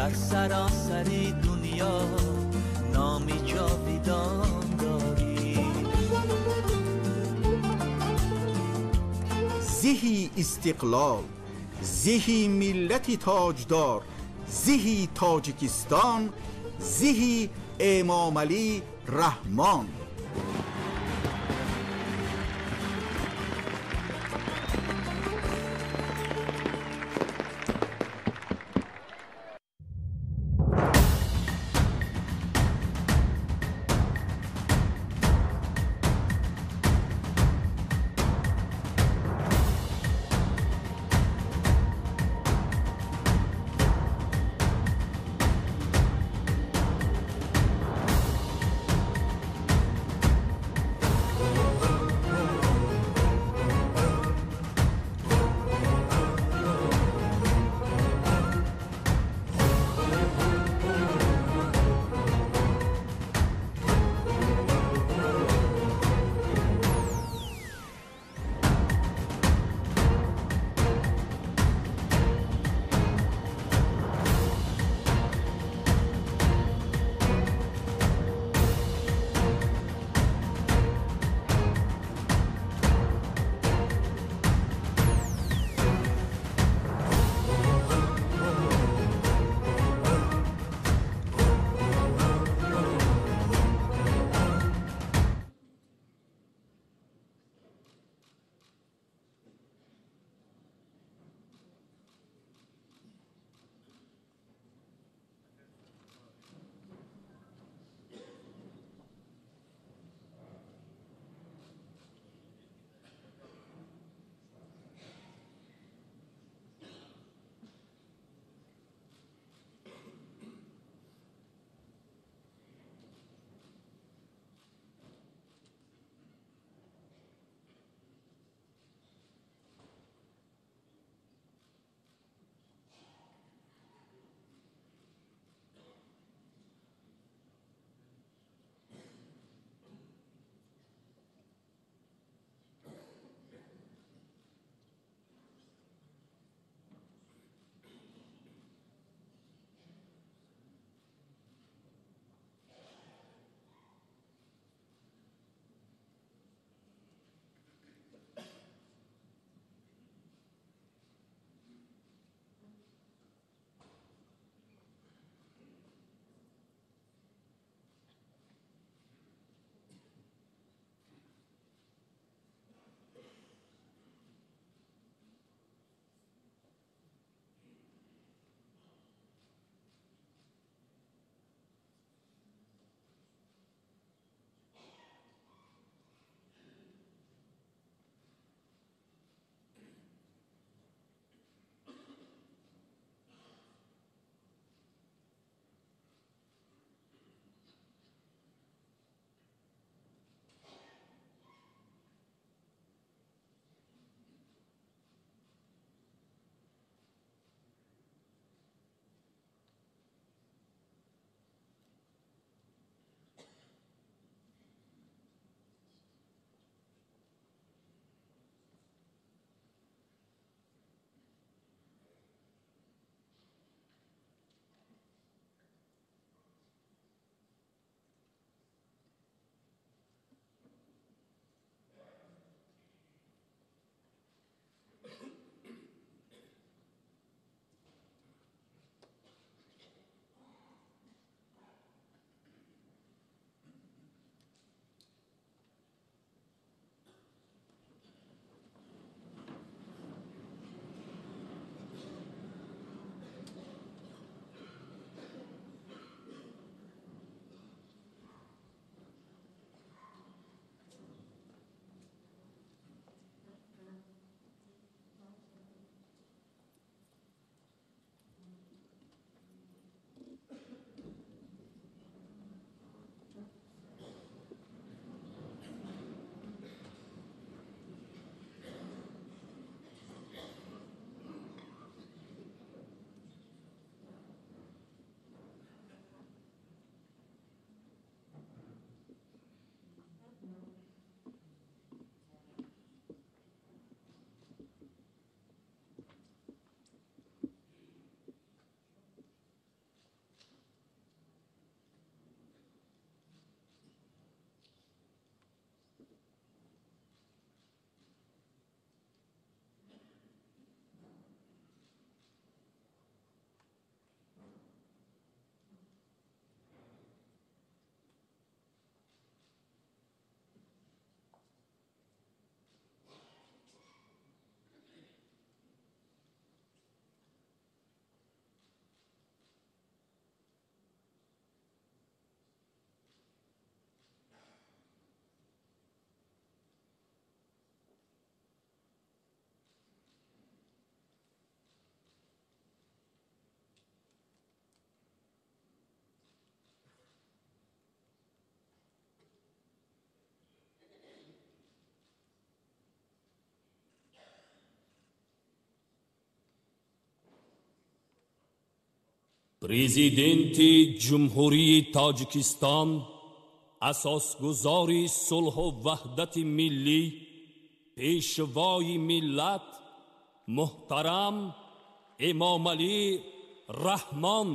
Дар саросари дунё номи ҷовидон дорӣ. Зеҳи истиқлол, зеҳи миллати тоҷдор, зеҳи Тоҷикистон, зеҳи Эмомалӣ Раҳмон. Президенти Ҷумҳурии Тоҷикистон, асосгузори сулҳу ваҳдати миллӣ, пешвои миллат муҳтарам Эмомалӣ Раҳмон.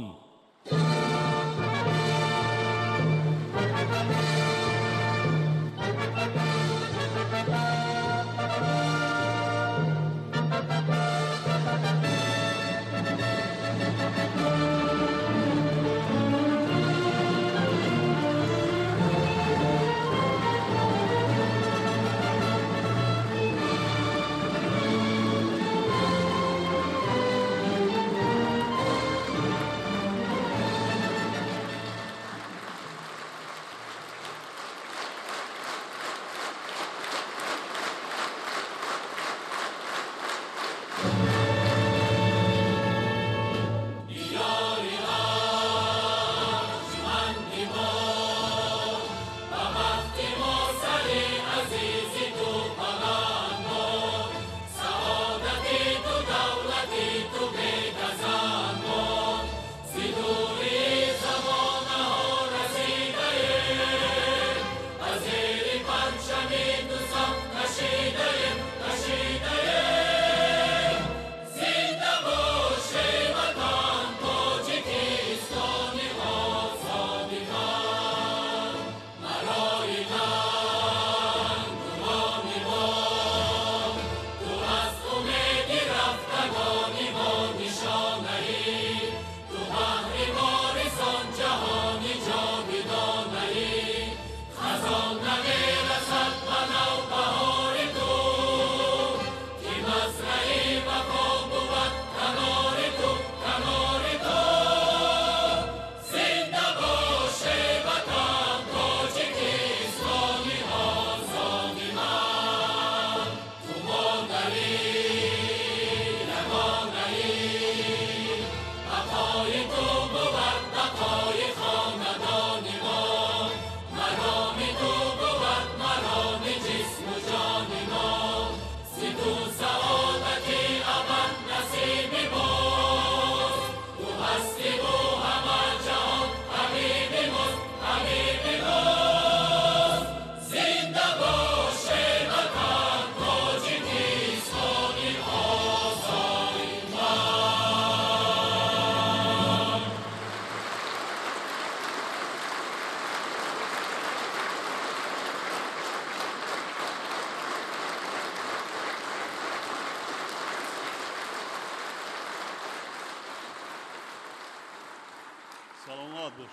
Саломат бош.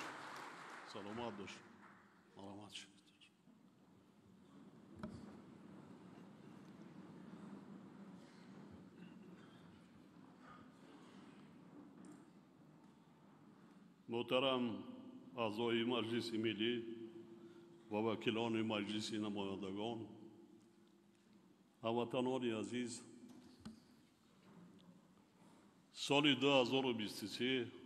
Саломат бош. Марҳамат шуд. Муҳтарам аъзои Маҷлиси Миллӣ ва вакилони Маҷлиси намояндагон, ҳамватанони азиз, соли 2023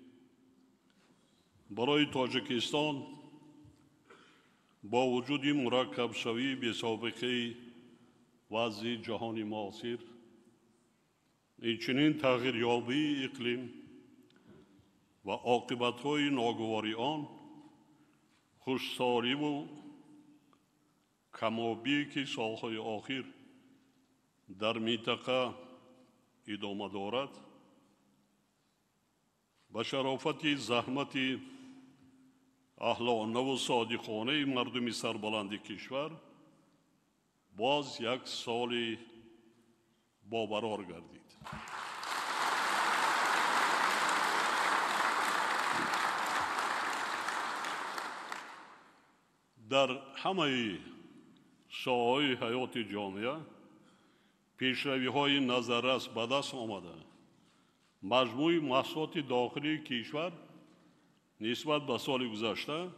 барои Тоҷикистон бо вуҷуди мураккабшавии бесобиқаи вазъи ҷаҳони муосир, инчунин тағйирёбии иқлим ва оқибатҳои ногувори он, хушсоливу камобие ки солҳои охир дар минтақа идома дорад, ба шарофати заҳмати аҳлонаву содиқонаи мардуми сарбаланди кишвар боз як соли бобарор гардид. Дар ҳамаи соҳаҳои ҳаёти ҷомеа пешравиҳои назаррас ба даст омада, маҷмӯи маҳсулоти дохилии кишвар нисбат ба соли гузашта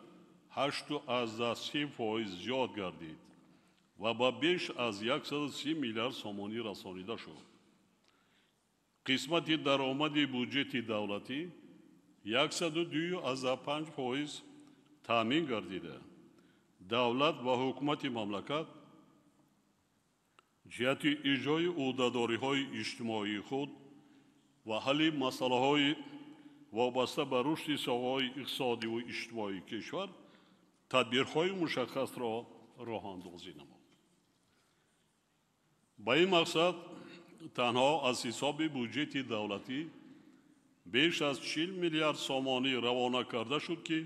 8,3% зиёд гардид ва ба беш аз 130 миллиард сомонӣ расонида шуд. Қисмати даромади буҷети давлатӣ 102,5% таъмин гардида, давлат ва ҳукумати мамлакат ҷиҳати иҷрои ӯҳдадориҳои иҷтимоии худ ва ҳалли масъалаҳои вобаста ба рушди соҳаҳои иқтисодиву иҷтимоии кишвар тадбирҳои мушаххасро роҳандозӣ намуд. Ба ин мақсад танҳо аз ҳисоби буҷети давлатӣ беш аз 40 миллиард сомонӣ равона карда шуд, ки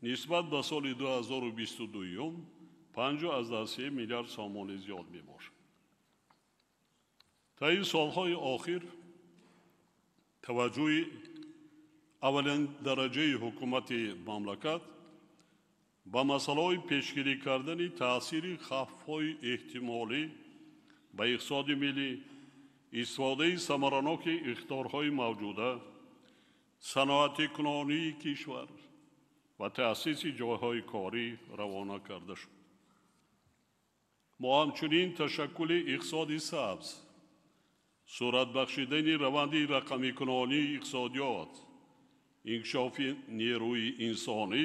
нисбат ба соли 2022 5,3 миллиард сомонӣ зиёд мебошад. Таи солҳои охир таваҷҷӯҳи аввалин дараҷаи ҳукумати мамлакат ба масъалаҳои пешгирӣ кардани таъсири хавфҳои эҳтимолӣ ба иқтисоди миллӣ, истифодаи самараноки иқтидорҳои мавҷуда, саноатикунонии кишвар ва таъсиси ҷойҳои корӣ равона карда шуд. Мо ҳамчунин ташаккули иқтисоди сабз, сурат бахшидани раванди рақамикунонии иқтисодиёт, инкишофи нерӯи инсонӣ,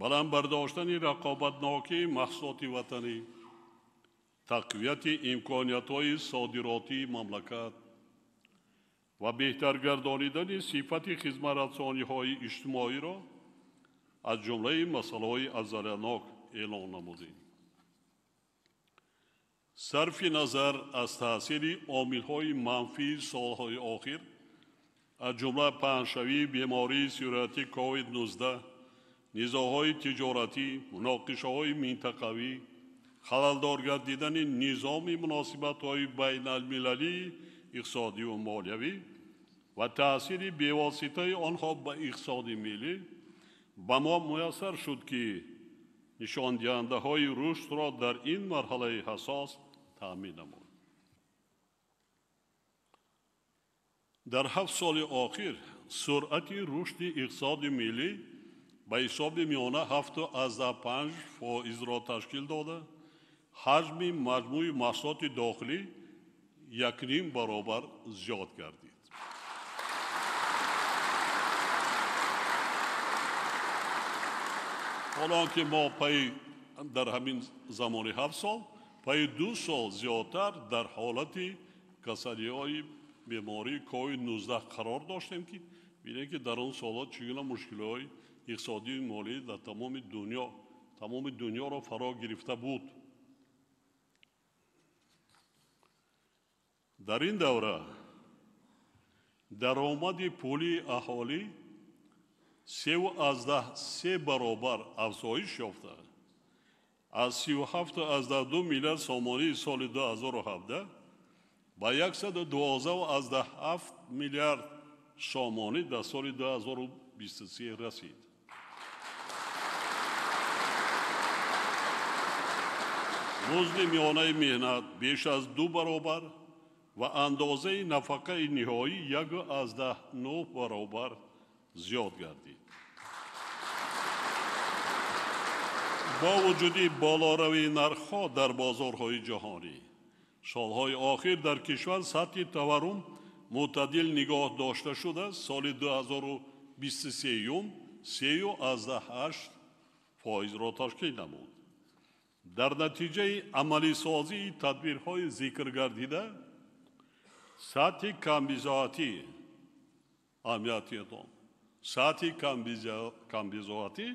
баланд бардоштани рақобатнокии маҳсулоти ватанӣ, тақвияти имкониятҳои содиротии мамлакат ва беҳтар гардонидани сифати хизматрасониҳои иҷтимоиро аз ҷумлаи масъалаҳои афзалиятнок эълон намудем. Сарфи назар аз таъсири омилҳои манфии солҳои охир, аз ҷумла паҳншавии бемории сироятӣ COVID-19, низоъҳои тиҷоратӣ, муноқишаҳои минтақавӣ, халалдор гардидани низоми муносибатҳои байналмилалии иқтисодиву молиявӣ ва таъсири бевоситаи онҳо ба иқтисоди миллӣ, ба мо муяссар шуд, ки нишондиҳандаҳои рушдро дар ин марҳалаи ҳассос таъмин намуд. Дар 7 соли охир суръати рушди иқтисоди миллӣ ба ҳисоби миёна 7,5%-ро ташкил дода, ҳаҷми маҷмӯи маҳсулоти дохилӣ 1,5 баробар зиёд гардид. Ҳоло ки мо пайи дар ҳамин замони 7 сол, пайи 2 сол зиёдтар дар ҳолати касалиҳои бемории COVID-19 қарор доштем, ки бинем, ки дар он солҳо чӣ гуна мушкилиҳои иқтисодию молӣ дар тамоми дунёро фаро гирифта буд. Дар ин давра даромади пулии аҳолӣ 3,3 баробар афзоиш ёфта, аз 37,2 миллиард сомонии соли 2017 ба 112,7 миллиард сомонӣ дар соли 2023 расид. Музди миёнаи меҳнат беш аз 2 баробар ва андозаи нафақаи ниҳоӣ 1,9 баробар зиёд гардид. Бо вуҷуди болоравии нархҳо дар бозорҳои ҷаҳонӣ, солҳои охир дар кишвар сатҳи таваррум мӯътадил нигоҳ дошта шуда, соли 2023 3,8%-ро ташкил намуд. Дар натиҷаи амалисозии тадбирҳои зикргардида, сатҳи камбизоатӣ аҳамиятиятон сатҳи камбизоатӣ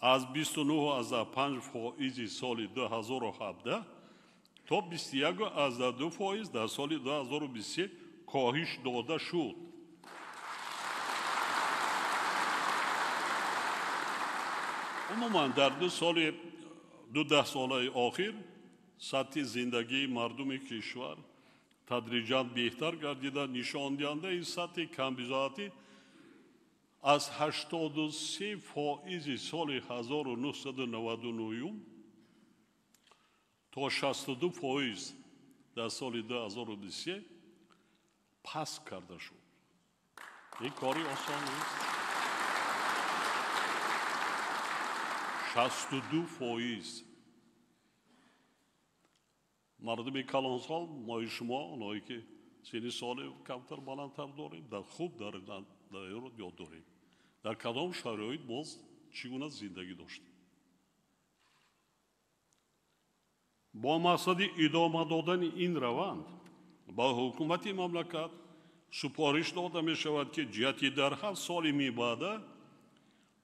аз 29,5% соли 2017 то 21,2% дар соли 2023 коҳиш дода шуд. Умуман дар ду даҳсолаи охир сатҳи зиндагии мардуми кишвар тадриҷан беҳтар гардида, нишондиҳандаи сатҳи камбизоатӣ аз 83% соли 1999 то 62% дар соли 2023 паст карда шуд. Ин кори осон нест. 62%. Мардуми калонсол, мои шумо, оное ки синни соли камтар баландтар дорем, дар хуб дар ёд дорем. Дар кадом шароит боз чӣ гуна зиндагӣ доштем? Бо мақсади идома додани ин раванд ба ҳукумати мамлакат Супориш дода мешавад, ки ҷиҳати дар 7 соли мибаъда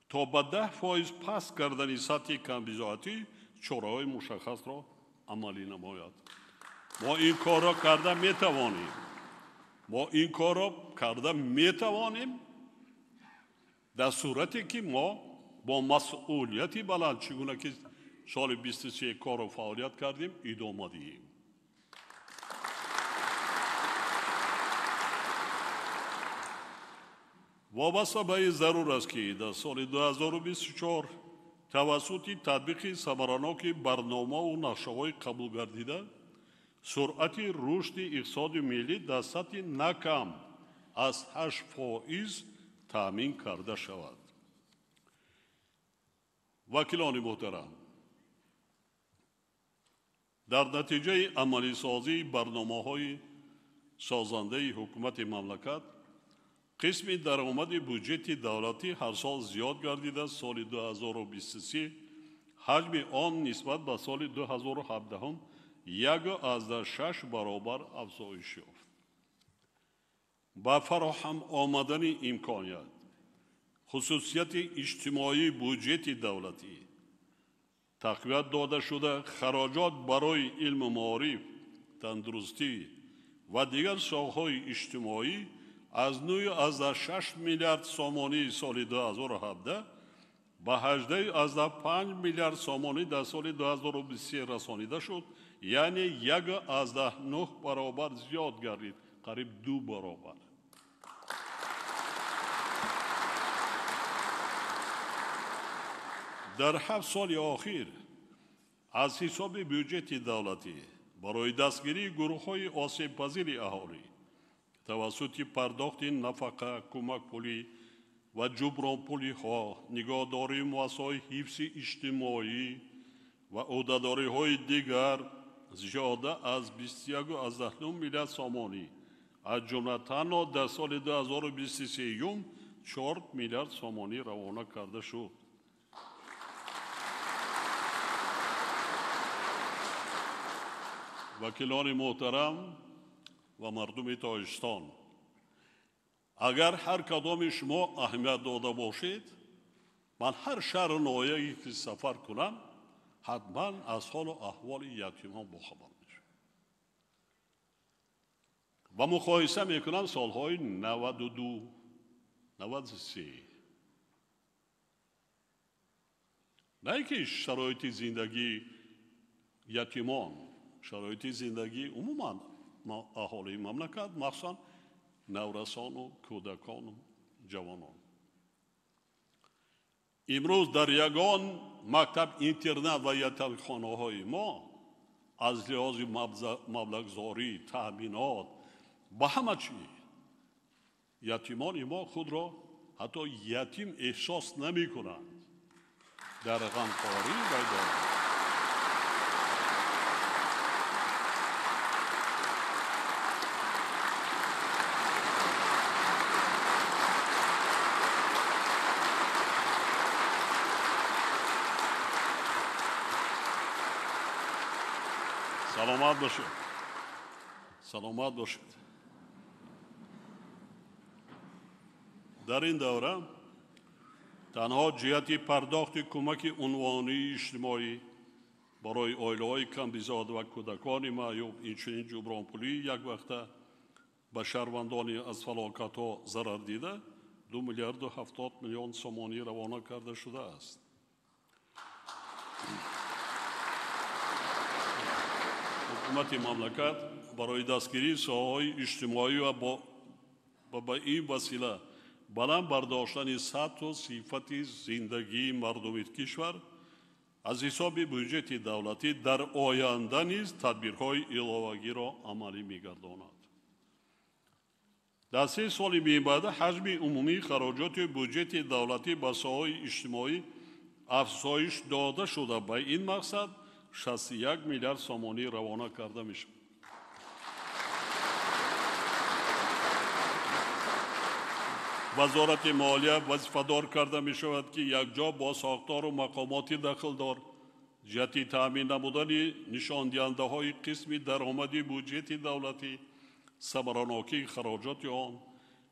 то ба 10% паст кардани сатҳи камбизоатӣ чораҳои мушаххасро амалӣ намояд. Мо ин корро карда метавонем. Мо ин корро карда метавонем дар сурате ки мо бо масъулияти баланд, чӣ гуна ки соли 23 корро фаъолият кардем, идома диҳем. Вобаста ба ин зарур аст, ки дар соли 2024 тавассути татбиқи самараноки барномаву нақшаҳои қабулгардида суръати рушди иқтисоди миллӣ дар сатҳи на кам аз 8% таъмин карда шавад. Вакилони муҳтарам, дар натиҷаи амалисозии барномаҳои созандаи ҳукумати мамлакат қисми даромади буҷети давлатӣ ҳар сол зиёд гардида, соли 2023 ҳаҷми он нисбат ба соли 2017 1,6 баробар афзоиш ёфт. Ба фароҳам омадани имконият, хусусияти иҷтимоии буҷети давлатӣ тақвият дода шуда, хароҷот барои илму маориф, тандурустӣ ва дигар соҳаҳои иҷтимоӣ аз 9,6 миллиард сомонии соли 2017 ба 18,5 миллиард сомонӣ дар соли 2023 расонида шуд, яъне 1,9 баробар зиёд гардид, қариб 2 баробар. Дар 7 соли охир аз ҳисоби бюҷети давлатӣ барои дастгирии гурӯҳҳои осебпазири аҳолӣ тавассути пардохти нафақа, кӯмакпулӣ ва ҷубронпулиҳо, нигоҳдории муассисаҳои ҳифзи иҷтимоӣ ва ӯҳдадориҳои дигар зиёда аз 21,9 миллиард сомонӣ, аз ҷумла танҳо дар соли 2023 4 миллиард сомонӣ равона карда шуд. Вакилони муҳтарам ва мардуми Тоҷикистон, агар ҳар кадоми шумо аҳамият дода бошед, ман ҳар шаҳру ноҳияе ки сафар кунам, ҳатман аз ҳолу аҳволи ятимон бохабар мешавам ва муқоиса мекунам солҳои 92, 93. На ин ки шароити зиндагии ятимон, шароити зиндагии умуман аҳолии мамлакат, махсусан наврасону кӯдакону ҷавонон. Имрӯз дар ягон мактаб, интернат ва ятимхонаҳои мо аз лиҳози маблағгузорӣ, таъминот ба ҳама чиз ятимони мо худро ҳатто ятим эҳсос намекунанд. Дар ғамхорӣ ва дорӣ. Саломат бошед. Саломат бошед. Дар ин давра танҳо ҷиҳати пардохти кӯмаки унвонии иҷтимоӣ барои оилаҳои камбизоат ва кӯдакони маъюб, инчунин ҷубронпулии яквақта ба шаҳрвандони аз фалокатҳо зарар дида 2 миллиарду 70 миллион сомонӣ равона карда шудааст. Ҳукумати мамлакат барои дастгирии соҳаҳои иҷтимоӣ ва ба ин васила баланд бардоштани сатҳу сифати зиндагии мардуми кишвар аз ҳисоби буҷети давлатӣ дар оянда низ тадбирҳои иловагиро амалӣ мегардонад. Дар 3 соли мебаъда ҳаҷми умумии хароҷоти буҷети давлатӣ ба соҳаҳои иҷтимоӣ афзоиш дода шуда, ба ин мақсад 61 миллиард сомонӣ равона карда мешавад. Вазорати молия вазифадор карда мешавад, ки якҷо бо сохтору мақомоти дахлдор ҷиҳати таъмин намудани нишондиҳандаҳои қисми даромади буҷети давлатӣ Самаранокии хароҷоти он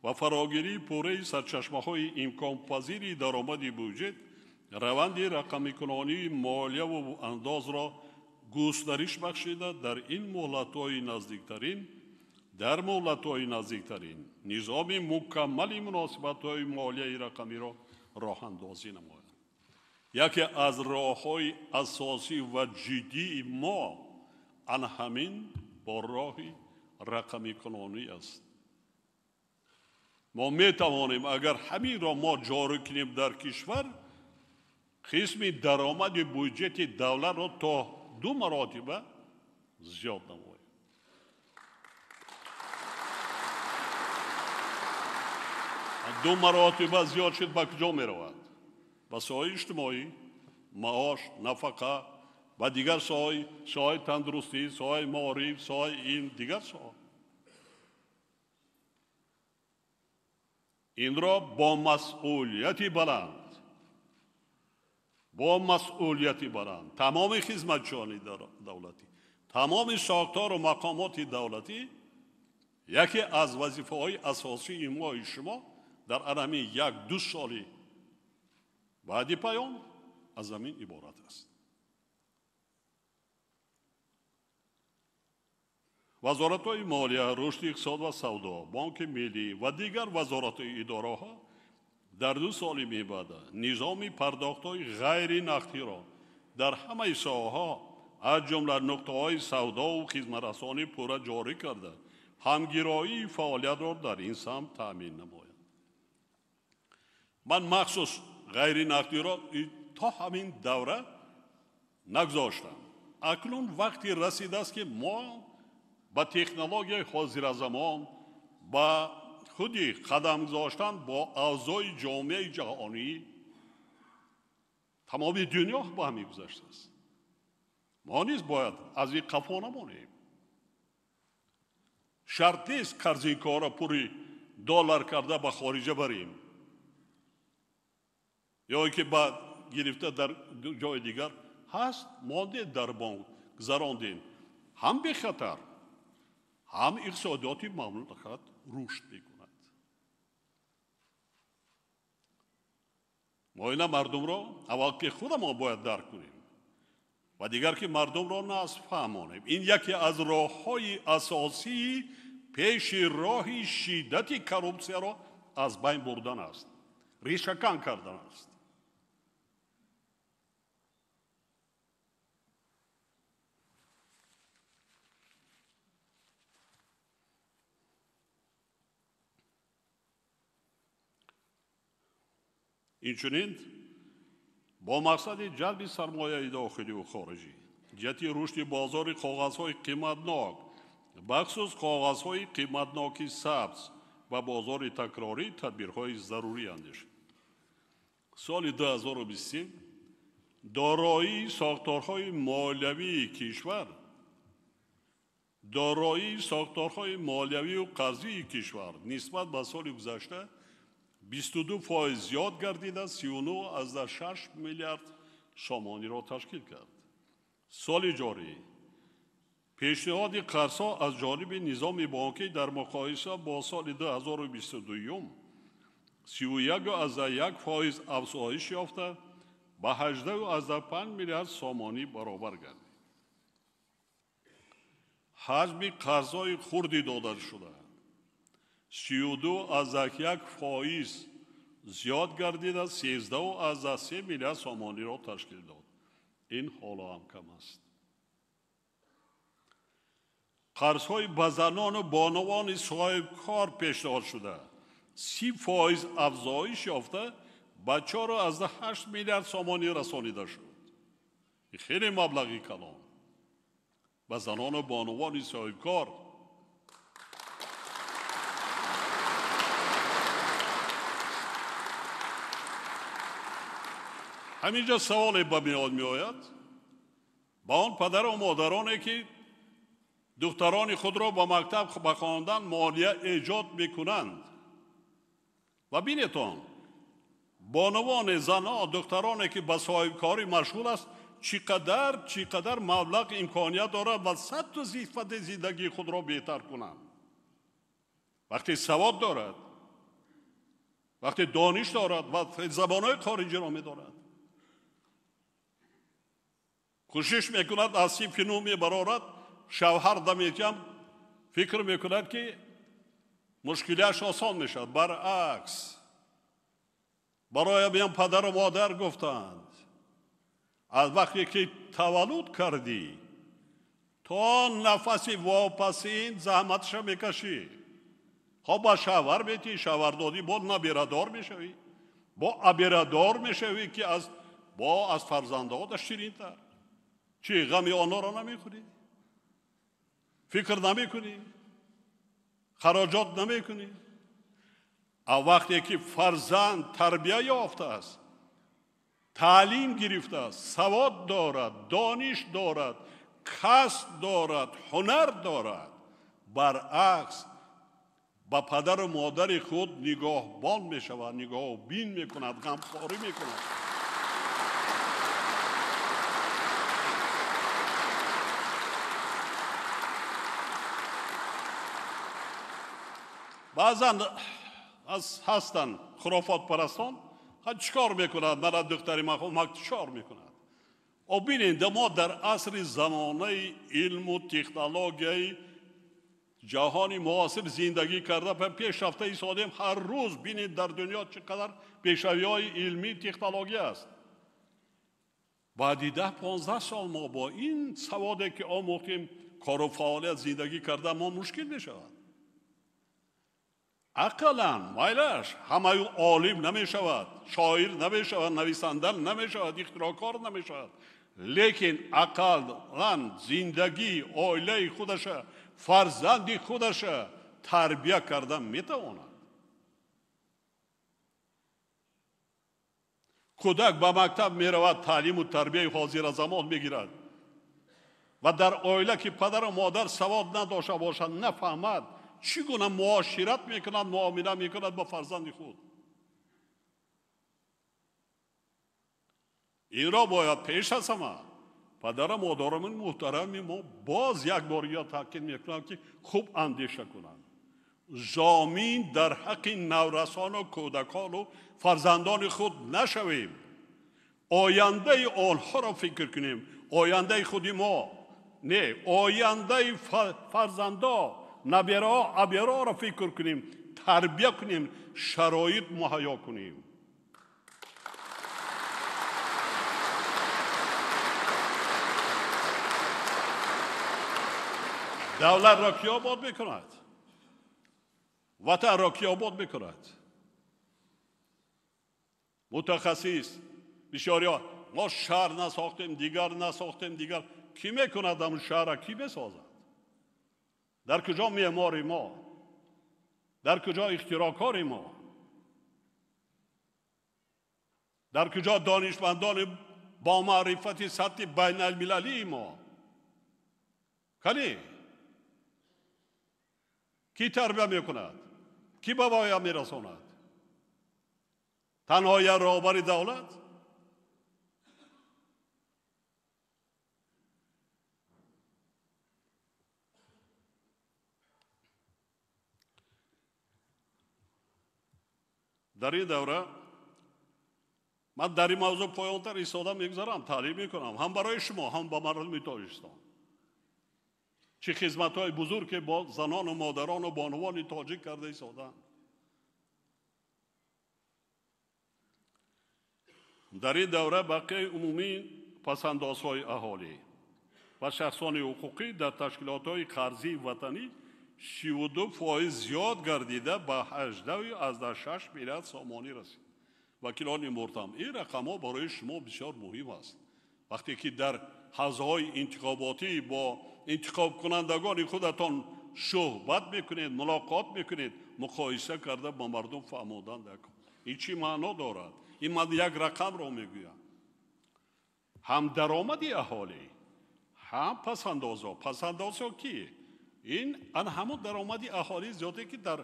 ва фарогирии пурраи сарчашмаҳои имконпазири даромади буҷет раванди рақамикунонии молияву андозро густариш бахшида, дар ин муҳлатҳои наздиктарин дар муҳлатҳои наздиктарин низоми мукаммали муносибатҳои молияи рақамиро роҳандозӣ намояд. Яке аз роҳҳои асосӣ ва ҷиддии мо ан ҳамин бо роҳи рақамикунонӣ аст. Мо метавонем, агар ҳаминро мо ҷорӣ кунем дар кишвар, қисми даромади буҷети давлатро то 2 маротиба зиёд намоем. 2 маротиба зиёд шуд, ба куҷо меравад? Ба соҳаи иҷтимоӣ, маош, нафақа ва дигар соҳаи тандурустӣ, соҳаи маориф, соҳаи илм, дигар соҳа. Инро бо масъулияти баланд, бо масъулияти баланд тамоми хизматчиёни давлатӣ, тамоми сохтору мақомоти давлатӣ яке аз вазифаҳои асосии мои шумо дар ҳамин 1-2 соли баъди паён аз ҳамин иборат аст. Вазоратҳои молия, рушди иқтисод ва савдо, Бонки миллӣ ва дигар вазоратҳои идораҳо дар 2 соли мебаъда низоми пардохтҳои ғайринақдиро дар ҳамаи соҳаҳо, аз ҷумла нуқтаҳои савдову хизматрасонӣ пурра ҷорӣ карда, ҳамгироии фаъолиятро дар ин самт таъмин намояд. Ман махсус ғайринақдиро то ҳамин давра нагузоштам. Акнун вақти расидааст, ки мо ба технологияи ҳозиразамон, ба худи қадам гузоштан бо аъзои ҷомеаи ҷаҳонӣ, тамоми дунё ба ҳамин гузаштааст. Мо низ бояд аз ин қафо намонем. Шарт нест қарзинкора пури доллар карда ба хориҷа барем ё ин ки ба гирифта дар ҷои дигар ҳаст, мондем дар бонк, гузарондем. Ҳам бехатар, ҳам иқтисодиёти мамлакат рушд мекунад. Мо ина мардумро аввал ки худамон бояд дарк кунем ва дигар ки мардумро фаҳмонем. Ин яке аз роҳҳои асосии пеши роҳи шиддати коррупсияро аз байн бурдан аст, решакан кардан аст. Инчунин бо мақсади ҷалби сармояи дохилию хориҷӣ ҷиҳати рушди бозори коғазҳои қиматнок, бахусус коғазҳои қиматноки сабз ва бозори такрорӣ тадбирҳои зарурӣ андешид. Соли 2023 дороии сохторҳои молиявии кишвар, дороии сохторҳои молиявию қарзии кишвар нисбат ба соли гузашта 22% зиёд гардида, 39,6 миллиард сомониро ташкил кард. Соли ҷорӣ пешниҳоди қарзҳо аз ҷониби низоми бонкӣ дар муқоиса бо соли 2022 31,1% афзоиш ёфта, ба 18,5 миллиард сомонӣ баробар гардид. Ҳаҷми қарзҳои хурди додашуда 32,1% зиёд гардида, 13,3 миллиард сомониро ташкил дод. Ин ҳоло ҳам кам аст. Қарзҳои ба занону бонувони соҳибкор пешниҳод шуда 30% афзоиш ёфта, ба 4,8 миллиард сомонӣ расонида шуд. Хеле маблағи калон ба занону бонувони соҳибкор. Ҳаминҷо саволе ба миён меояд ба он падару модароне, ки духтарони худро ба мактаб ба хондан молия эҷод мекунанд. Ва бинетон, бонувоне, занҳо, духтароне, ки ба соҳибкорӣ машғул аст, чӣ қадар маблағ имконият дорад ва сатҳу сифати зиндагии худро беҳтар кунанд. Вақте савод дорад, вақте дониш дорад ва забонҳои хориҷиро медонад, кӯшиш мекунад аз синфи нӯҳ мебарорад, шавҳар даметиям, фикр мекунад ки мушкилиаш осон мешавад. Баръакс, барои падару модар гуфтанд, аз вақте ки таваллуд кардӣ то нафаси вопасин заҳматша мекашӣ. Хоб ба шавҳар метӣ, шавҳардодӣ бо набирадор мешавӣ, бо абирадор мешавӣ, ки бо аз фарзандҳода ширинтар. Чӣ ғами онҳоро намехӯрӣ? Фикр намекунӣ? Хароҷот намекунӣ? А вақте ки фарзанд тарбия ёфтааст, таълим гирифтааст, савод дорад, дониш дорад, касб дорад, ҳунар дорад, баръакс ба падару модари худ нигоҳбон мешавад, нигоҳбин мекунад, ғамхорӣ мекунад. Баъзан аз ҳастанд хурофотпарастон, чӣ кор мекунад? Мана духтари ман чӣ кор мекунад? Бинед, мо дар асри замонаи илму технологияи ҷаҳони муосир зиндагӣ карда пешрафта истодем. Ҳар рӯз бинед дар дунё чӣ қадар пешравиҳои илмӣ технология аст. Баъди 10-15 сол мо бо ин саводе ки омӯхтем кору фаъолият зиндагӣ карда мо мушкил мешавад. Ақаллан майлаш ҳамаи олим намешавад, шоир намешавад, нависанда намешавад, ихтироъкор намешавад, лекин ақаллан зиндагӣ оилаи худаша, фарзанди худаша тарбия карда метавонад. Кӯдак ба мактаб меравад, таълиму тарбияи ҳозиразамон мегирад ва дар оила ки падару модар савод надошта бошад, нафаҳмад чӣ гуна муошират мекунад, муомила мекунад бо фарзанди худ. Инро бояд пеш аз ҳама падару модарони муҳтарами мо боз як бор ё таъкид мекунам ки хуб андеша кунанд. Зомин дар ҳаққи наврасону кӯдакону фарзандони худ нашавем. Ояндаи онҳоро фикр кунем, ояндаи худи мо не, ояндаи фарзандо, набираҳо, абираҳоро фикр кунем, тарбия кунем, шароит муҳайё кунем. Давлатро ки обод мекунад? Ватанро ки обод мекунад? Мутахассис бисёриҳо мо шаҳр насохтем, дигар насохтем, дигар кӣ мекунад ҳамун шаҳрро, кӣ месозад? Дар куҷо меъмори мо? Дар куҷо ихтироъкори мо? Дар куҷо донишмандони бо маърифати сатҳи байналмилалии мо? Кани? Кӣ тарбия мекунад? Кӣ ба воя мерасонад? Танҳо як роҳбари давлат? Дар ин давра ман дар ин мавзӯъ поёнтар истода мегузарам, таълим мекунам ҳам барои шумо, ҳам ба мардуми Тоҷикистон. Чӣ хизматҳои бузурге бо занону модарону бонувони тоҷик карда истодаанд. Дар ин давра бақияи умумии пасандозҳои аҳолӣ ва шахсони ҳуқуқӣ дар ташкилотҳои қарзии ватанӣ 62% зиёд гардида ба 18,6 миллиард сомонӣ расид. Вакилони муҳтарам, ин рақамҳо барои шумо бисёр муҳим аст. Вақте ки дар ҳавзаҳои интихоботӣ бо интихобкунандагони худатон суҳбат мекунед, мулоқот мекунед, муқоиса карда ба мардум фаҳмодан дакун. Ин чӣ маъно дорад? Ин ман як рақамро мегӯям. Ҳам даромади аҳолӣ, ҳам пасандозҳо. Пасандозҳо ки? Ин ан ҳамон даромади аҳолии зиёде ки дар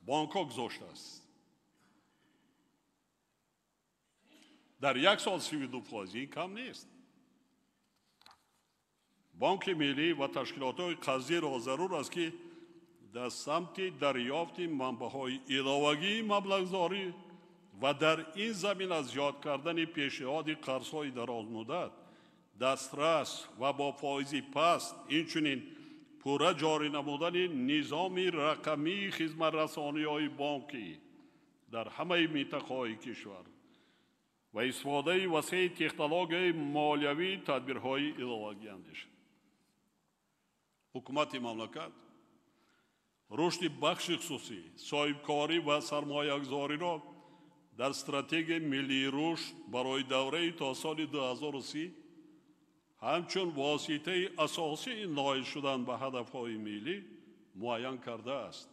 бонкҳо гузоштааст. Дар як сол 32% ин кам нест. Бонки миллӣ ва ташкилотҳои қарзиро зарур аст ки Дар самти дарёфти манбаъҳои иловагии маблағгузорӣ ва дар ин замина зиёд кардани пешниҳоди қарзҳои дарозмуддат, дастрас ва бо фоизи паст, инчунин пурра ҷорӣ намудани низоми рақамии хизматрасониҳои бонкӣ дар ҳамаи минтақаҳои кишвар ва истифодаи васеи технологияи молиявӣ тадбирҳои иловагӣ андешад. Ҳукумати мамлакат рушди бахши хусусӣ, соҳибкорӣ ва сармоягузориро дар стратегияи миллии рушд барои давраи то соли 2030 ҳамчун воситаи асосии ноил шудан ба ҳадафҳои миллӣ муайян кардааст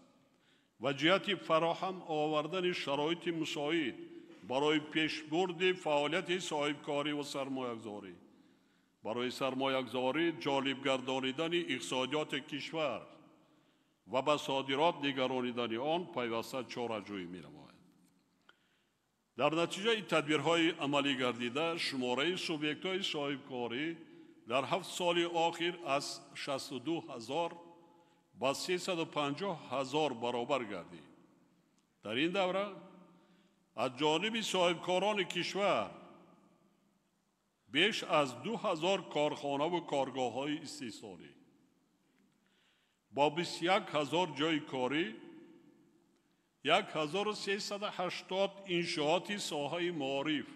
ва ҷиҳати фароҳам овардани шароити мусоид барои пешбурди фаъолияти соҳибкорӣ ва сармоягузорӣ, барои сармоягузорӣ ҷолиб гардонидани иқтисодиёти кишвар ва ба содирот нигаронидани он пайваста чораҷӯӣ менамояд. Дар натиҷаи тадбирҳои амалӣ гардида шумораи субъектҳои соҳибкорӣ дар 7 соли охир аз 62 ҳазор ба 350 ҳазор баробар гардид. Дар ин давра аз ҷониби соҳибкорони кишвар беш аз 2 ҳазор корхонаву коргоҳҳои истеҳсолӣ бо 21 ҳазор ҷойи корӣ, 1380 иншооти соҳаи маориф,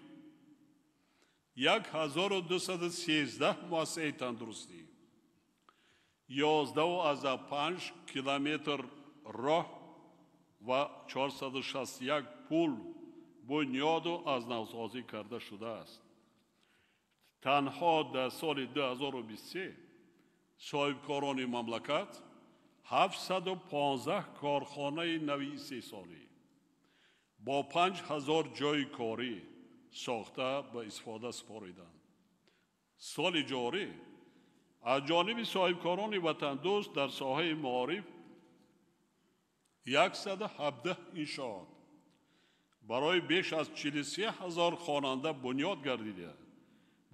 1213 муассисаи тандурустӣ, 11,5 километр роҳ ва 461 пул бунёду аз навсозӣ карда шудааст. Танҳо дар соли 2023 соҳибкорони мамлакат 715 корхонаи нави истеҳсолӣ бо 5000 ҷойи корӣ сохта ба истифода супориданд. Соли ҷорӣ аз ҷониби соҳибкорони ватандӯст дар соҳаи маориф 117 иншоот барои беш аз 43 ҳазор хонанда бунёд гардида,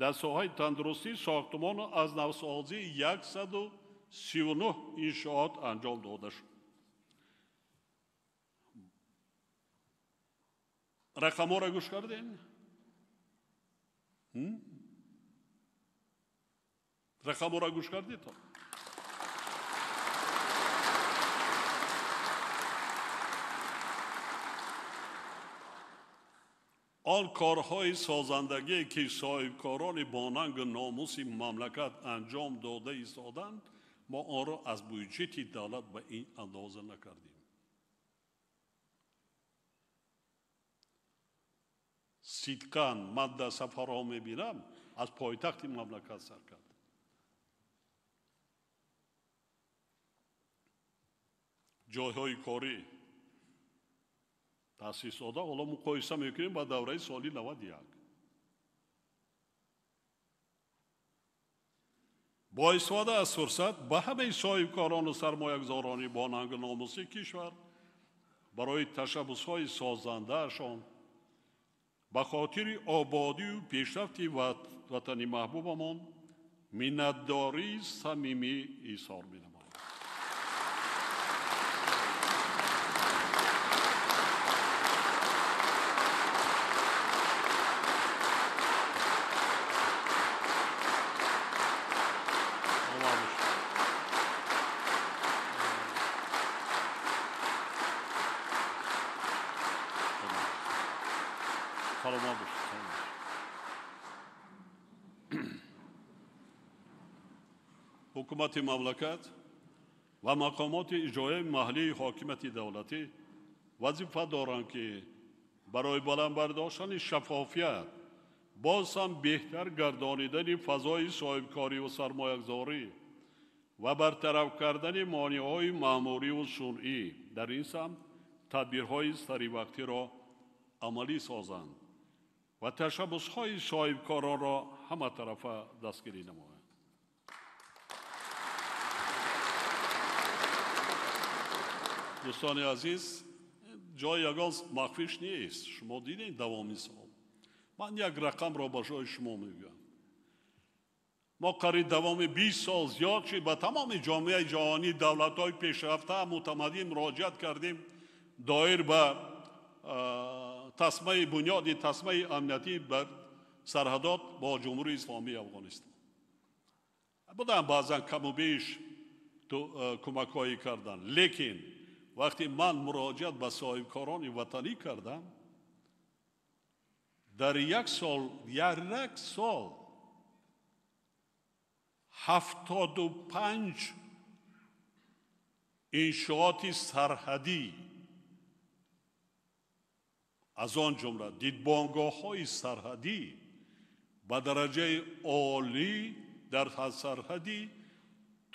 дар соҳаи тандурустӣ сохтмону аз навсозии 139 иншоот анҷом дода шуд. Рақамҳоро гӯш кардем? Рақамҳоро гӯш кардед? Он корҳои созандагие ки соҳибкорони бо нангу номуси мамлакат анҷом дода истоданд, мо онро аз буҷети давлат ба ин андоза накардем. Сидқан ман дар сафарҳо мебинам, аз пойтахти мамлакат сар кард. Ҷойҳои корӣ таъсис дода, ҳоло муқоиса мекунем ба давраи соли 91. Бо истифода аз фурсат ба ҳамаи соҳибкорону сармоягузорони бо нангу номуси кишвар барои ташаббусҳои созандаашон ба хотири ободию пешрафти ватани маҳбубамон миннатдории самимӣ изҳор менамоям. Ҳукумати мамлакат ва мақомоти иҷроияи маҳаллии ҳокимияти давлатӣ вазифа доранд, ки барои баланд бардоштани шаффофият, боз ҳам беҳтар гардонидани фазои соҳибкорӣ ва сармоягузорӣ ва бартараф кардани монеаҳои маъмуриву сунъӣ дар ин самт тадбирҳои саривақтиро амалӣ созанд ва ташаббусҳои соҳибкоронро ҳаматарафа дастгирӣ намоянд. Дӯстони азиз, ҷои ягон махфиш нест. Шумо дидед давоми сол. Ман як рақамро ба ҷои шумо мегӯям. Мо қариб давоми 20 сол зиёд шид ба тамоми ҷомеаи ҷаҳонӣ, давлатҳои пешрафта, мутамаддин муроҷиат кардем доир ба тасмаи бунёди тасмаи амниятӣ бар сарҳадот бо Ҷумҳурии Исломии Афғонистон. Буданд баъзан каму беш кӯмакҳое карданд, лекин вақте ман муроҷиат ба соҳибкорони ватанӣ кардам, дар як сол 75 иншооти сарҳадӣ, аз он ҷумла дидбонгоҳҳои сарҳадӣ ба дараҷаи олӣ дар сарҳади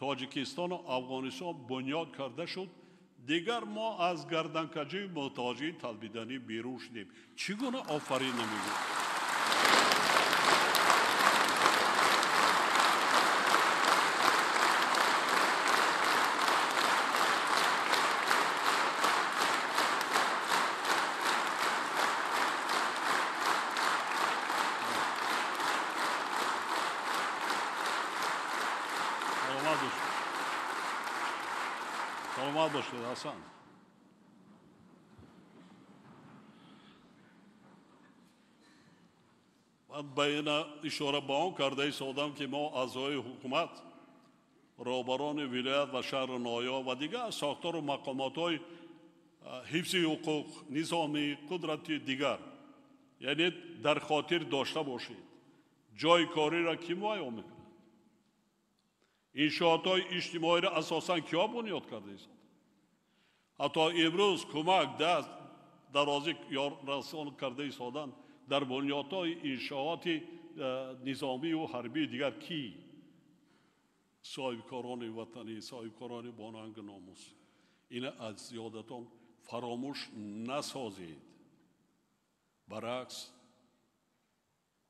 Тоҷикистону Афғонистон бунёд карда шуд. Дигар мо аз гарданкаҷии муҳтоҷӣ талбиданӣ берун шудем. Чӣ гуна офарин намегӯем? Саломат бошед, Ҳасан. Ман ба ина ишора ба он карда истодам, ки мо аъзои ҳукумат, роҳбарони вилоят ва шаҳру ноҳия ва дигар сохтору мақомотҳои ҳифзи ҳуқуқ, низоми қудрати дигар, яъне дар хотир дошта бошед, ҷойи кориро кӣ муайян мекунад? Иншоотҳои иҷтимоиро асосан киҳо бунёд карда истоданд? Ҳатто имрӯз кӯмак даст дарозӣ ёррасон карда истоданд дар бунёдҳои иншооти низомию ҳарбии дигар кӣ? Соҳибкорони ватанӣ, соҳибкорони бонангу номус. Ина аз ёдатон фаромӯш насозед.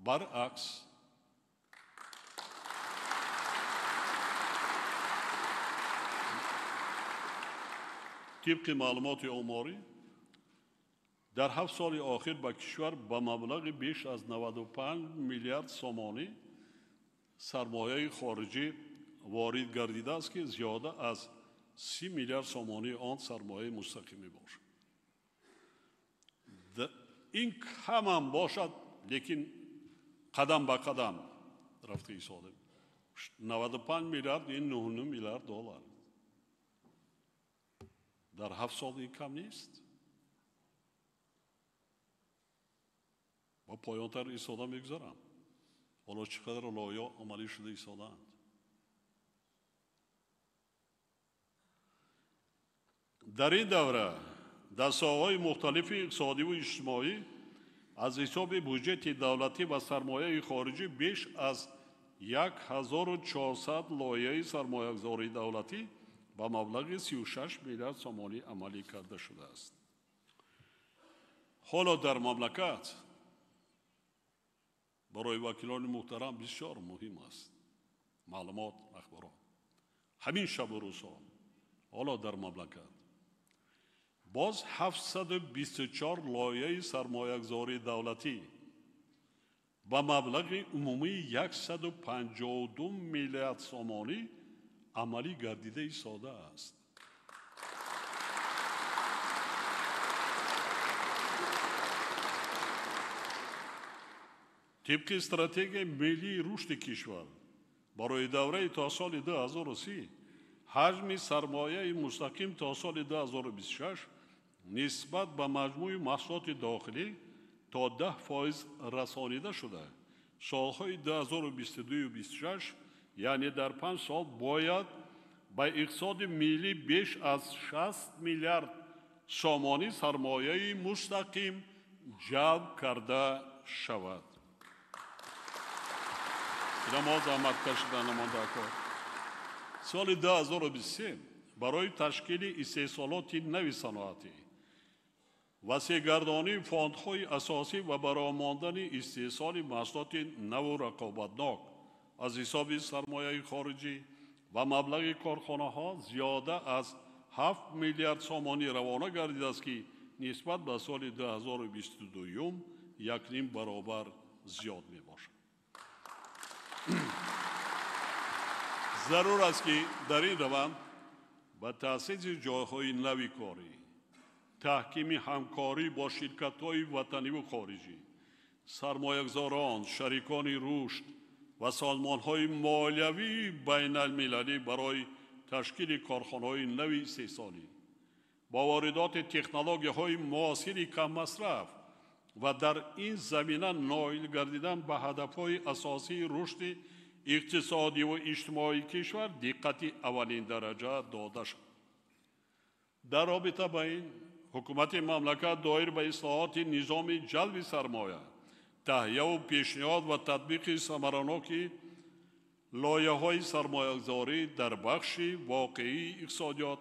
Баръакс тибқи маълумоти оморӣ дар 7 соли охир ба кишвар ба маблағи беш аз 95 миллиард сомонӣ сармояи хориҷӣ ворид гардидааст, ки зиёда аз 30 миллиард сомонии он сармояи мустақим мебошад. Ин камам бошад, лекин қадам ба қадам рафта истодем. 95 миллиард ин 9 миллиард доллар. Дар 7 сол ин кам нест. Ва поёнтар истода мегузарам. Ҳоло чӣ қадар лоиҳа амалӣ шуда истодаанд. Дар ин давра дар соҳаҳои мухталифи иқтисодиву иҷтимоӣ аз ҳисоби буҷети давлатӣ ва сармояи хориҷӣ беш аз 1400 лоиҳаи сармоягузории давлатӣ ба маблағи 36 миллиард сомонӣ амалӣ карда шудааст. Ҳоло дар мамлакат барои вакилони муҳтарам бисёр муҳим аст маълумот, ахборот. Ҳамин шабу рӯзҳо ҳоло дар мамлакат боз 724 лоиҳаи сармоягузории давлатӣ ба маблағи умумии 152 миллиард сомонӣ амалӣ гардида истодааст. Тибқи стратегияи миллии рушди кишвар барои давраи то соли 2030 ҳаҷми сармояи мустақим то соли 2026 нисбат ба маҷмӯи маҳсулоти дохилӣ то 10% расонида шуда, солҳои 2022-26, яъне дар 5 сол бояд ба иқтисоди миллӣ беш аз 60 миллиард сомонӣ сармояи мустақим ҷалб карда шавад. Ина мо заҳмат кашида намондакор. Соли 2023 барои ташкили истеҳсолоти нави саноатӣ, васеъгардонии фондҳои асосӣ ва баромондани истеҳсоли маҳсулоти наву рақобатнок аз ҳисоби сармояи хориҷӣ ва маблағи корхонаҳо зиёда аз 7 миллиард сомонӣ равона гардидааст, ки нисбат ба соли 2022 1,5 баробар зиёд мебошад. Зарур аст, ки дар ин раванд ба таъсиси ҷойҳои нави корӣ, таҳкими ҳамкорӣ бо ширкатҳои ватаниву хориҷӣ, сармоягузорон, шарикони рушд ва созмонҳои молиявии байналмилалӣ барои ташкили корхонаҳои нави истеҳсолӣ бо воридоти технологияҳои муосири каммасраф ва дар ин замина ноил гардидан ба ҳадафҳои асосии рушди иқтисодиву иҷтимоии кишвар диққати аввалиндараҷа дода шуд. Дар робита ба ин ҳукумати мамлакат доир ба ислоҳоти низоми ҷалби сармоя, таҳияву пешниҳод ва татбиқи самараноки лоиҳаҳои сармоягузорӣ дар бахши воқеии иқтисодиёт,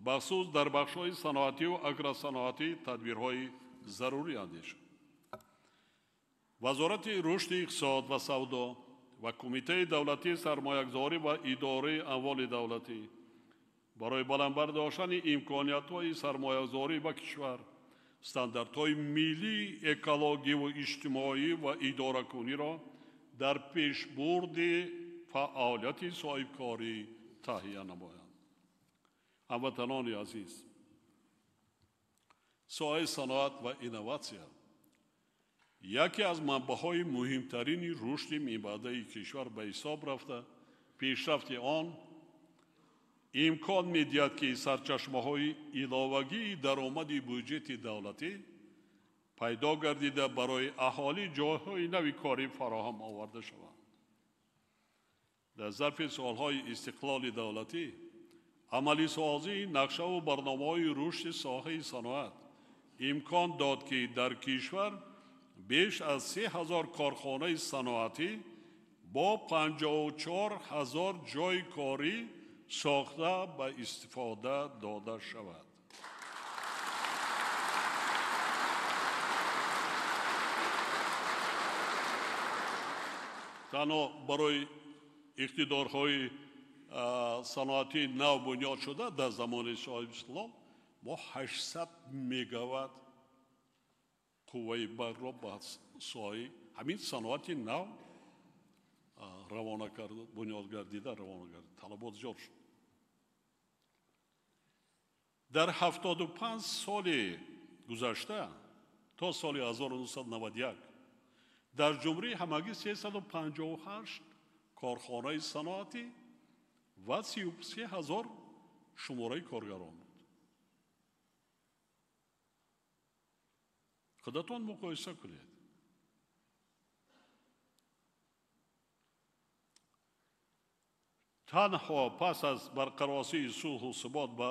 бахусус дар бахшҳои саноативу агросаноатӣ тадбирҳои зарурӣ андешид. Вазорати рушди иқтисод ва савдо ва Кумитаи давлатии сармоягузорӣ ва идораи амволи давлатӣ барои баланд бардоштани имкониятҳои сармоягузорӣ ба кишвар, стандартҳои миллии экологиву иҷтимоӣ ва идоракуниро дар пешбурди фаъолияти соҳибкорӣ таҳия намоянд. Ҳамватанони азиз, соҳаи саноат ва инноватсия яке аз манбаъҳои муҳимтарини рушди минбаъдаи кишвар ба ҳисоб рафта, пешрафти он имкон медиҳад, ки сарчашмаҳои иловагии даромади буҷети давлатӣ пайдо гардида барои аҳолӣ ҷойҳои нави корӣ фароҳам оварда шаванд. Дар зарфи солҳои истиқлоли давлатӣ амалисозии нақшаву барномаҳои рушди соҳаи саноат имкон дод, ки дар кишвар беш аз 3000 корхонаи саноатӣ бо 54 000 ҷойи корӣ сохта ба истифода дода шавад. Танҳо барои иқтидорҳои саноатии нав бунёд шуда дар замони соҳибистиқлол мо 800 мегаватт қувваи барқро ба соҳаи ҳамин саноати нав равона кард, бунёд гардида равона гардид. Талабот зиёд шуд. Дар 75 соли гузашта то соли 1991 дар ҷумҳурӣ ҳамагӣ 358 корхонаи саноатӣ ва 33 000 шумораи коргарон буд. Худатон муқоиса кунед. Танҳо пас аз барқарорсии сулҳу субот ба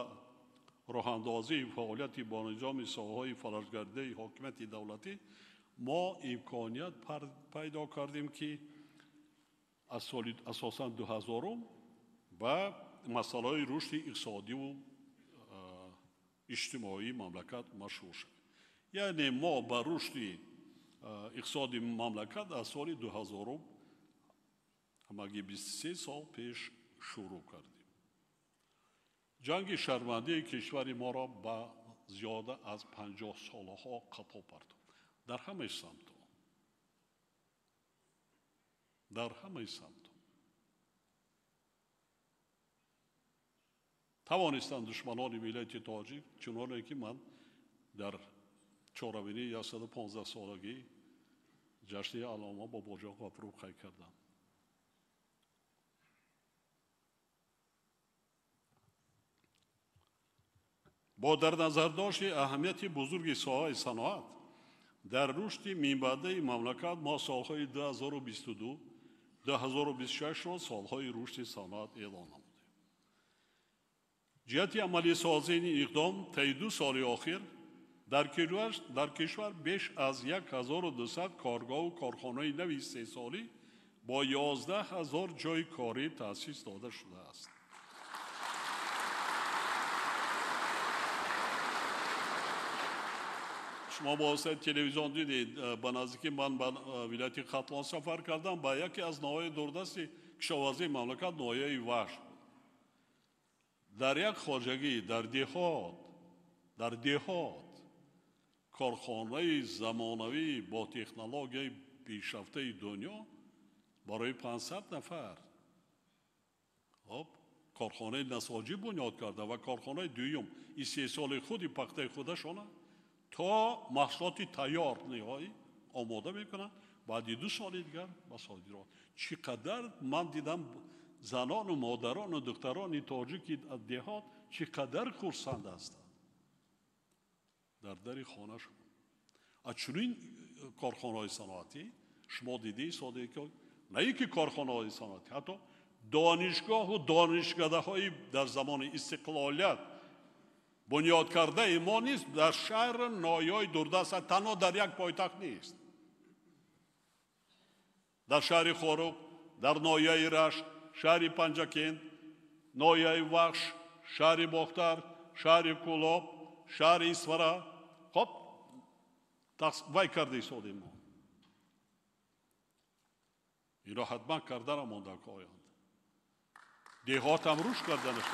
роҳандозии фаъолияти бонизоми соҳаҳои фалаҷгардидаи ҳокимияти давлатӣ мо имконият пайдо кардем, ки аз соли асосан 2000-ум ба масъалаҳои рушди иқтисодиву иҷтимоии мамлакат машғул шавем. Яъне мо ба рушди иқтисоди мамлакат аз соли 2000-ум, ҳамагӣ 23 сол пеш, шурӯъ кардем. Ҷанги шаҳрвандии кишвари моро ба зиёда аз 50 солаҳо қафо партофт дар ҳамаи самтҳо, дар ҳамаи самтҳо. Тавонистанд душманони миллати тоҷик, чуноне ки ман дар чорабинии 115 солагии ҷашни Аллома Бобоҷон Ғафуров қайд кардам. Бо дар назардошти аҳамияти бузурги соҳаи саноат дар рушди минбаъдаи мамлакат мо солҳои 2022 2026-ро солҳои рушди саноат эълон намудем. Ҷиҳати амалисозии ин иқдом таи 2 соли охир дар кишвар беш аз 1200 коргоҳу корхонаи нави истеҳсолӣ бо 11 000 ҷойи корӣ таъсис дода шудааст. Шумо бо воситаи телевизион дидед, ба наздикӣ ман ба вилояти Хатлон сафар кардам, ба яке аз ноҳияи дурдасти кишоварзии мамлакат, ноҳияи Вахш. Дар як хоҷагӣ дар деҳот корхонаи замонавӣ бо технологияи пешрафтаи дунё барои 500 нафар Хоб, корхонаи насоҷӣ бунёд карда ва корхонаи дуюм истеҳсоли худи пахтаи худашона то маҳсулоти тайёр ниҳоӣ омода мекунанд, баъди 2 соли дигар ба содирот. Чӣ қадар ман дидам занону модарону духтарони тоҷики деҳот чӣ қадар хурсанд ҳастанд дар дари хонашон. Аз чунин корхонаҳои саноатӣ шумо дидаи соде ки на ин ки корхонаҳои саноатӣ, ҳатто донишгоҳу донишкадаҳои дар замони истиқлолият бунёд кардаи мо низ дар шаҳр ноҳияҳои дурдаст, танҳо дар як пойтахт нест. Дар шаҳри Хоруғ, дар ноҳияи Рашт, шаҳри Панҷакент, ноҳияи Вахш, шаҳри Бохтар, шаҳри Кӯлоб, шаҳри Исфара. Хоб, вай карда истодем мо. Инро ҳатман кардана монда оянд. Деҳотам рушд карданаш.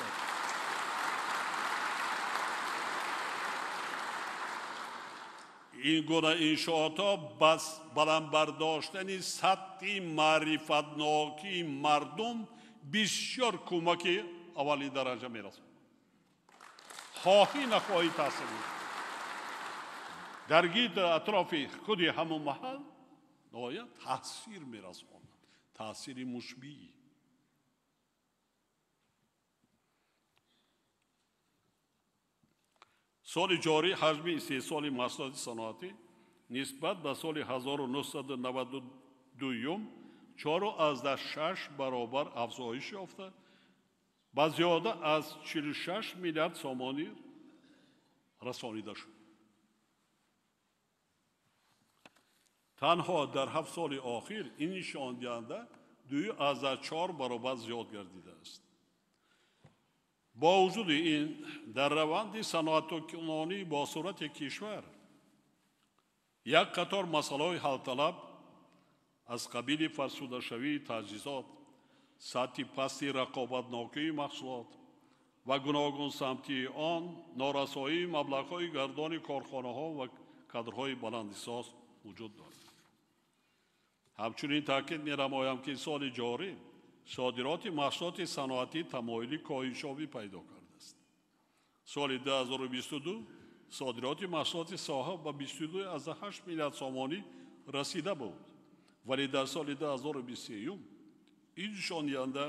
Ин гуна иншоотҳо бас баланд бардоштани сатҳи маърифатнокии мардум бисёр кӯмаки аввалин дараҷа мерасонад. Хоҳӣ нахоҳӣ таъсир мекунад. Дар гирди атрофи худи ҳамон маҳал ноҳоят таъсир мерасонад, таъсири мусбӣ. Соли ҷорӣ ҳаҷми истеҳсоли маҳсулоти саноатӣ нисбат ба соли 1992 4,6 баробар афзоиш ёфта, ба зиёда аз 46 миллиард сомонӣ расонида шуд. Танҳо дар 7 соли охир ин нишондиҳанда 2,4 баробар зиёд гардидааст. Бо вуҷуди ин, дар раванди саноаткунонӣ бо суръати кишвар як қатор масъалаҳои ҳалталаб аз қабили фарсудашавии таҷҳизот, сатҳи пасти рақобатнокии маҳсулот ва гуногунсамтии он, норасоии маблағҳои гардони корхонаҳо ва кадрҳои баландисоз вуҷуд дорад. Ҳамчунин таъкид менамоям, ки соли ҷорӣ содироти маҳсулоти саноатӣ тамоили коҳишёбӣ пайдо кардааст. Соли 2022 содироти маҳсулоти соҳа ба 22,8 миллиард сомонӣ расида буд, вале дар соли 2023 ин нишондиҳанда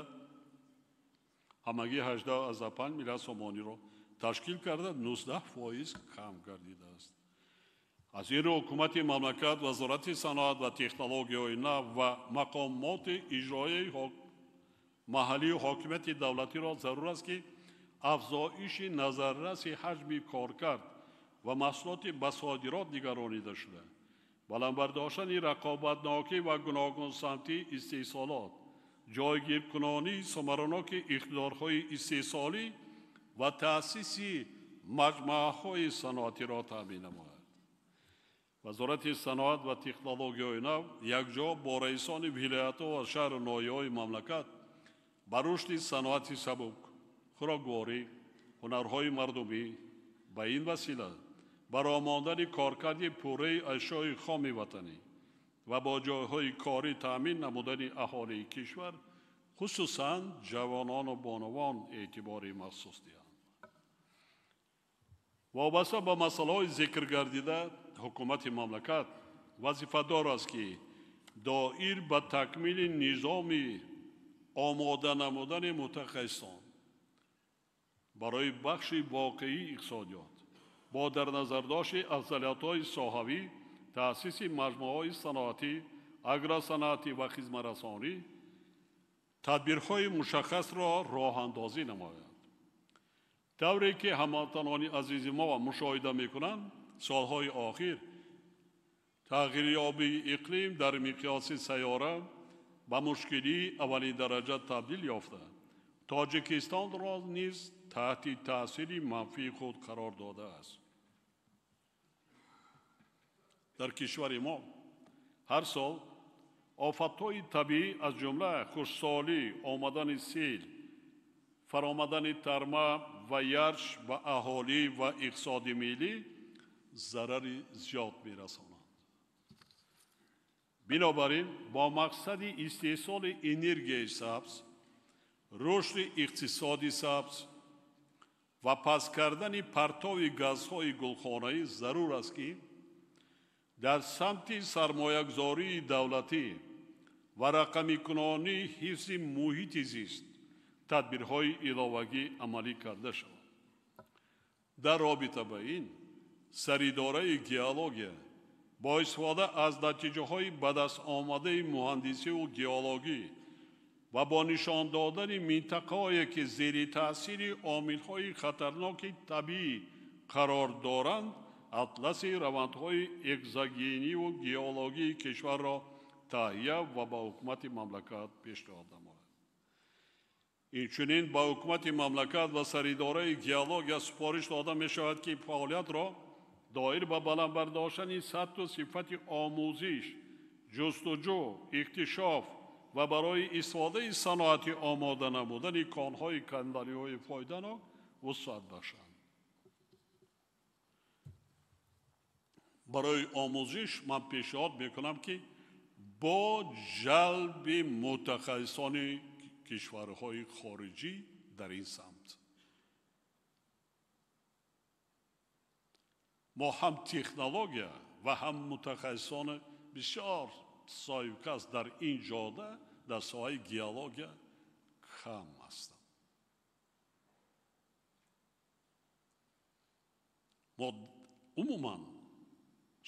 ҳамагӣ 18,5 миллиард сомониро ташкил карда 19% кам гардидааст. Аз ин рӯ ҳукумати мамлакат, Вазорати саноат ва технологияҳои нав ва мақомоти иҷроияи маҳаллию ҳокимияти давлатиро зарур аст, ки афзоиши назарраси ҳаҷми коркард ва маҳсулоти ба содирот нигаронида шуда, баланд бардоштани рақобатнокӣ ва гуногунсамтии истеҳсолот, ҷойгиркунонии самараноки иқтидорҳои истеҳсолӣ ва таъсиси маҷмӯаҳои саноатиро таъмин намояд. Вазорати саноат ва технологияҳои нав якҷо бо раисони вилоятҳо ва шаҳру ноҳияҳои мамлакат ба рушди саноати сабук, хӯрокворӣ, ҳунарҳои мардумӣ, ба ин васила баромондани коркарди пурраи ашёи хоми ватанӣ ва бо ҷойҳои корӣ таъмин намудани аҳолии кишвар, хусусан ҷавонону бонувон эътибори махсус диҳанд. Вобаста ба масъалаҳои зикргардида, ҳукумати мамлакат вазифадор аст, ки доир ба такмили низоми омода намудани мутахассисон барои бахши воқеии иқтисодиёт бо дар назардошти афзалиятҳои соҳавӣ, таъсиси маҷмӯаҳои саноатӣ, агросаноатӣ ва хизматрасонӣ тадбирҳои мушаххасро роҳандозӣ намояд. Тавре ки ҳамватанони азизи мо мушоҳида мекунанд, солҳои охир тағйирёбии иқлим дар миқёси сайёра ба мушкилии аввалин дараҷа табдил ёфта, Тоҷикистонро низ таҳти таъсири манфии худ қарор додааст. Дар кишвари мо ҳар сол офатҳои табиӣ аз ҷумла хушксолӣ, омадани сел, фаромадани тарма ва ярш ба аҳолӣ ва иқтисоди миллӣ зарари зиёд мерасонанд. Бинобар ин, бо мақсади истеҳсоли энергияи сабз Рушди иқтисоди сабз ва паст кардани партови газҳои гулхонаӣ зарур аст, ки дар самти сармоягузории давлатӣ ва рақамикунонии ҳифзи муҳити зист тадбирҳои иловагӣ амалӣ карда шавад. Дар робита ба ин саридораи геология бо истифода аз натиҷаҳои ба даст омадаи муҳандисиву геологӣ ва бо нишон додани минтақаҳое, ки зери таъсири омилҳои хатарноки табиӣ қарор доранд, атласи равандҳои экзогениву геологии кишварро таҳия ва ба ҳукумати мамлакат пешниҳод намояд. Инчунин ба ҳукумати мамлакат ва саридораи геология супориш дода мешавад, ки фаъолиятро доир ба баланд бардоштани сатҳу сифати омӯзиш, ҷустуҷӯ, иктишоф ва барои истифодаи саноатӣ омода намудани конҳои канданиҳои фоиданок вусъат бахшанд. Барои омӯзиш ман пешниҳод мекунам, ки бо ҷалби мутахассисони кишварҳои хориҷӣ дар ин самт мо ҳам технология ва ҳам мутахассисони бисёр соҳибкас дар ин ҷода дар соҳаи геология кам ҳастанд. Мо умуман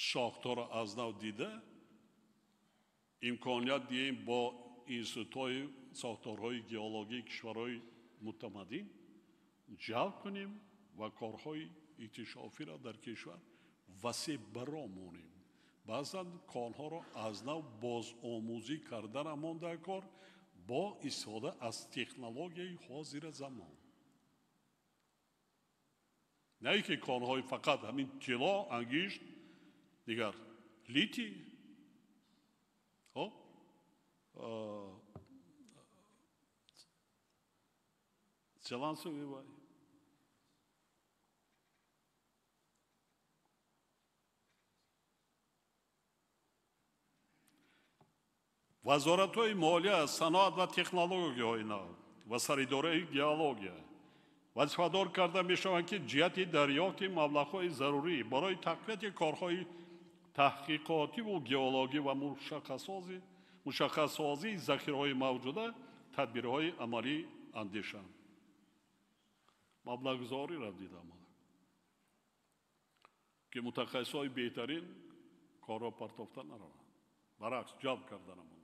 шохтҳоро аз нав дида имконият диҳем бо институтҳои сохторҳои геологии кишварҳои мутамаддин ҷалб кунем ва корҳои иктишофиро дар кишвар васеъ баро монем. Баъзан конҳоро аз нав бозомӯзӣ карданамон дар кор бо истифода аз технологияи ҳозира замон. На ин ки конҳои фақат ҳамин тилло, ангишт, дигар литий, целансови вай. Вазоратҳои молия, саноат ва технологияҳои нав ва саридораи геология вазифадор карда мешаванд, ки ҷиҳати дарёфти маблағҳои зарурӣ барои тақвияти корҳои таҳқиқотиву геологӣ ва мушаххассозии захираҳои мавҷуда тадбирҳои амалӣ андешанд. Маблағгузориро дидам, ки мутахассисҳои беҳтарин корро партофта нараванд, баръакс ҷалб карданамон.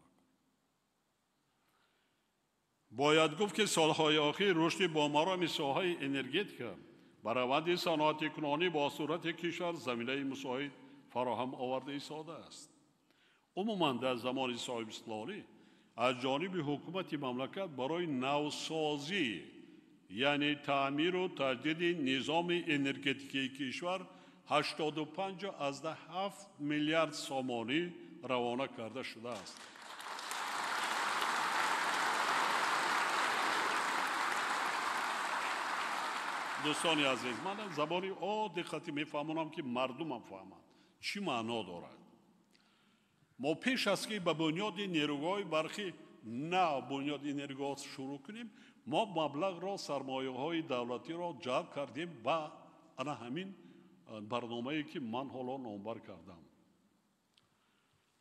Бояд гуфт, ки солҳои охир рушди бомароми соҳаи энергетика ба раванди саноатикунонӣ бо суръати кишвар заминаи мусоид фароҳам оварда истодааст. Умуман дар замони соҳибистиқлолӣ аз ҷониби ҳукумати мамлакат барои навсозӣ, яъне таъмиру таҷдиди низоми энергетикии кишвар 85,7 миллиард сомонӣ равона карда шудааст. Дӯстони азиз, ман забони оддӣ хати мефаҳмонам, ки мардумам фаҳманд чӣ маъно дорад. Мо пеш аз ки ба бунёди нерӯгоҳи барқӣ нав бунёди нерӯгоҳ шурӯъ кунем, мо маблағро, сармояҳои давлатиро ҷалб кардем ба ана ҳамин барномае, ки ман ҳоло номбар кардам.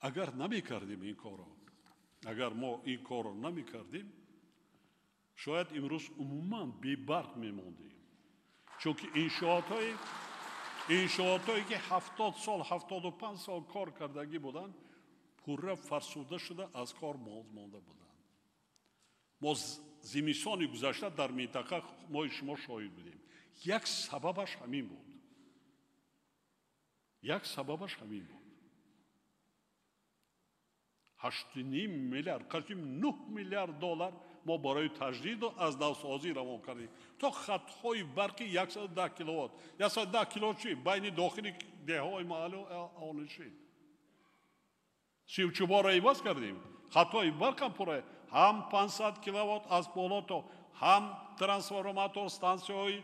Агар намекардем ин корро, агар мо ин корро намекардем, шояд имрӯз умуман бебарқ мемондем. Чунки иншоотҳое ки 70 сол, 75 сол кор кардагӣ буданд, пурра фарсуда шуда аз кор монда буданд. Мо зимистони гузашта дар минтақа мои шумо шоҳид будем. Як сабабаш ҳамин буд. Як сабабаш ҳамин буд. 8,5 миллиард, қариб 9 миллиард доллар мо барои таҷдиду аз навсозӣ равон кардем. То хатҳои барқи 110 киловатт. 110 киловатт чи? Байни дохили деҳаҳои маҳаллӣ аҳолинишин. Сивчуборо иваз кардем. Хатҳои барқам пурра ҳам 500 киловатт аз боло то ҳам трансформатор, стансияҳои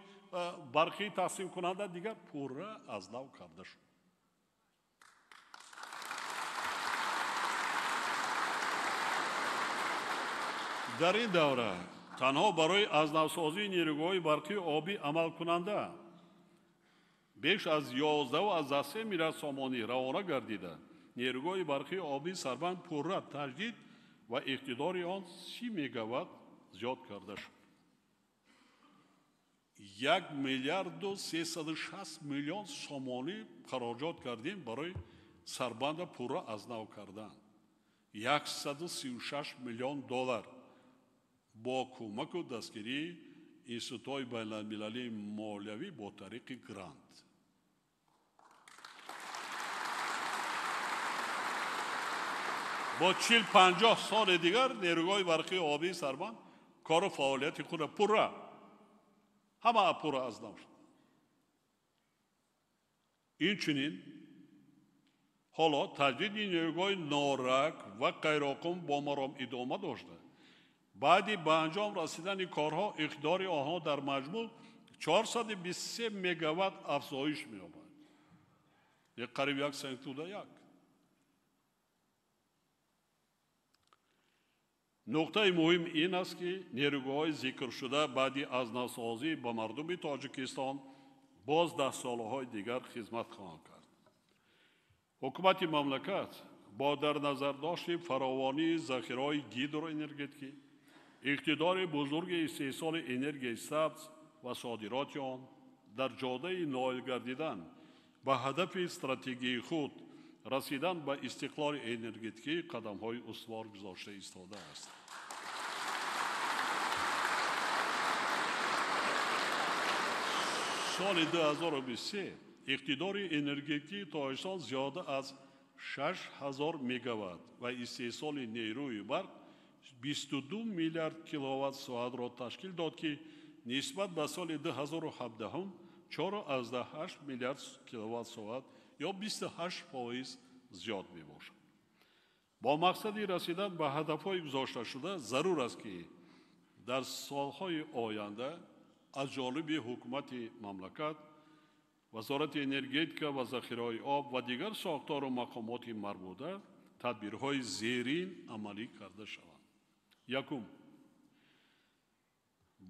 барқӣ тақсимкунанда дигар пурра аз нав карда шуд. Дар ин давра Танҳо барои аз навсозии нерӯгоҳи барқии обӣ амалкунанда беш аз 11,3 миллиард сомонӣ равона гардида, нерӯгоҳи барқии обӣ Сарбанд пурра таҷдид ва иқтидори он 30 мегаватт зиёд карда шуд. 1 миллиарду 360 миллион сомонӣ хароҷот кардем барои Сарбанда пурра аз нав кардан. 136 миллион доллар бо кӯмаку дастгирии институтҳои байналмилалии молиявӣ бо тариқи грант. Бо 40-50 соли дигар нерӯгоҳи барқии обии Сарбанд кору фаъолияти худро пурра ҳама пурра аз нав шуд. Инчунин ҳоло таҷдиди нерӯгоҳи Норак ва Қайроқум бо маром идома дошта, баъди ба анҷом расидани корҳо иқтидори онҳо дар маҷмӯъ 423 мегаватт афзоиш меёбад, қариб 1,1. Нуқтаи муҳим ин аст, ки нерӯгоҳҳои зикршуда баъди аз навсозӣ ба мардуми Тоҷикистон боз даҳсолаҳои дигар хизмат хоҳанд кард. Ҳукумати мамлакат бо дар назардошти фаровонии захираҳои гидроэнергетикӣ, иқтидори бузурги истеҳсоли энергияи сабз ва содироти он дар ҷодаи ноил гардидан ба ҳадафи стратегии худ расидан ба истиқлоли энергетикӣ қадамҳои устувор гузошта истодааст. Соли 2023 иқтидори энергетикии Тоҷикистон зиёда аз 6000 мегаватт ва истеҳсоли нерӯи барқ 22 миллиард киловатт соатро ташкил дод, ки нисбат ба соли 2017 4,8 миллиард киловатт соат ё 28% зиёд мебошад. Бо мақсади расидан ба ҳадафҳои гузошташуда зарур аст, ки дар солҳои оянда аз ҷониби ҳукумати мамлакат, Вазорати энергетика ва захираҳои об ва дигар сохтору мақомоти марбута тадбирҳои зерин амалӣ карда шаванд. Якум,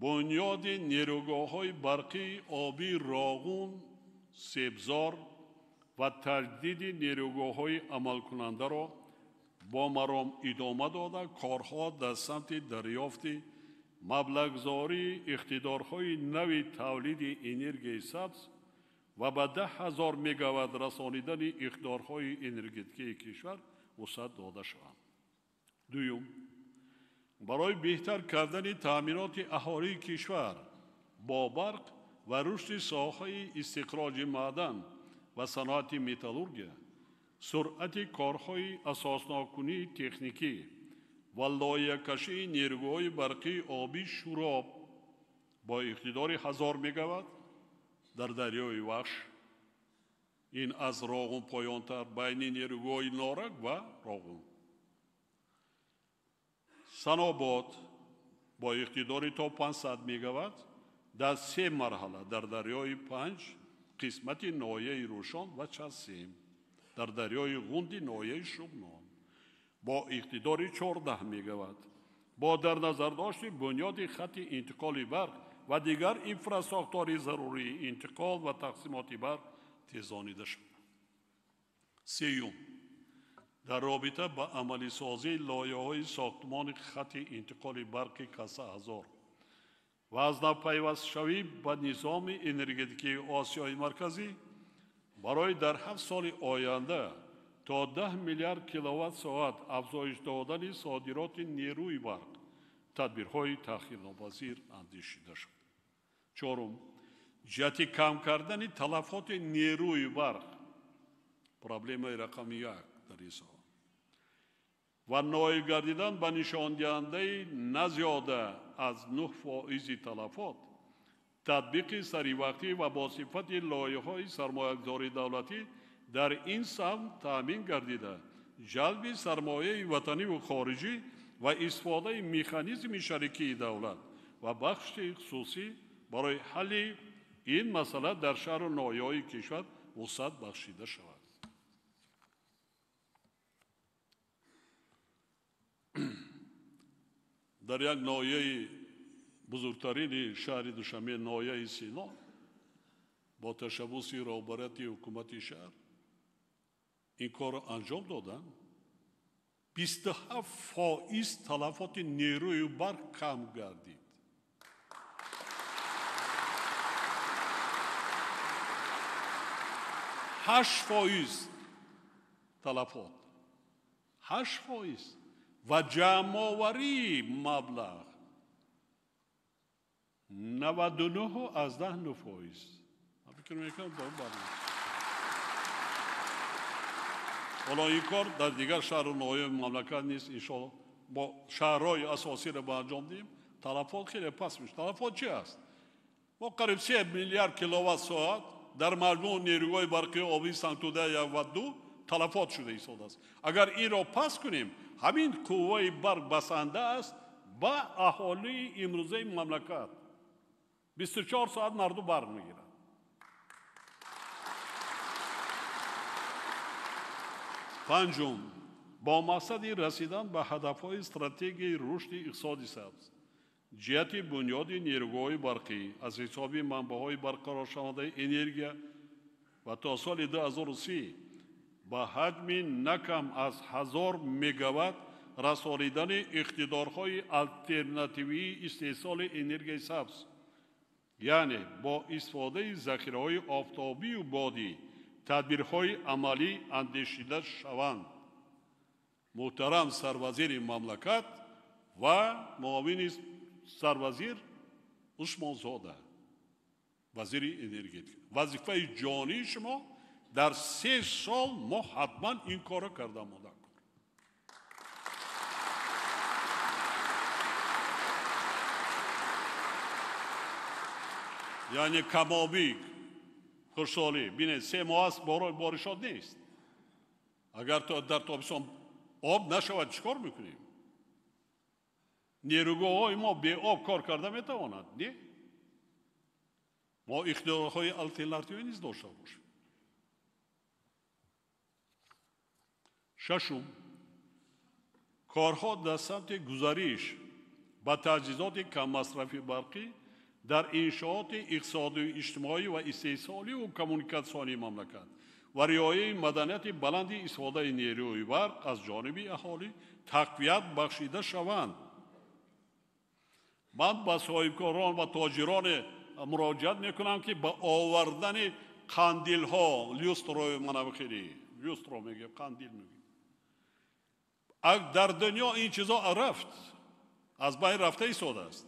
бунёди нерӯгоҳҳои барқии обии Роғун, Себзор ва таҷдиди нерӯгоҳҳои амалкунандаро бо маром идома дода, корҳо дар самти дарёфти маблағгузории иқтидорҳои нави тавлиди энергияи сабз ва ба 10 000 мегаватт расонидани иқтидорҳои энергетикии кишвар вусъат дода шаванд. Дуюм, барои беҳтар кардани таъминоти аҳолии кишвар бо барқ ва рушди соҳаи истиқроҷи маъдан ва саноати металлургия, суръати корҳои асосноккунии техникӣ ва лоиҳакашии нерӯгоҳи барқии обии Шӯроб бо иқтидори 1000 мегаватт дар дарёи Вахш, ин аз Роғун поёнтар байни нерӯгоҳи Норак ва Роғун, Санобод бо иқтидори то 500 мегаватт дар се марҳала дар дарёи Панҷ қисмати ноҳияи Рӯшон ва Часим, дар дарёи Ғунди ноҳияи Шуғнон бо иқтидори 14 мегаватт бо дар назардошти бунёди хатти интиқоли барқ ва дигар инфрасохтори зарурии интиқол ва тақсимоти барқ тезонида шуд. Сеюм, дар робита ба амалисозии лоиҳаҳои сохтмони хатти интиқоли барқи Каса ҳазор ва аз навпайвастшавӣ ба низоми энергетикии Осиёи Марказӣ барои дар 7 соли оянда то 10 миллиард киловатт соат афзоиш додани содироти нерӯи барқ тадбирҳои таъхирнопазир андешида шуд. Чорум, ҷиҳати кам кардани талафоти нерӯи барқ, проблемаи рақами як дар ин соҳа, ва ноил гардидан ба нишондиҳандаи на зиёда аз 9% талафот, татбиқи саривақтӣ ва бо сифати лоиҳаҳои сармоягузории давлатӣ дар ин самт таъмин гардида, ҷалби сармояи ватаниву хориҷӣ ва истифодаи механизми шарикии давлат ва бахши хусусӣ барои ҳалли ин масъала дар шаҳру ноҳияҳои кишвар вусъат бахшида шавад. Дар як ноҳияи бузургтарини шаҳри Душанбе, ноҳияи Сино, бо ташаббуси роҳбарияти ҳукумати шаҳр ин корро анҷом доданд. 27% талафоти нерӯи барқ кам гардид. 8% талафот, 8% ва ҷамъоварии маблағ 99,9%. Ман фикр мекунам дар барномаи. Ҳоло ин кор дар дигар шаҳру ноҳияи мамлакат нест. Иншоалло бо шаҳрҳои асосиро ба анҷом диҳем, талафот хеле паст мешавад. Талафот чи аст? Мо қариб 3 миллиард киловатт соат дар маҷмӯъ нерӯгоҳи барқии обии Сангтуда 1 ва 2 талафот шуда истодааст. Агар инро паст кунем, ҳамин қувваи барқ басанда аст ба аҳолии имрӯзаи мамлакат. 24 соат мардум барқ мегирад. Панҷум, бо мақсади расидан ба ҳадафҳои стратегияи рушди иқтисоди сабз, ҷиҳати бунёди нерӯгоҳҳои барқӣ аз ҳисоби манбаъҳои барқароршавандаи энергия ва то соли 2030 ба ҳаҷми на кам аз 1000 мегаватт расонидани иқтидорҳои алтернативии истеҳсоли энергияи сабз, яъне бо истифодаи захираҳои офтобию бодӣ тадбирҳои амалӣ андешида шаванд. Муҳтарам сарвазири мамлакат ва муовини сарвазир Усмонзода, вазири энергетика, вазифаи ҷонии шумо дар 3 сол мо ҳатман ин корро карда монда. Яъне камобӣ, хушҳолӣ. Бинед, 3 моҳ аст боришот нест. Агар дар тобистон об нашавад, чӣ кор мекунем? Нерӯгоҳҳои мо беоб кор карда метавонад? Не? Мо иқтидорҳои алтернативӣ низ дошта бошем. Шашум, корҳо дар самти гузариш ба таҷҳизоти каммасрафи барқӣ дар иншооти иқтисодию иҷтимоӣ ва истеҳсолию коммуникатсионии мамлакат ва риояи маданияти баланди истифодаи нерӯи барқ аз ҷониби аҳолӣ тақвият бахшида шаванд. Ман ба соҳибкорон ва тоҷироне муроҷиат мекунам, ки ба овардани қандилҳо, люстрои манавхелӣ, люстро мегӯем, қандил мегӯем. Дар дунё ин чизо рафт, аз байн рафта истодааст.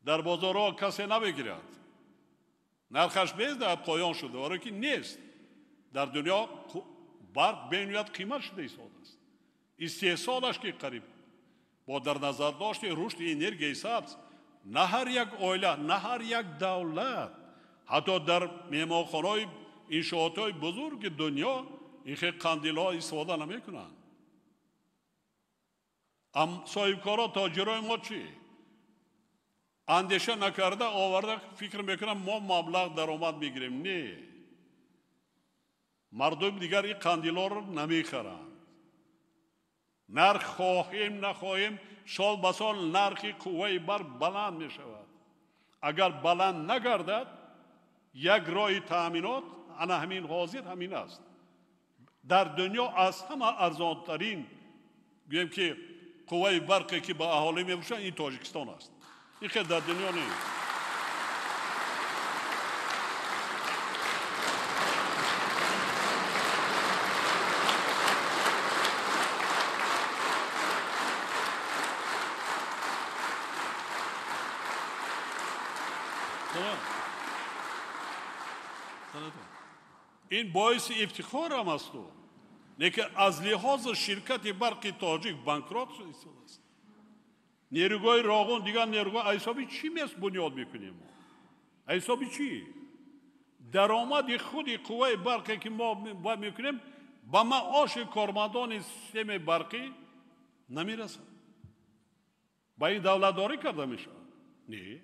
Дар бозорҳо касе намегирад. Нархаш безда поён шуда, барое ки нест. Дар дунё барқ бениҳоят қимат шуда истодааст. Истеҳсолаш ки қариб бо дар назар дошти рушди энергияи сабз на ҳар як оила, на ҳар як давлат, ҳатто дар меҳмонхонаҳои иншоотҳои бузурги дунё ин хел қандилҳо истифода намекунанд. Соҳибкоро, тоҷирои мо чӣ? Андеша накарда оварда фикр мекунам мо маблағ даромад мегирем. Не, мардум дигар ин қандилҳоро намехаранд. Нарх хоҳем нахоҳем, сол ба сол нархи қувваи барқ баланд мешавад. Агар баланд нагардад, як роҳи таъминот ана ҳамин ҳозир ҳамин аст. Дар дунё аз ҳама арзонтарин гӯем ки қувваи барқе ки ба аҳолӣ мефурӯшанд ин Тоҷикистон аст. Ин хел дар дунё нест. Ин боиси ифтихорам аст, лекин аз лиҳози ширкати барқи тоҷик банкрот шудааст. Нерӯгоҳи Роғун, дигар нерӯгоҳ аз ҳисоби чӣ мест бунёд мекунем? Аз ҳисоби чӣ? Даромади худи қувваи барқе ки мо бояд мекунем ба маоши кормандони системаи барқӣ намерасад. Ба ин давлатдорӣ карда мешавад? Не.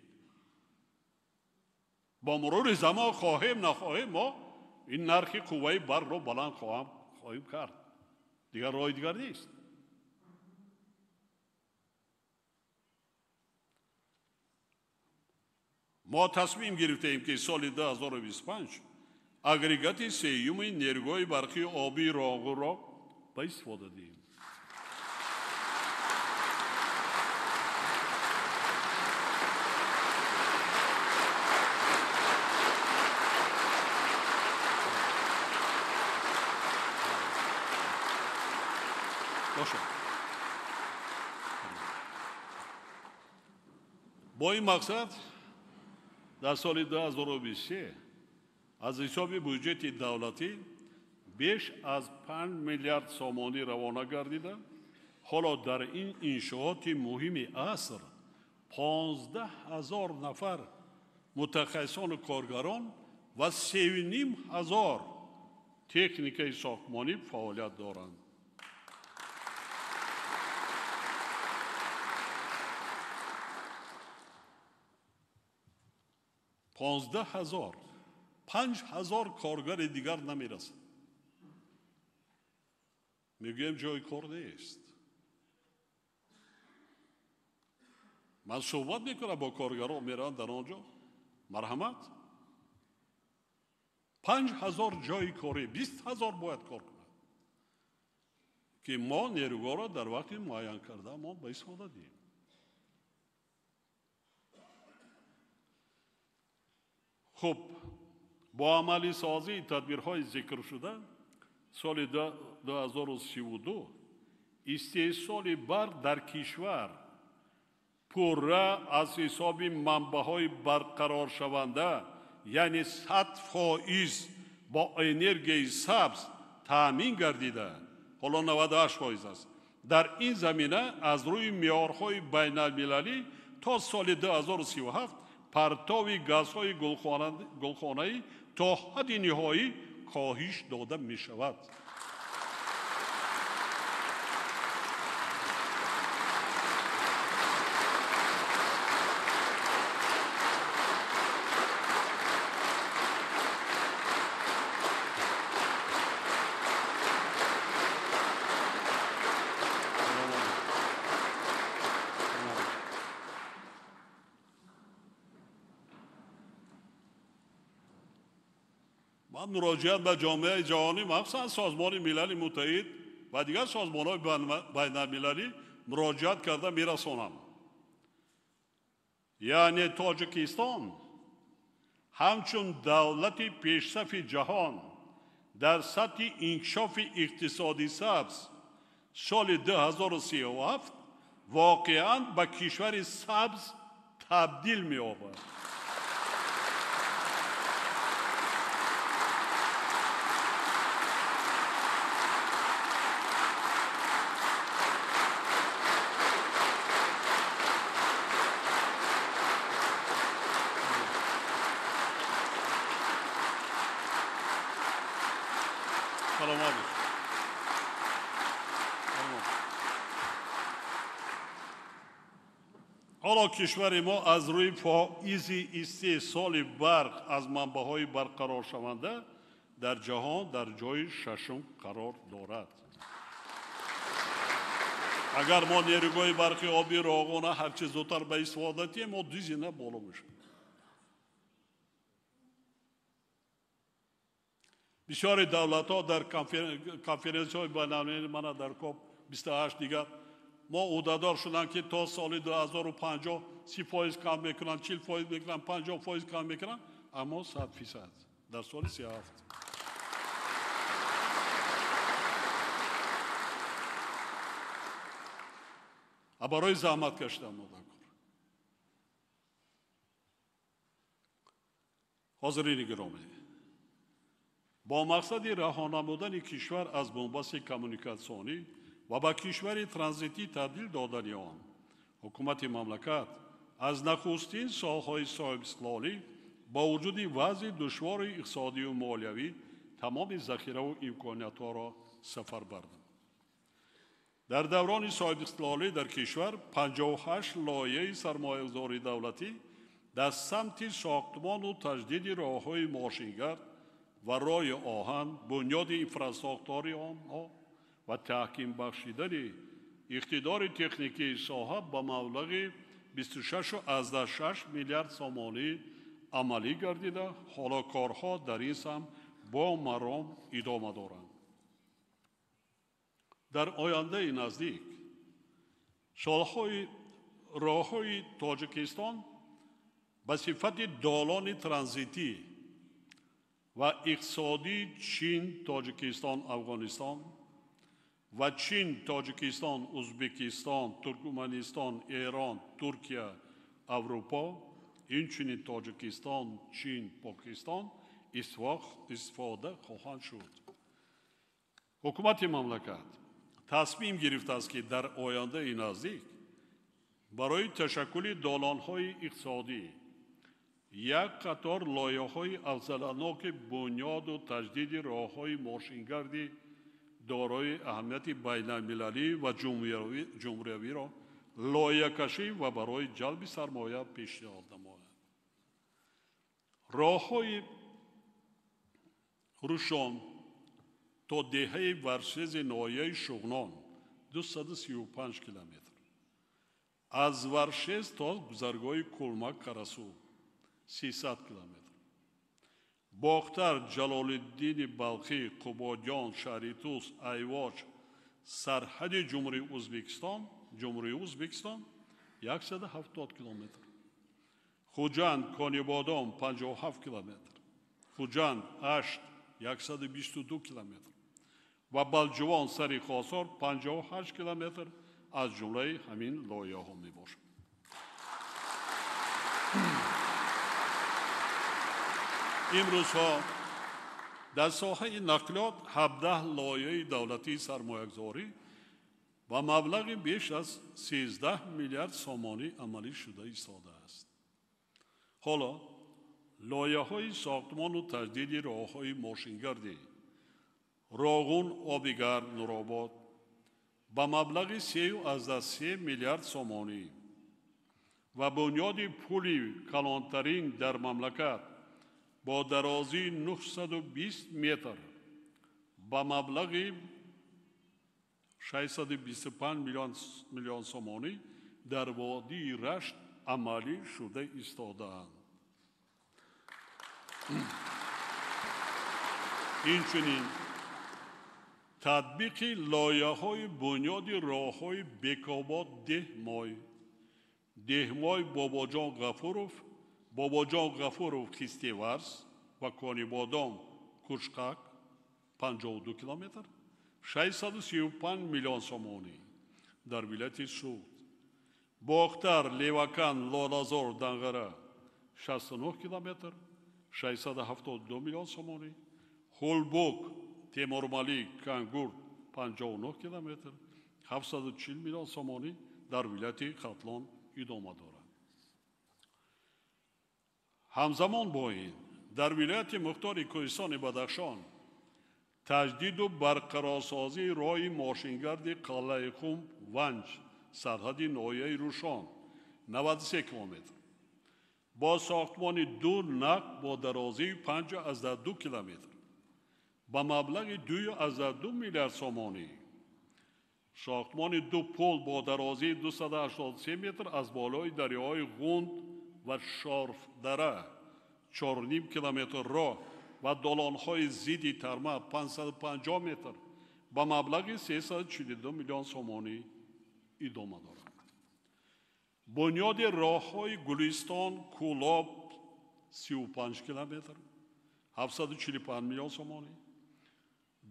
Бо мурури замон хоҳем нахоҳем мо ин нархи қувваи барқро баланд хоҳем кард. Дигар роҳи дигар нест. Мо тасмим гирифтаем, ки соли 2025 агрегати сеюми нерӯгоҳи барқии обии Роғунро ба истифода диҳем. Бошад. Бо ин мақсад дар соли 2023 аз ҳисоби буҷети давлатӣ беш аз 5 миллиард сомонӣ равона гардида, ҳоло дар ин иншооти муҳими аср 15 ҳазор нафар мутахассисону коргарон ва 3,5 ҳазор техникаи сохтмонӣ фаъолият доранд. 15 ҳазор, 5 ҳазор коргари дигар намерасад. Мегӯем, ҷои кор нест. Ман суҳбат мекунам бо коргарон, мераванд дар он ҷо. Марҳамат, 5 ҳазор ҷои корӣ, 20 ҳазор бояд кор кунад, ки мо нерӯгоҳро дар вақти муайян карда мо ба истифода диҳем. Хуб, бо амалисозии тадбирҳои зикршуда соли 2032 истеҳсоли барқ дар кишвар пурра аз ҳисоби манбаъҳои барқароршаванда, яъне 100% бо энергияи сабз таъмин гардида, ҳоло 98% аст. Дар ин замина аз рӯи меъёрҳои байналмилалӣ то соли 2037 партови газҳои гулхонаӣ то ҳадди ниҳоӣ коҳиш дода мешавад. Ман муроҷиат ба ҷомеаи ҷаҳонӣ, махсусан Созмони Милали Муттаҳид ва дигар созмонҳои байналмилалӣ муроҷиат карда мерасонам, яъне Тоҷикистон ҳамчун давлати пешсафи ҷаҳон дар сатҳи инкишофи иқтисоди сабз соли 2037 воқеан ба кишвари сабз табдил меёбад. Саломат бошед. Ҳоло кишвари мо аз рӯи фоизи истеҳсоли барқ аз манбаъҳои барқароршаванда дар ҷаҳон дар ҷои шашум қарор дорад. Агар мо нерӯгоҳи барқи оби Роғуна ҳарчи зудтар ба истифода диҳем, мо ду зина боло мешавем. Бисёри давлатҳо дар конференсияҳои байналмилалӣ, мана дар КОП 28, дигар мо ӯҳдадор шуданд, ки то соли 2050 30% кам мекунанд, 40% мекунанд, 50% кам мекунанд, аммо 100% дар соли 37. А барои заҳмат кашидан мо дар кор. Ҳозирини гиромӣ, бо мақсади раҳо намудани кишвар аз бунбасти коммуникатсионӣ ва ба кишвари транзитӣ табдил додани он, ҳукумати мамлакат аз нахустин солҳои соҳибистиқлолӣ бо вуҷуди вазъи душвори иқтисодию молиявӣ тамоми захираву имкониятҳоро сафарбар намуд. Дар даврони соҳибистиқлолӣ дар кишвар 58 лоиҳаи сармоягузории давлатӣ дар самти сохтмону таҷдиди роҳҳои мошингард ва роҳи оҳан, бунёди инфрасохтори онҳо ва таҳким бахшидани иқтидори техникии соҳа ба маблағи 26,6 миллиард сомонӣ амалӣ гардида, ҳоло корҳо дар ин самт бо маром идома доранд. Дар ояндаи наздик роҳҳои Тоҷикистон ба сифати долони транзитӣ ва иқтисодии Чин, Тоҷикистон, Афғонистон ва Чин, Тоҷикистон, Узбекистон, Туркманистон, Эрон, Туркия, Аврупо, инчунин Тоҷикистон, Чин, Покистон истифода хоҳанд шуд. Ҳукумати мамлакат тасмим гирифтааст, ки дар ояндаи наздик барои ташаккули долонҳои иқтисодӣ як қатор лоиҳаҳои афзаланоки бунёду таҷдиди роҳҳои мошингарди дорои аҳамияти байналмилалӣ ва ҷумҳуриявиро лоиҳакашӣ ва барои ҷалби сармоя пешниҳод намояд. Роҳҳои Рушон то деҳаи Варшези ноҳияи Шуғнон 235 километр, аз Варшез то гузаргоҳи Кулмак Қарасу 300 километр, Бохтар, Ҷалолиддини Балхӣ, Қубодиён, Шаҳритус, Айвоч, сарҳади Ҷумҳурии Узбекистон 170 километр, Хуҷанд, Конибодом 57 километр, Хуҷанд, Ашт 122 километр ва Балҷувон, Сари Хосор 58 километр аз ҷумлаи ҳамин лоиҳаҳо мебошад. Имрӯзҳо дар соҳаи нақлиёт 17 лоиҳаи давлатии сармоягузорӣ ба маблағи беш аз 13 миллиард сомонӣ амалӣ шуда истодааст. Ҳоло лоиҳаҳои сохтмону таҷдиди роҳҳои мошингардӣ Роғун, Обигарм, Нуробод ба маблағи 3,3 миллиард сомонӣ ва бунёди пули калонтарин дар мамлакат бо дарозии 920 метр ба маблағи 625 миллион сомонӣ дар водии Рашт амалӣ шуда истодаанд. Инчунин татбиқи лоиҳаҳои бунёди роҳҳои Бекобод Деҳмой, Деҳмой Бобоҷон Ғафуров, Бобоҷон Ғафуров Хистеварз ва Конибодом Кушқак 52 километр, 635 миллион сомонӣ дар вилояти Суғд, Бохтар, Левакан, Лолазор, Данғара 69 километр, 672 миллион сомонӣ, Хулбук, Темурмалик, Кангурт 59 километр, 740 миллион сомонӣ дар вилояти Хатлон идома дорад. Ҳамзамон бо ин дар вилояти Мухтори Кӯҳистони Бадахшон таҷдиду барқарорсозии роҳи мошингарди Қалъаи Хум Ванҷ сарҳади ноҳияи Рушон 93 километр бо сохтмони ду нақб бо дарозии 5,2 километр ба маблағи 2,2 миллиард сомонӣ, сохтмони ду пул бо дарозии 283 метр аз болои дарёҳои Ғунд ва Шорфдара 4,5 километр роҳ ва долонҳои зидди тарма 550 метр ба маблағи 342 миллион сомонӣ идома дорад. Бунёди роҳҳои Гулистон Кӯлоб 35 километр 745 миллион сомонӣ,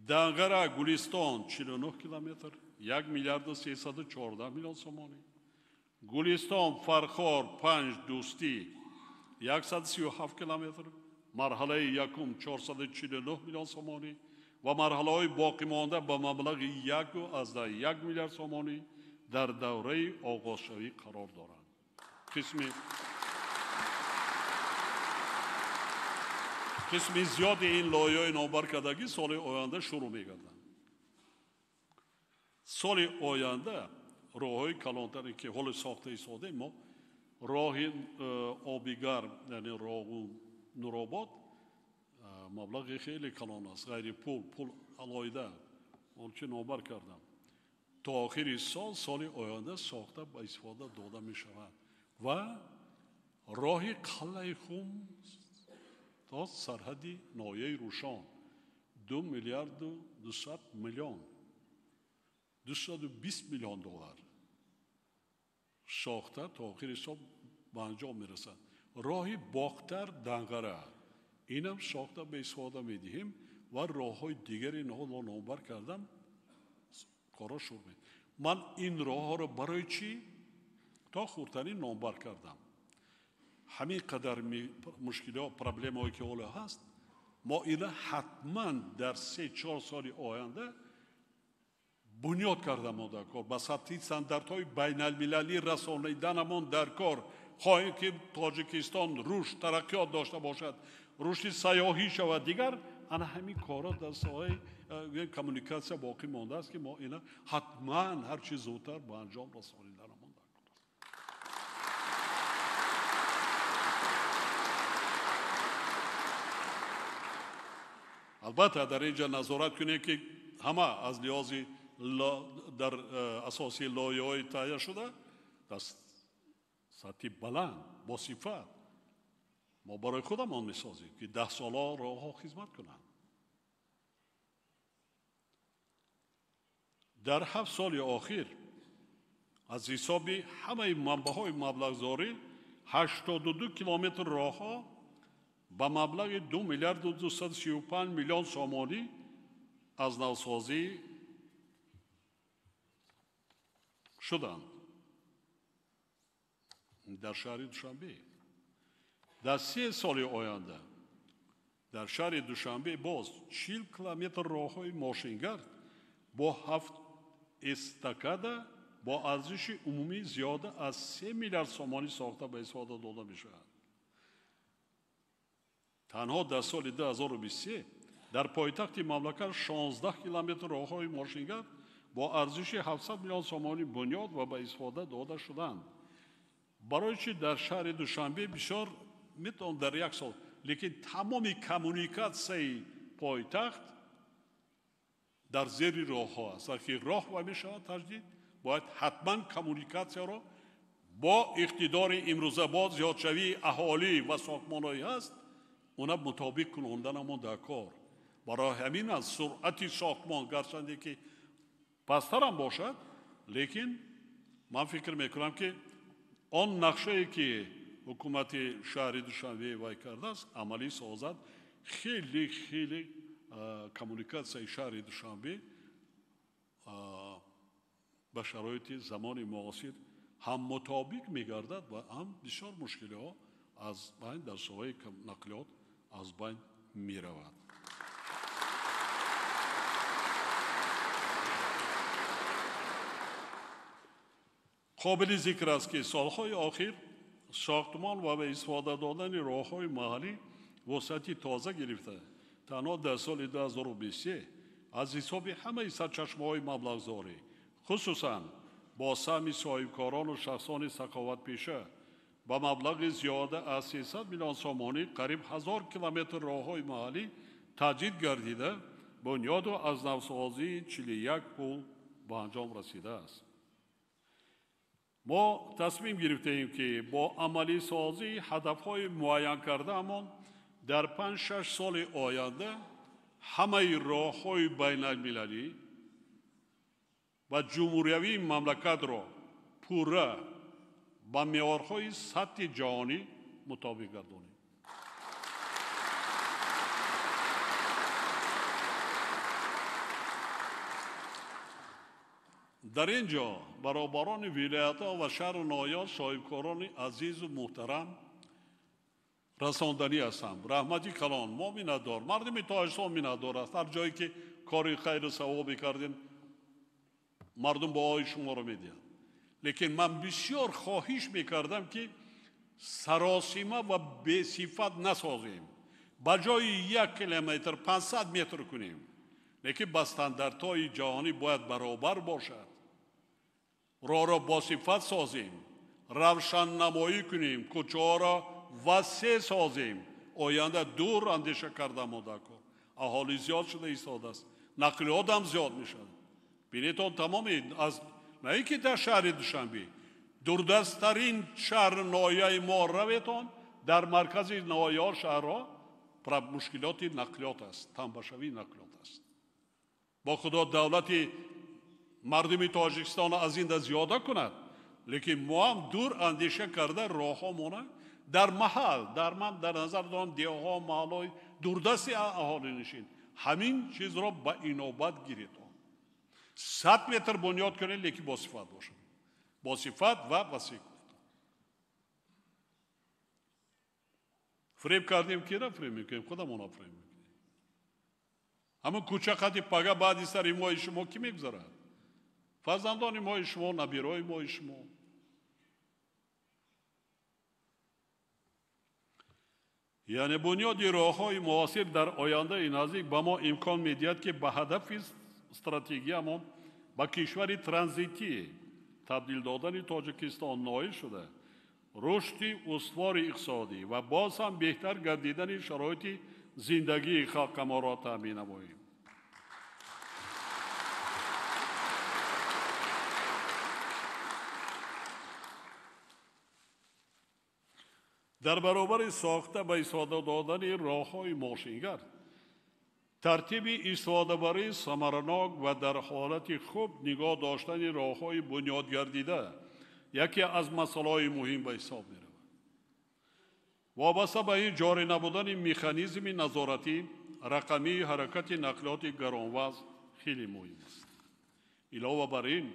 Данғара Гулистон 49 километр 1 миллиарду 314 миллион сомонӣ, Гулистон Фархор 5 Дӯстӣ 137 километр, марҳалаи якум 449 миллион сомонӣ ва марҳалаҳои боқимонда ба маблағи 1,1 миллиард сомонӣ дар давраи оғозшавӣ қарор доранд. Қисми зиёди ин лоиҳаҳои номбаркардагӣ соли оянда шурӯъ мегарданд. Соли оянда роҳҳои калонтаре ки ҳоло сохта истодаем мо, роҳи Обигарм, яъне Роғун Нуробод, маблағи хеле калон аст, ғайри пул, пул алоҳида, он чи номбар кардам. То охири сол, соли оянда сохта ба истифода дода мешавад ва Роҳи Қалъаи Хум то сарҳади ноҳияи Рӯшон 2 миллиарду 200 миллион, 220 миллион доллар сохта то охири сол ба анҷом мерасад. Роҳи Бохтар Данғара инам сохта ба истифода медиҳем ва роҳҳои дигари инҳоро номбар кардам, корҳо шурӯъ мешавад. Ман ин роҳҳоро барои чӣ то хурдтарин номбар кардам? Ҳамин қадар мушкилиҳо, проблемаҳое ки ҳоло ҳаст, мо ина ҳатман дар 3-4 соли оянда бунёд кардамон дар кор, ба сатҳи стандартҳои байналмилалӣ расониданамон дар кор. Хоҳем ки Тоҷикистон рушд, тараққиёт дошта бошад, рушди сайёҳӣ шавад, дигар ана ҳамин корҳо дар соҳаи коммуникатсия боқӣ мондааст, ки мо ина ҳатман ҳарчи зудтар ба анҷом расониданамон дар кор аст. Албатта дар ин ҷо назорат кунем, ки ҳама аз лиҳози дар асоси лоиҳаҳои таҳия шуда дар сатҳи баланд бо сифат мо барои худамон месозем, ки 10 солҳо роҳҳо хизмат кунанд. Дар 7 соли охир аз ҳисоби ҳамаи манбаъҳои маблағгузорӣ 82 километр роҳҳо ба маблағи 2 миллиарду 235 миллион сомонӣ аз навсозӣ шуданд дар шаҳри Душанбе. Дар 3 соли оянда дар шаҳри Душанбе боз 40 километр роҳҳои мошингард бо 7 эстакада бо арзиши умумӣ зиёда аз 3 миллиард сомонӣ сохта ба истифода дода мешавад. Танҳо дар соли 2023 дар пойтахти мамлакат 16 километр роҳҳои мошингард бо арзиши 700 миллион сомонӣ бунёд ва ба истифода дода шуданд. Барои чи дар шаҳри Душанбе бисёр метавон дар як сол, лекин тамоми коммуникатсияи пойтахт дар зери роҳҳо аст. Вақте роҳ ва мешавад таҷдид, бояд ҳатман коммуникатсияро бо иқтидори имрӯза, бо зиёдшавии аҳолӣ ва сохтмонҳое ҳаст, она мутобиқ кунонданамон дар кор. Барои ҳамин аз суръати сохтмон гарчанде ки пасттарам бошад, лекин ман фикр мекунам, ки он нақшае ки ҳукумати шаҳри Душанбе вай кардааст, амалӣ созад. Хеле хеле коммуникатсияи шаҳри Душанбе ба шароити замони муосир ҳам мутобиқ мегардад ва ҳам бисёр мушкилиҳо аз байн дар соҳаи нақлиёт аз байн меравад. Қобили зикр аст, ки солҳои охир сохтмон ва ба истифода додани роҳҳои маҳаллӣ вусъати тоза гирифта. Танҳо дар соли 2023 аз ҳисоби ҳамаи сарчашмаҳои маблағгузорӣ, хусусан бо саҳми соҳибкорону шахсони саховатпеша ба маблағи зиёда аз 300 миллион сомонӣ қариб 1000 километр роҳҳои маҳаллӣ таҷдид гардида, бунёду аз навсозии 41 пул ба анҷом расидааст. Мо тасмим гирифтаем, ки бо амалисозии ҳадафҳои муайян кардаамон дар 5-6 соли оянда ҳамаи роҳҳои байналмилалӣ ва ҷумҳуриявии мамлакатро пурра ба меъёрҳои сатҳи ҷаҳонӣ мутобиқ гардонем. Дар ин ҷо баробарони вилоятҳо ва шаҳру ноҳияҳо, соҳибкорони азизу муҳтарам расонданӣ ҳастам. Раҳмати калон, мо миннатдор, мардуми Тоҷикистон миннатдор аст. Ҳар ҷое ки кори хайру савобе кардем, мардум баҳои шуморо медиҳанд. Лекин ман бисёр хоҳиш мекардам, ки саросима ва бесифат насозем. Ба ҷои 1 километр 500 метр кунем, лекин ба стандартҳои ҷаҳонӣ бояд баробар бошад. Роҳро босифат созем, равшаннамоӣ кунем, кӯчаҳоро васеъ созем. Оянда дур андеша карда мода кор. Аҳолӣ зиёд шуда истодааст, нақлиётам зиёд мешавад. Бинетон тамоми аз на ин ки дар шаҳри Душанбе, Дурдасттарин шаҳр ноҳияи мо раветон, дар маркази ноҳияҳо шаҳрҳо мушкилоти нақлиёт аст, танбашавии нақлиёт аст. Бо худо давлати мардуми Тоҷикистон аз ин да зиёда кунад, лекин мо ҳам дур андеша карда роҳҳо мона дар маҳал, дар ман дар назар дорам деҳҳо, маҳалҳои дурдасти аҳолинишин, ҳамин чизро ба инобат гиред. 100 метр бунёд кунед, лекин бо сифат бошад, бо сифат ва васеъ. Фиреб кардем, кира фиреб мекунем? Худамона фиреб мекунем. Ҳамон кӯча қади пага баъди сари мои шумо кӣ мегузарад? Фарзандони мои шумо, набирои мои шумо. Яъне бунёди роҳҳои муосир дар ояндаи наздик ба мо имкон медиҳад, ки ба ҳадафи стратегиямон ба кишвари транзитӣ табдил додани Тоҷикистон ноил шуда, рушди устувори иқтисодӣ ва боз ҳам беҳтар гардидани шароити зиндагии халқамонро таъмин намоем. Дар баробари сохта ба истифода додани роҳҳои мошингард, тартиби истифодабарии самаранок ва дар ҳолати хуб нигоҳ доштани роҳҳои бунёдгардида яке аз масъалаҳои муҳим ба ҳисоб меравад. Вобаста ба ин ҷорӣ набудани механизми назоратӣ рақамии ҳаракати нақлиёти гаронвазн хеле муҳим аст. Илова бар ин,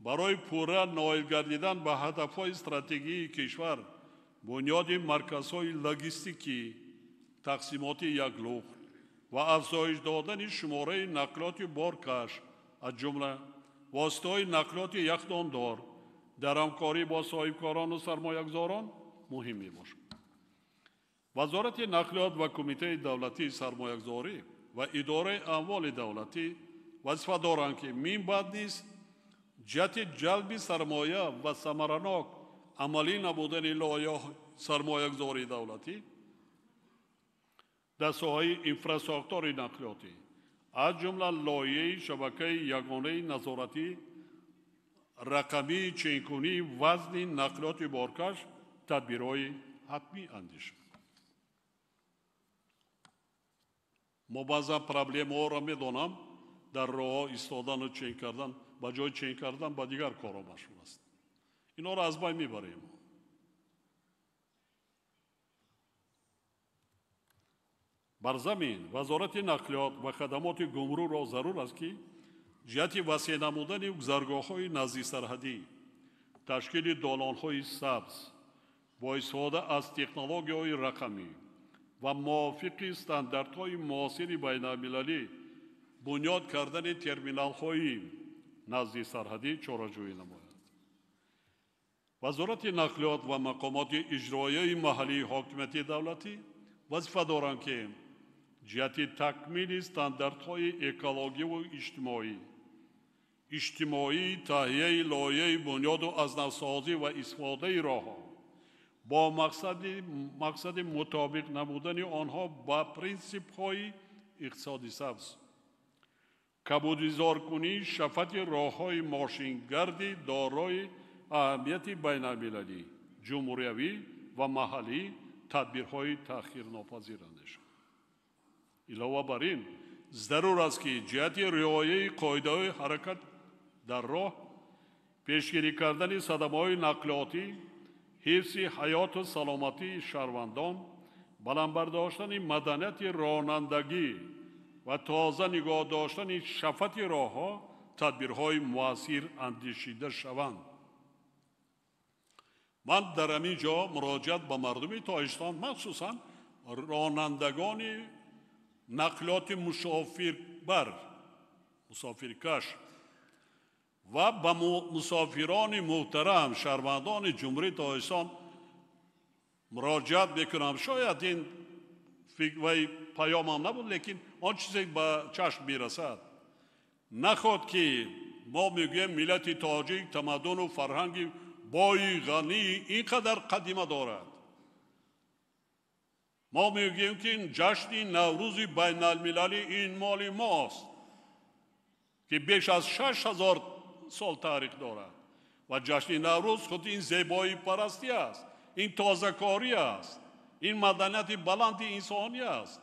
барои пурра ноил гардидан ба ҳадафҳои стратегии кишвар, бунёди марказҳои логистикӣ, тақсимоти яклухт ва афзоиш додани шумораи нақлиёти боркаш, аз ҷумла воситаҳои нақлиёти яхдондор дар ҳамкорӣ бо соҳибкорону сармоягузорон муҳим мебошад. Вазорати нақлиёт ва Кумитаи давлатии сармоягузорӣ ва идораи амволи давлатӣ вазифа доранд, ки мин баъд низ ҷиҳати ҷалби сармоя ва самаранок амалӣ намудани лоиҳаҳои сармоягузории давлатӣ дар соҳаи инфрасохтори нақлиётӣ, аз ҷумла лоиҳаи шабакаи ягонаи назоратӣ рақамии ченкунии вазни нақлиёти боркаш тадбирҳои ҳатмӣ андешанд. Мо баъзан проблемаҳоро медонам, дар роҳҳо истодану чен кардан, ба ҷои чен кардан ба дигар корҳо машғул аст. Инҳоро аз байн мебарем. Бар замин Вазорати нақлиёт ва хадамоти гумрукро зарур аст, ки ҷиҳати васеъ намудани гузаргоҳҳои наздисарҳадӣ, ташкили долонҳои сабз бо истифода аз технологияҳои рақамӣ ва мувофиқи стандартҳои муосири байналмилалӣ бунёд кардани терминалҳои наздисарҳадӣ чораҷӯӣ намояд. Вазорати нақлиёт ва мақомоти иҷроияи маҳаллии ҳокимияти давлатӣ вазифа доранд, ки ҷиҳати такмили стандартҳои экологиву иҷтимоӣ, таҳияи лоиҳаи бунёду аз навсозӣ ва истифодаи роҳҳо бо мақсади мутобиқ намудани онҳо ба принсипҳои иқтисоди сабз, кабудизоркунии шафати роҳҳои мошингарди дорои аҳамияти байналмилалӣ, ҷумҳуриявӣ ва маҳаллӣ тадбирҳои таъхирнопазир андешанд. Илова бар ин, зарур аст, ки ҷиҳати риояи қоидаҳои ҳаракат дар роҳ, пешгирӣ кардани садамаҳои нақлиётӣ, ҳифзи ҳаёту саломатии шаҳрвандон, баланд бардоштани маданияти ронандагӣ ва тоза нигоҳ доштани шафати роҳҳо тадбирҳои муассир андешида шаванд. Ман дар ҳамин ҷо муроҷиат ба мардуми Тоҷикистон, махсусан ронандагони нақлиёти мусофирбар, мусофиркаш ва ба мусофирони муҳтарам, шаҳрвандони Ҷумҳурии Тоҷикистон муроҷиат мекунам. Шояд ин вай паёмам набуд, лекин он чизе ба чашм мерасад. Наход ки мо мегӯем миллати тоҷик тамаддуну фарҳанги бои ғании ин қадар қадима дорад. Мо мегӯем ки ҷашни Наврӯзи байналмилалӣ ин моли мост, ки беш аз 6000 сол таърих дорад. Ва ҷашни Наврӯз худ ин зебоипарастӣ аст, ин тозакорӣ аст, ин маданияти баланди инсонӣ аст.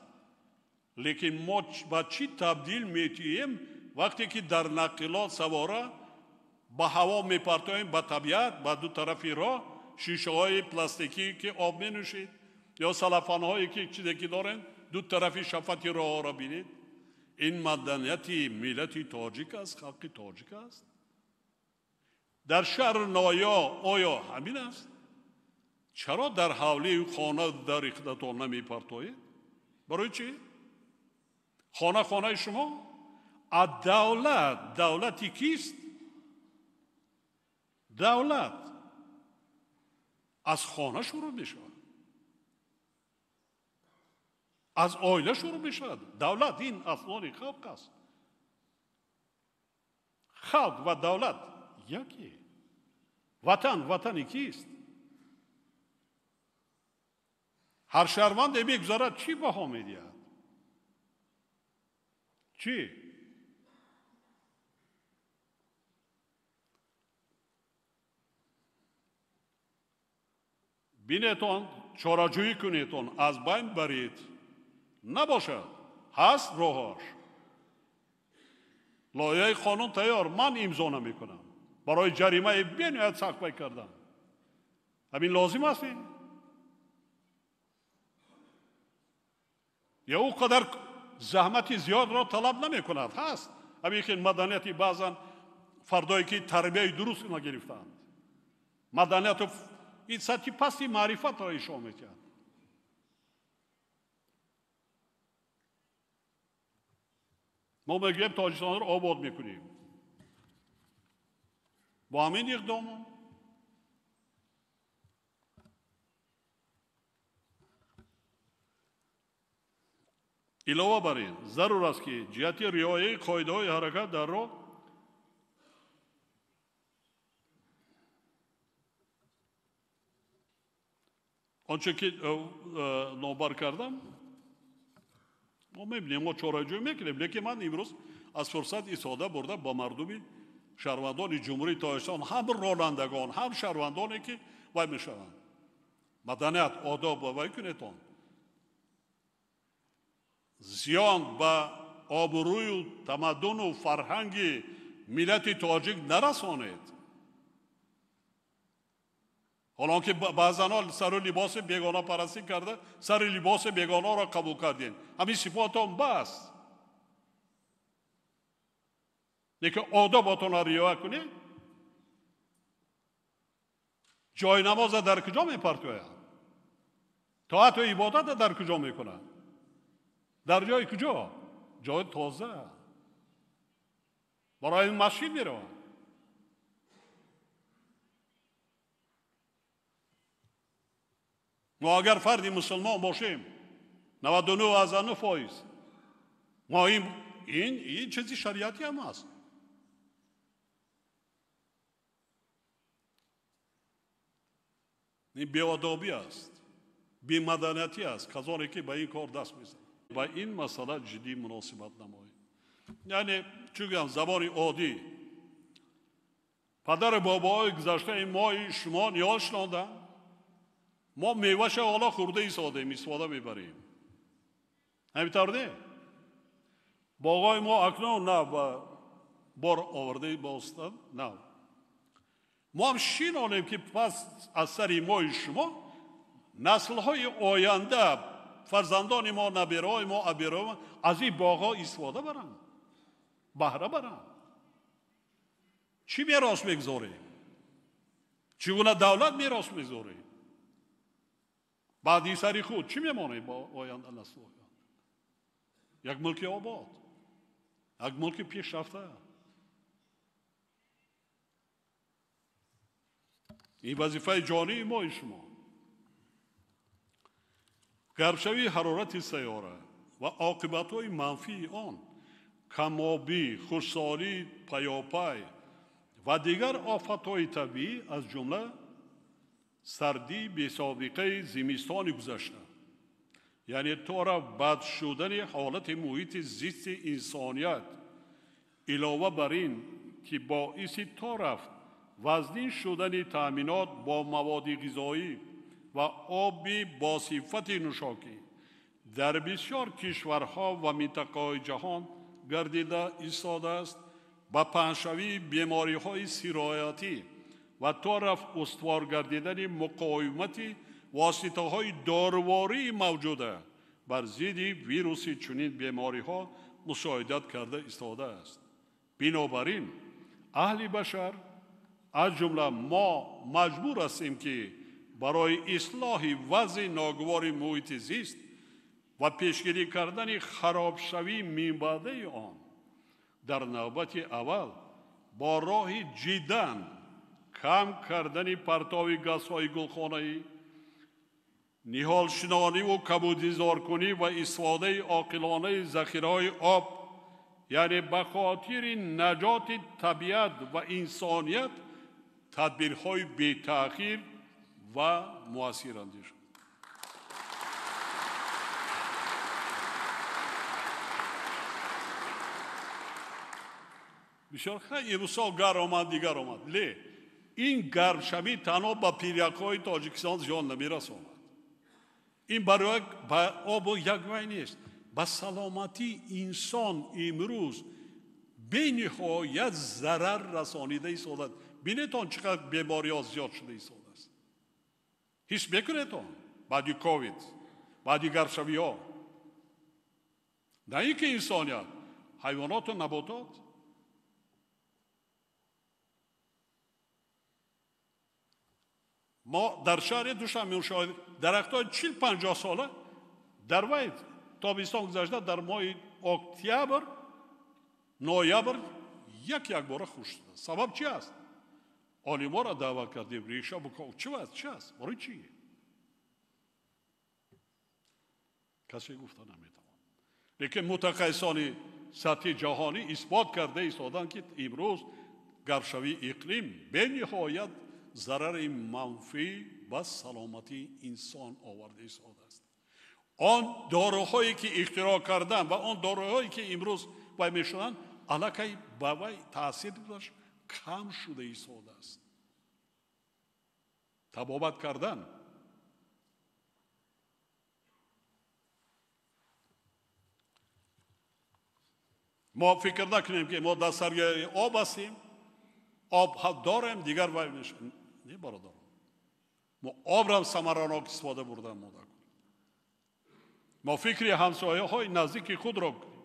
Лекин мо ба чӣ табдил метиҳем вақте ки дар нақлиёт савора ба ҳаво мепартоем, ба табиат, ба ду тарафи роҳ шишаҳои пластикӣ ки об менӯшид ё салафанҳое ки чизе ки дорем, ду тарафи шафати роҳҳоро бинед. Ин маданияти миллати тоҷик аст, халқи тоҷик аст. Дар шаҳру ноҳия оё ҳамин аст? Чаро дар ҳавлии хона дар худатон намепартоед? Барои чӣ? Хона хонаи шумо? А давлат давлати кист? Давлат аз хона шурӯъ мешавад, аз оила шурӯъ мешавад. Давлат ин аслони халқ аст. Халқ ва давлат яке. Ватан ватани кист? Ҳар шаҳрванде мегузарад, чӣ баҳо медиҳад? Чӣ? Бинетон, чораҷӯӣ кунетон, аз байн баред. Набошад, ҳаст роҳаш. Лоиҳаи қонун тайёр, ман имзо намекунам. Барои ҷаримаи бениҳоят сахт пай кардам. Ҳамин лозим аст? Ё ӯ қадар заҳмати зиёдро талаб намекунад. Ҳаст ҳамин хел маданияти баъзан фардое ки тарбияи дуруст нагирифтаанд. Маданияту ин сатҳи пасти маърифатро ишон медиҳад. Мо мегӯем Тоҷикистонро обод мекунем. Бо ҳамин иқдомо илова бар ин зарур аст ки ҷиҳати риояи қоидаҳои ҳаракат дар роҳ онче ки номбар кардам, мо мебинем, мо чораҷӯӣ мекунем, лекин ман имрӯз аз фурсат истифода бурда ба мардуми шаҳрвандони Ҷумҳурии Тоҷикистон, ҳам ронандагон, ҳам шаҳрвандоне ки вай мешаванд, маданият, одоб ва вай кунетон. Зиён ба обрӯю тамаддуну фарҳанги миллати тоҷик нарасонед. Ҳолон ки баъзанҳо сару либоси бегонапарастӣ карда, сари либоси бегонаро қабул кардем. Ҳамин сифотон бас. Лекин одоботонро риоя кунед. Ҷои намоза дар куҷо мепартоянд? Тоату ибодата дар куҷо мекунанд? Дар ҷои куҷо? Ҷои тоза. Барои масҷид мераванд. Мо агар фарди мусулмон бошем, 99.9%, мо ин чизи шариатӣ ҳам аст. Ин беодобӣ аст, бемаданиятӣ аст, касоне ки ба ин кор даст мезананд. Ба ин масъала ҷиддӣ муносибат намоед. Яъне чӣ гӯям, забони оддӣ. Падару бобоҳои гузаштаи мои шумо ниёз шинонданд. Мо меваша ҳоло хӯрда истодем, истифода мебарем. Ҳамин тавр не? Боғҳои мо акнун нав ба бор овардаи бостан нав. Мо ҳам шинонем ки пас аз сари мои шумо наслҳои оянда, фарзандони мо, набераҳои мо, абераҳои мо аз ин боғҳо истифода баранд, баҳра баранд. Чӣ мерос мегузорем? Чӣ гуна давлат мерос мегузорем? Баъди сари худ чӣ мемонем бо оянда наслҳои? Як мулки обод, як мулки пешрафта. Ин вазифаи ҷонии мои шумо. Гармшавии ҳарорати сайёра ва оқибатҳои манфии он, камобӣ, хушсолӣ, паёпай ва дигар офатҳои табиӣ, аз ҷумла сардии бесобиқаи зимистони гузашта, яъне тора бад шудани ҳолати муҳити зисти инсоният, илова бар ин ки боиси то рафт вазнин шудани таъминот бо маводи ғизоӣ ва оби бо сифати нӯшокӣ дар бисёр кишварҳо ва минтақаҳои ҷаҳон гардида истодааст, ба паҳншавии бемориҳои сироятӣ ва то рафт устувор гардидани муқовимати воситаҳои дорувории мавҷуда бар зидди вируси чунин бемориҳо мусоидат карда истодааст. Бинобар ин аҳли башар, аз ҷумла мо, маҷбур ҳастем, ки барои ислоҳи вазъи ногувори муҳити зист ва пешгирӣ кардани харобшавии минбаъдаи он дар навбати аввал бо роҳи ҷиддан кам кардани партови газҳои гулхонаӣ, ниҳолшинониву кабудизоркунӣ ва истифодаи оқилонаи захираҳои об, яъне ба хотири наҷоти табиат ва инсоният тадбирҳои бетаъхир ва муассир андешанд. Бисёр имсол гарм омад, дигар омад. Ле ин гармшавӣ танҳо ба пиряхҳои Тоҷикистон зиён намерасонад. Ин барои ба обу як вай нест. Ба саломатии инсон имрӯз бениҳоят зарар расонида истодааст. Бинетон чӣ қадр бемориҳо зиёд шуда истодааст. Ҳис мекунедон баъди ковид, баъди гармшавиҳо. На ин ки инсоният, ҳайвоноту наботот. Мо дар шаҳри Душанбе мушоҳида дарахтҳои 40-50 сола дар вай тобистон гузашта дар моҳи октябр, ноябр як якбора хушк шуда. Сабаб чи аст? Олиморо даъват кардем, реша чи аст? Чи аст? Барои чи? Касе гуфта наметавонад. Лекин мутахассисони сатҳи ҷаҳонӣ исбот карда истоданд, ки имрӯз гармшавии иқлим бениҳоят зарари манфӣ ба саломатии инсон оварда истодааст. Он доруҳое ки ихтироъ карданд ва он доруҳое ки имрӯз вай мешаванд, аллакай ба вай таъсир гузошт кам шуда истодааст. Табобат кардан мо фикр накунем, ки мо дар саргаи об ҳастем, об дорем, дигар вай мешавад. Не, бародарон, мо обрам самаранок истифода бурдан мо накунем. Мо фикри ҳамсояҳои наздики худро кунем.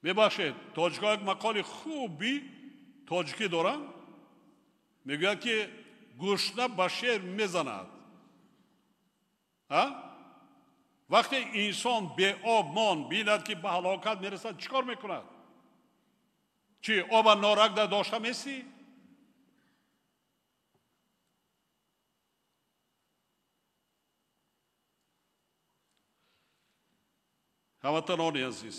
Мебахшед, тоҷикҳо як мақоли хуби тоҷикӣ доранд, мегӯяд, ки гушна ба шер мезанад. Вақте инсон беоб монд, бинад, ки ба ҳалокат мерасад, чӣ кор мекунад? Чи оба норак дар дошта месӣ? Ҳамватанони азиз,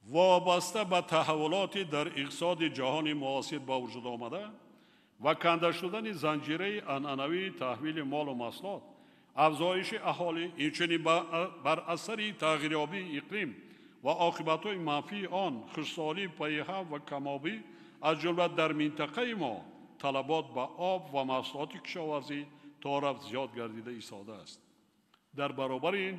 вобаста ба таҳаввулоти дар иқтисоди ҷаҳони муосир ба вуҷуд омада ва канда шудани занҷираи анъанавии таҳвили молу маҳсулот, афзоиши аҳолӣ, инчунин бар асари тағйирёбии иқлим ва оқибатҳои манфии он, хушксолии пайҳам ва камобӣ, аз ҷумла дар минтақаи мо талабот ба об ва маҳсулоти кишоварзӣ то рафт зиёд гардида истодааст. Дар баробари ин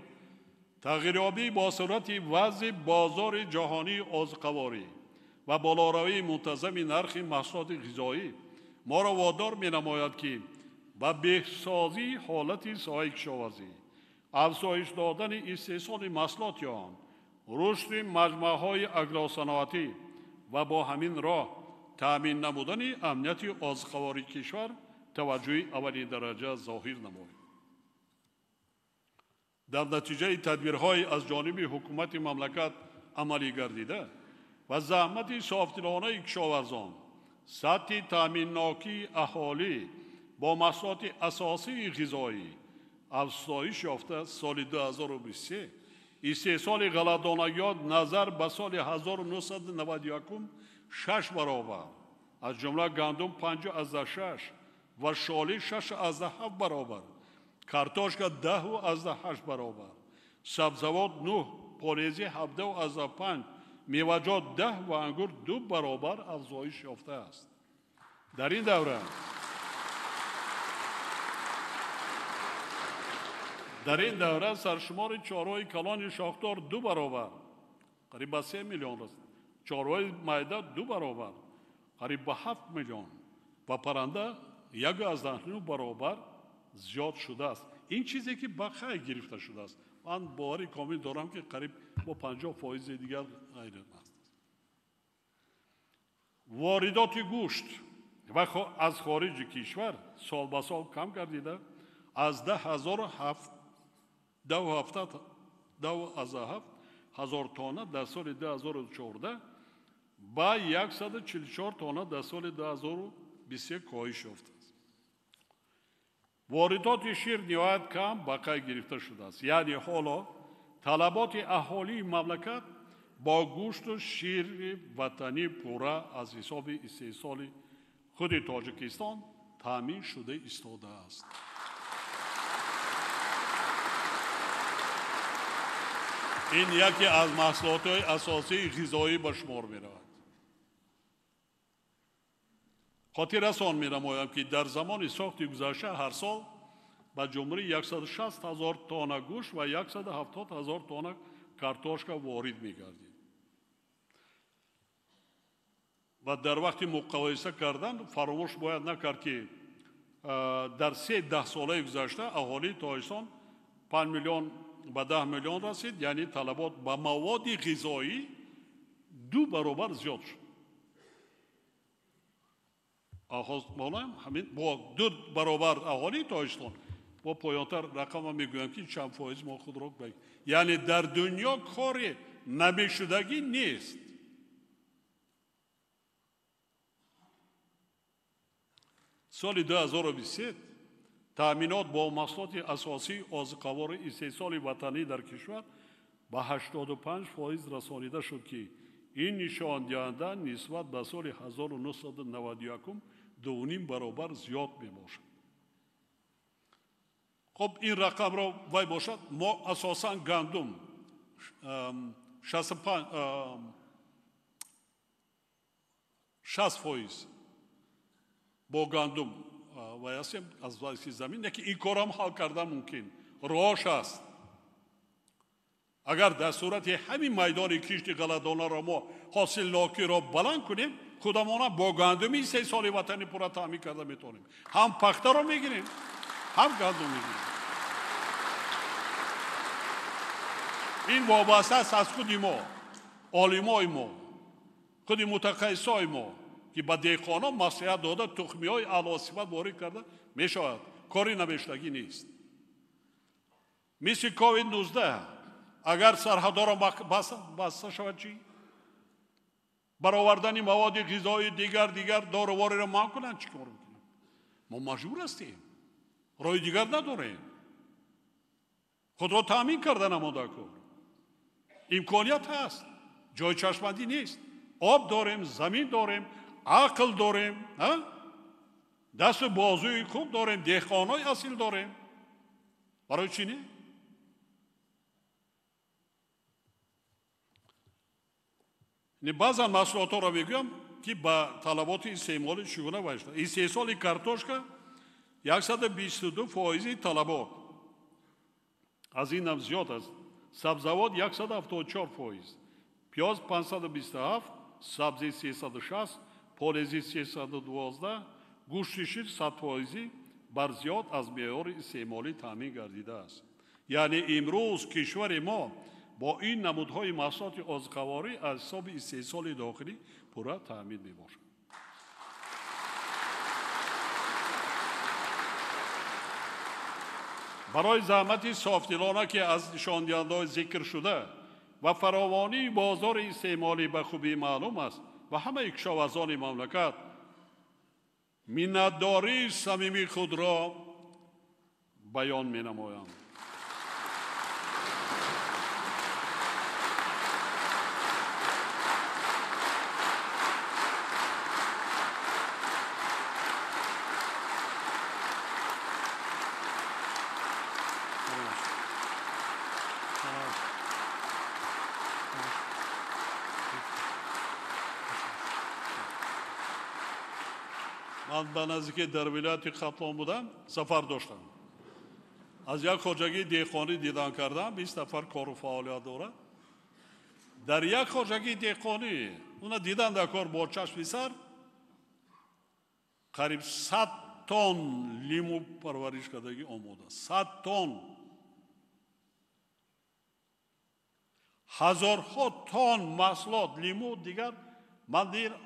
тағйирёбӣ бо суръати вазъи бозори ҷаҳонии озуқаворӣ ва болоравии мунтазами нархи маҳсулоти ғизоӣ моро водор менамояд, ки ба беҳсозии ҳолати соҳаи кишоварзӣ, афзоиш додани истеҳсоли маҳсулоти он, рушди маҷмӯаҳои агросаноатӣ ва бо ҳамин роҳ таъмин намудани амнияти озуқавории кишвар таваҷҷӯҳи аввалиндараҷа зоҳир намоем. Дар натиҷаи тадбирҳои аз ҷониби ҳукумати мамлакат амалӣ гардида ва заҳмати софдилонаи кишоварзон, сатҳи таъминнокии аҳолӣ бо маҳсулоти асосии ғизоӣ афзоиш ёфта, соли 2023 истеҳсоли ғалладонагиёт назар ба соли 1991 6 баробар, аз ҷумла гандум 5,6 ва шолӣ 6,7 баробар, картошка 10,8 баробар, сабзавот 9, полези 17,5, меваҷот 10 ва ангур 2 баробар афзоиш ёфтааст. Дар ин давра саршумори чорвои калони шохдор 2 баробар, қариб ба 3 миллион расид. Чорвои майда 2 баробар, қариб ба 7 миллион ва парранда 1,9 баробар зиёд шудааст. Ин чизе ки ба хай гирифта шудааст. Ман бовари комил дорам, ки қариб бо 50% дигар ғайр аст. Воридоти гӯшт ва аз хориҷи кишвар сол ба сол кам гардида, аз 10,7 ҳазор тонна дар соли 2014 ба 144 тонна дар соли 2023 коҳиш ёфтааст. Воридоти шир ниҳоят кам ба қайд гирифта шудааст. Яъне ҳоло талаботи аҳолии мамлакат бо гӯшту шири ватанӣ пурра аз ҳисоби истеҳсоли худи Тоҷикистон таъмин шуда истодааст. Ин яке аз маҳсулотҳои асосии ғизоӣ ба шумор меравад. Хотиррасон менамоям, ки дар замони сохти гузашта ҳар сол ба ҷумҳурӣ 160 ҳазор тонна гӯшт ва 170 ҳазор тонна картошка ворид мегардид. Ва дар вақти муқоиса кардан фаромӯш бояд накард, ки дар 3 даҳсолаи гузашта аҳолии Тоҷикистон 5 миллион ба 10 миллион расид, яъне талабот ба маводи ғизоӣ 2 баробар зиёд шуд. Ҳамин бо 2 баробар аҳолии Тоҷикистон бо поёнтар рақама мегӯям, ки чанд фоиз мо худро, яъне дар дунё кори намешудагӣ нест. Соли 2023 таъминот бо маҳсулоти асосии озуқаворӣ истеҳсоли ватанӣ дар кишвар ба 85% расонида шуд, ки ин нишондиҳанда нисбат ба соли 1991 2,5 баробар зиёд мебошад. Хоб, ин рақамро вай бошад, мо асосан гандум 60% бо гандум вай ҳастем аз вайси замин, яке ин корам ҳал кардан мумкин. Роҳш аст. Агар дар сурати ҳамин майдони кишти ғалладонаро мо ҳосилнокиро баланд кунем, худамона бо гандуми истеҳсоли ватанӣ пурра таъмин карда метавонем. Ҳам пахтаро мегирем, ҳам гандум мегирем. Ин вобаста аст аз худи мо, олимои мо, худи мутахассисои мо, ки ба деҳқонон маслиҳат дода тухмиҳои аълосифат ворид карда мешавад. Кори намешудагӣ нест. Мисли COVID-19 агар сарҳадҳоро баста шавад, чӣ? Баровардани маводи ғизоии дигар дорувориро манъ кунанд, чӣ кор мекунем? Мо маҷбур ҳастем, роҳи дигар надорем. Худро таъмин карда намода кор. Имконият ҳаст, ҷои чашмандӣ нест. Об дорем, замин дорем, ақл дорем, дасту бозуи хуб дорем, деҳқонҳои асил дорем. Барои чӣ не? Баъзан маҳсулотҳоро мегӯям, ки ба талаботи истеъмоли чӣ гуна вай шуда. Истеҳсоли картошка 122% талабот, аз ин ҳам зиёд аст. Сабзавот 174%, пиёз 527, сабзи 360, полези 312, гӯшти шир 100% бар зиёд аз меъёри истеъмолӣ таъмин гардидааст. Яъне имрӯз кишвари мо бо ин намудҳои маҳсулоти озуқаворӣ аз ҳисоби истеҳсоли дохилӣ пурра таъмин мебошад. Барои заҳмати софдилона, ки аз нишондиҳандаҳои зикр шуда ва фаровонии бозори истеъмолӣ ба хубӣ маълум аст, ва ҳамаи кишоварзони мамлакат миннатдории самимии худро баён менамоям. Ман ба наздикӣ дар вилояти Хатлон будам, сафар доштам. Аз як хоҷагии деҳқонӣ дидан кардам, 20 нафар кору фаъолият дорад. Дар як хоҷагии деҳқонӣ уна дидан дар кор бо чашми сар қариб 100 тонн лиму парвариш кардагӣ омода. 100 тонн. Ҳазорҳо тонн маҳсулот, лиму дигар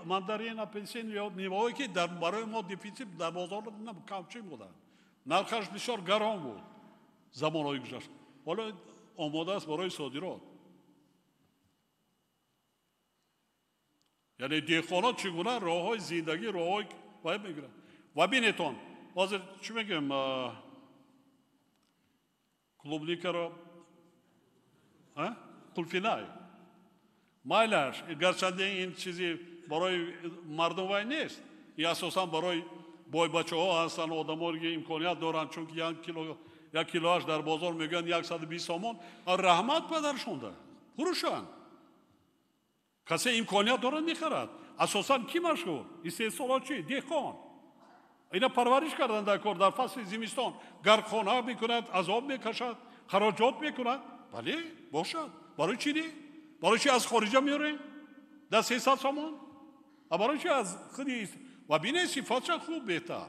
мандарин, апельсин ё меваҳое ки барои мо дефитсит дар бозор камчин буданд. Нархаш бисёр гарон буд замонҳои гузашта. Ҳоло омода аст барои содирот. Яъне деҳқонон чӣ гуна роҳҳои зиндагӣ, роҳҳои вай мегиранд. Ва бинетон, ҳозир чӣ мегӯем, клубникаро қулфинай майлаш, гарчанде ин чизи барои мардум вай нест, и асосан барои бойбачаҳо ҳастанд, одамоне ки имконият доранд, чунки як килоаш дар бозор мегӯянд 120 сомон. Раҳмат падаршонда фурӯшанд. Касе имконият дорад мехарад. Асосан кӣ машғул? Истеҳсолот чӣ? Деҳқон. Ина парвариш кардан дар кор дар фасли зимистон гармхона мекунад, азоб мекашад, хароҷот мекунад. Бале, бошад. Барои чӣ не? Барои чӣ аз хориҷа меорем? Дар 300 сомон? А барои чӣ аз худи ва бинед сифатша хуб беҳтар.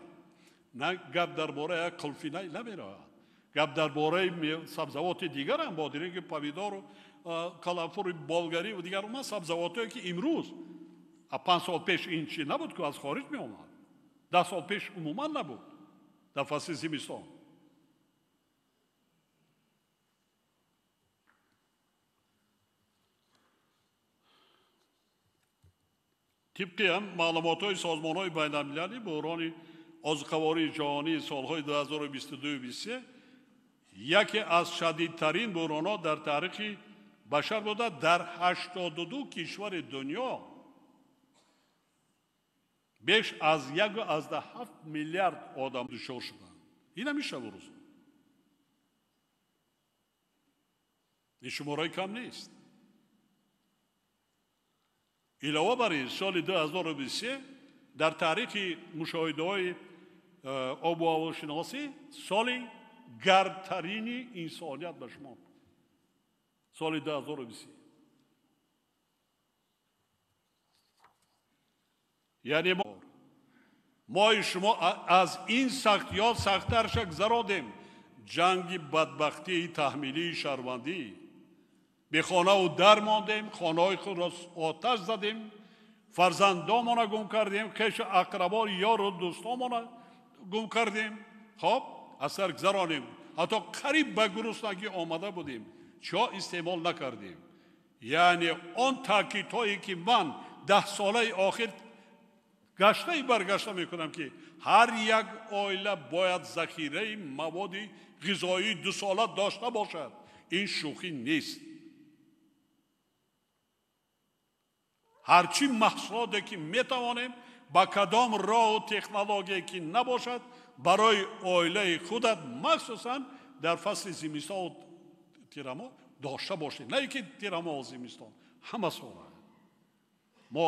На гап дар бораи як қулфина намеравад. Гап дар бораи сабзавоти дигарам, бодиринги, помидору, каланфури болгарӣ ва дигар умуман сабзавотое ки имрӯз 5 сол пеш ин чи набуд, ки аз хориҷ меомад. 10 сол пеш умуман набуд дар фасли зимистон. Тибқи ҳам маълумотҳои созмонҳои байналмилалӣ, буҳрони озуқавории ҷаҳонии солҳои 2022-23 яке аз шадидтарин буҳронҳо дар таърихи башар буда. Дар 82 кишвари дунё беш аз 1,7 миллиард одам дучор шуданд. Ин ҳамин шабу рӯз. Ин шумораи кам нест. Илова бар ин, соли 2023 дар таърихи мушоҳидаҳои обу ҳавошиносӣ соли гармтарини инсоният ба шумо. Соли 2023. Яъне мои шумо аз ин сахтиҳо сахттарша гузаронидем. Ҷанги бадбахтии таҳмилии шаҳрвандӣ. Бехонаву дар мондем, хонаҳои худро оташ задем, фарзандомона гум кардем, хешу ақрабо, ёру дӯстомона гум кардем. Хоб, аз сар гузаронем. Ҳатто қариб ба гуруснагӣ омада будем. Чиҳо истеъмол накардем. Яъне он таъкидҳое ки ман 10 солаи охир гаштаи баргашта мекунам, ки ҳар як оила бояд захираи маводи ғизоии 2 сола дошта бошад. Ин шӯхӣ нест. Ҳарчи маҳсулоте ки метавонем, ба кадом роҳу технологие ки набошад, барои оилаи худат махсусан дар фасли зимистону тирамоҳ дошта бошед. На ки тирамоҳу зимистон, ҳама сола. Мо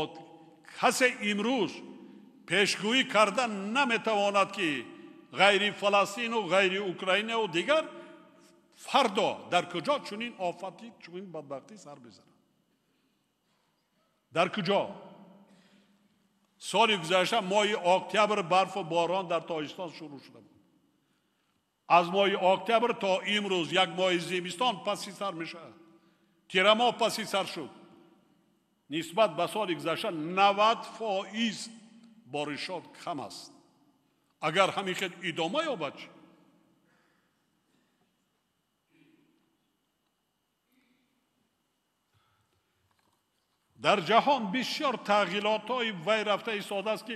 касе имрӯз пешгӯӣ карда наметавонад, ки ғайри Фаластину, ғайри Украинаву дигар фардо дар куҷо чунин офатӣ, чунин бадбахтӣ сар мезанад. Дар куҷо? Соли гузашта моҳи октябр барфу борон дар Тоҷикистон шурӯъ шуда буд. Аз моҳи октябр то имрӯз як моҳи зимистон паси сар мешавад. Тирамоҳ паси сар шуд. Нисбат ба соли гузашта 90% боришот кам аст. Агар ҳамин хел идома ёбад чӣ? Дар ҷаҳон бисёр тағйиротҳои вай рафта истодааст, ки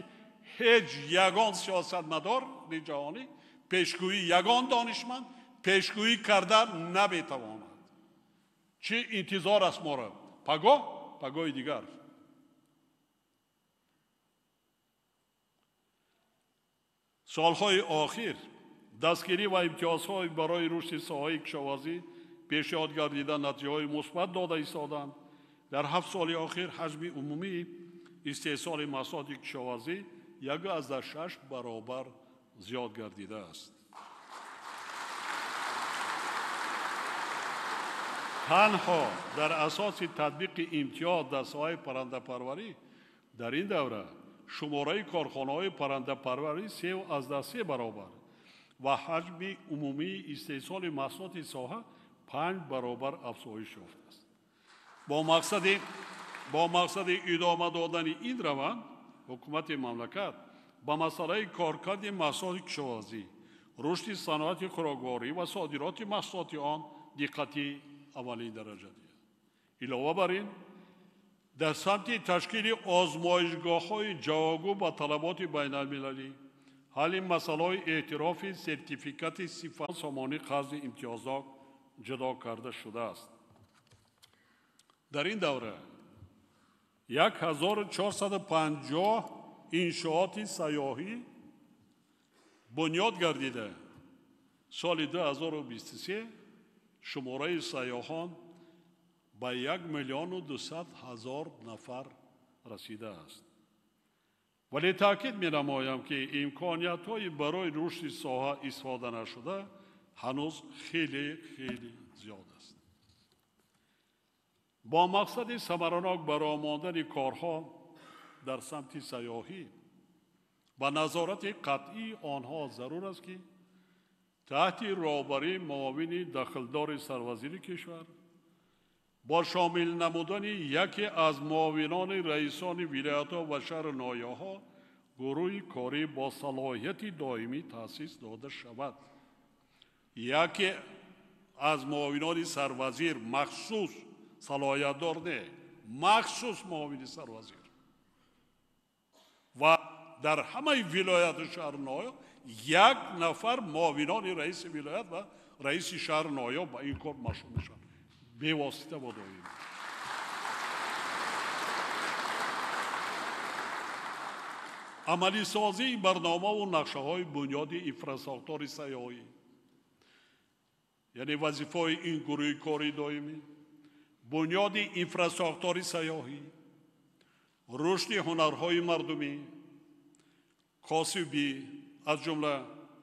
ҳеҷ ягон сиёсатмадори ҷаҳонӣ пешгӯӣ, ягон донишманд пешгӯӣ карда наметавонад. Чӣ интизор аст моро? Пагоҳ, пагоҳи дигар. Солҳои охир дастгирӣ ва имтиёзҳои барои рушди соҳаи кишоварзӣ пешниҳод гардида натиҷаҳои мусбат дода истоданд. Дар 7 соли охир ҳаҷми умумии истеҳсоли маҳсулоти кишоварзӣ 1,6 баробар зиёд гардидааст. Танҳо дар асоси татбиқи имтиёз дар соҳаи паррандапарварӣ дар ин давра шумораи корхонаҳои паррандапарварӣ 3,3 баробар ва ҳаҷми умумии истеҳсоли маҳсулоти соҳа 5 баробар афзоиш ёфтааст. Бо мақсади идома додани ин раванд, ҳукумати мамлакат ба масъалаи коркарди маҳсулоти кишоварзӣ, рушди саноати хӯрокворӣ ва содироти маҳсулоти он диққати аввалин дараҷа диҳад. Илова бар ин, дар самти ташкили озмоишгоҳҳои ҷавобгӯ ба талаботи байналмилалӣ, ҳалли масъалаҳои эътирофи сертификати сифат сомонӣ қарзи имтиёзнок ҷудо карда шудааст. Дар ин давра 1450 иншооти сайёҳӣ бунёд гардида, соли 2023 шумораи сайёҳон ба 1 200 000 нафар расидааст. Вале таъкид менамоям, ки имкониятҳои барои рушди соҳа истифода нашуда ҳанӯз хеле хеле зиёд аст. Бо мақсади самаранок баромондани корҳо дар самти сайёҳӣ ба назорати қатъии онҳо зарур аст, ки таҳти роҳбарии муовини дахлдори сарвазири кишвар бо шомил намудани яке аз муовинони раисони вилоятҳо ва шаҳру ноҳияҳо гурӯҳи корӣ бо салоҳияти доимӣ таъсис дода шавад. Яке аз муовинони сарвазир махсус, салоҳиятдор не, махсус муовини сарвазир ва дар ҳамаи вилояту шаҳру ноҳия як нафар муовинони раиси вилоят ва раиси шаҳру ноҳия ба ин кор машғул мешаванд бевосита ва доимӣ. Амалисозии барномаву нақшаҳои бунёди инфрасохтори сайёҳӣ, яъне вазифаҳои ин гурӯҳи кори доимӣ, бунёди инфрасохтори сайёҳӣ, рушди ҳунарҳои мардумӣ, косибӣ, аз ҷумла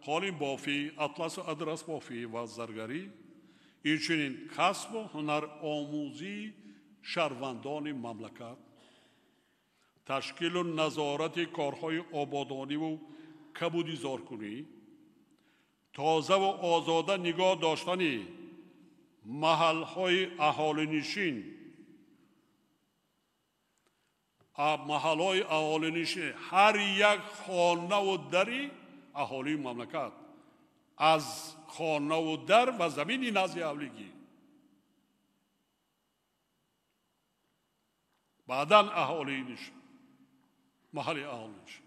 қолинбофӣ, атласу адрасбофӣ ва заргарӣ, инчунин касбу ҳунаромӯзии шаҳрвандони мамлакат, ташкилу назорати корҳои ободониву кабудизоркунӣ, тозаву озода нигоҳ доштани маҳалҳои аҳолинишин, маҳалҳои аҳолинишин, ҳар як хонаву дари аҳолии мамлакат аз хонаву дар ва замини назди ҳавлигӣ, баъдан аҳолинишин, маҳалли аҳолинишин.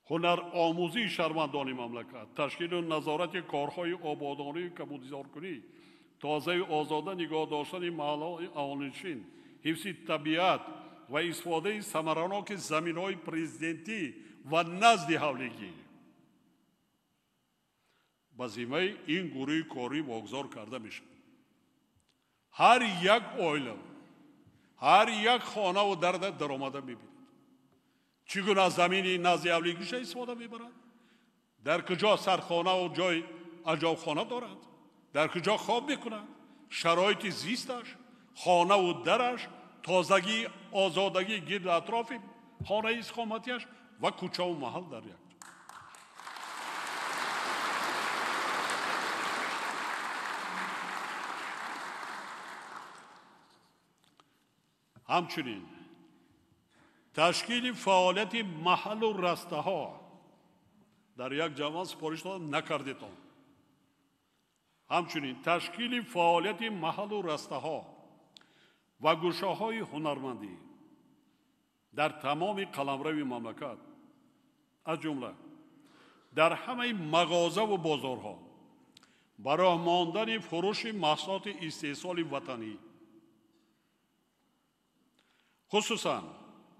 Ҳунаромӯзии шаҳрвандони мамлакат, ташкилу назорати корҳои ободонию кабудизоркунӣ, тозаю озода нигоҳ доштани маҳалҳои аҳолинишин, ҳифзи табиат ва истифодаи самараноки заминҳои президентӣ ва назди ҳавлигӣ ба зиммаи ин гурӯҳи корӣ вогузор карда мешавад. Ҳар як оила, ҳар як хонаву дарда даромада мебинад, чӣ гуна замини назди ҳавлигиша истифода мебарад, дар куҷо сархонаву ҷои аҷобхона дорад, дар куҷо хоб мекунад, шароити зисташ, хонаву дараш, тозагӣ, озодагӣ гирди атрофи хонаи истиқоматиаш ва кӯчаву маҳал дар як. Ҳамчунин ташкили фаъолияти маҳаллу растаҳо дар як ҷамъа супориш додам, накардетон. Ҳамчунин ташкили фаъолияти маҳаллу растаҳо ва гӯшаҳои ҳунармандӣ дар тамоми қаламрави мамлакат, аз ҷумла дар ҳамаи мағозаву бозорҳо, ба роҳ мондани фурӯши маҳсулоти истеҳсоли ватанӣ, хусусан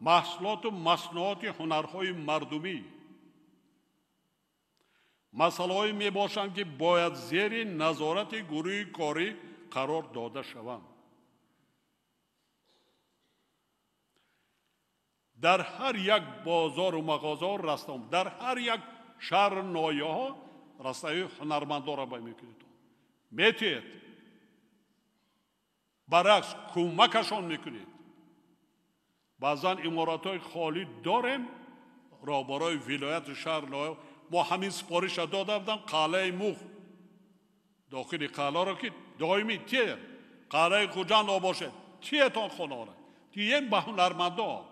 маҳсулоту маснуоти ҳунарҳои мардумӣ, масъалаҳое мебошанд, ки бояд зери назорати гурӯҳи корӣ қарор дода шаванд. Дар ҳар як бозору мағозаҳо растам, дар ҳар як шаҳру ноҳияҳо растаҳои ҳунармандонро бай мекунед. Метиҳед, баръакс кӯмакашон мекунед. Баъзан иморатҳои холӣ дорем, роҳбарои вилояту шаҳр ноҳия мо ҳамин супориша дода будам, қалъаи Муғ дохили қалъаро ки доимӣ тиед, қалъаи Хуҷанд обошед, тиетон хонаҳоро тием ба ҳунармандон,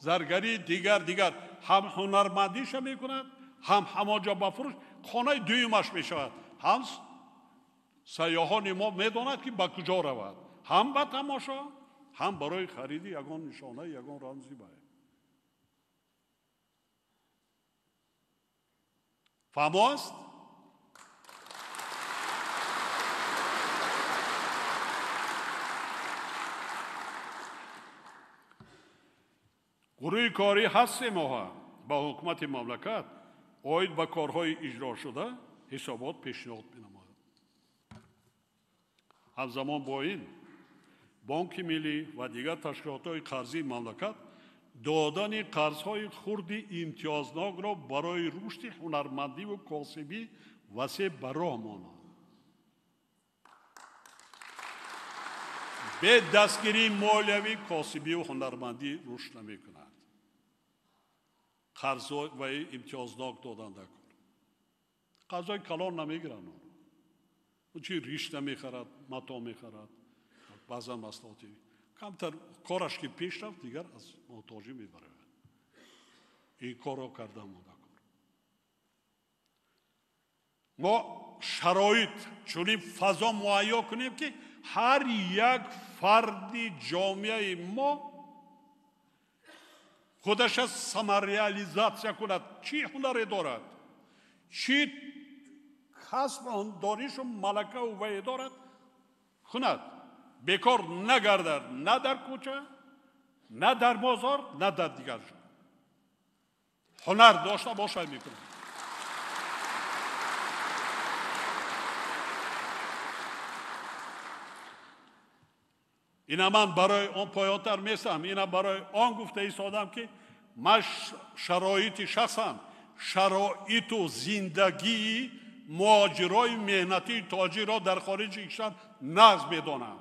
заргарӣ дигар дигар ҳам ҳунармандиша мекунад, ҳам ҳамонҷо ба фурӯш хонаи дуюмаш мешавад. Ҳам сайёҳони мо медонад ки ба куҷо равад, ҳам ба тамошо, ҳам барои хариди ягон нишона, ягон рамзи бай. Фаҳмо аст? Гурӯҳи корӣ ҳаст се моҳа ба ҳукумати мамлакат оид ба корҳои иҷрошуда ҳисобот пешниҳод менамояд. Ҳамзамон бо ин Бонки Миллӣ ва дигар ташкилотҳои қарзии мамлакат додани қарзҳои хурди имтиёзнокро барои рушди ҳунармандиву косибӣ васеъ ба роҳ монанд. Бе дастгирии молиявӣ косибиву ҳунармандӣ рушд намекунад. Қарзҳои имтиёзнок додан дар кор. Қарзҳои калон намегиранд онро. Чи ришта мехарад, мато мехарад, баъзан маҳсулоти камтар кораш ки пеш рафт, дигар аз муҳтоҷӣ мебарояд. Ин корро кардан мо дар кор. Мо шароит чунин фазо муҳайё кунем ки ҳар як фарди ҷомеаи мо худаша самареализатсия кунад. Чӣ ҳунаре дорад, чӣ касб, донишу малакаву вае дорад, кунад. Бекор нагардад на дар кӯча, на дар бозор, на дар дигар ҷо. Ҳунар дошта бошад мекунад. Ина ман барои он поёнтар местам, ина барои он гуфта истодам ки ман шароити шахсан, шароиту зиндагии муҳоҷирои меҳнатии тоҷикро дар хориҷи кишвар нағз медонам.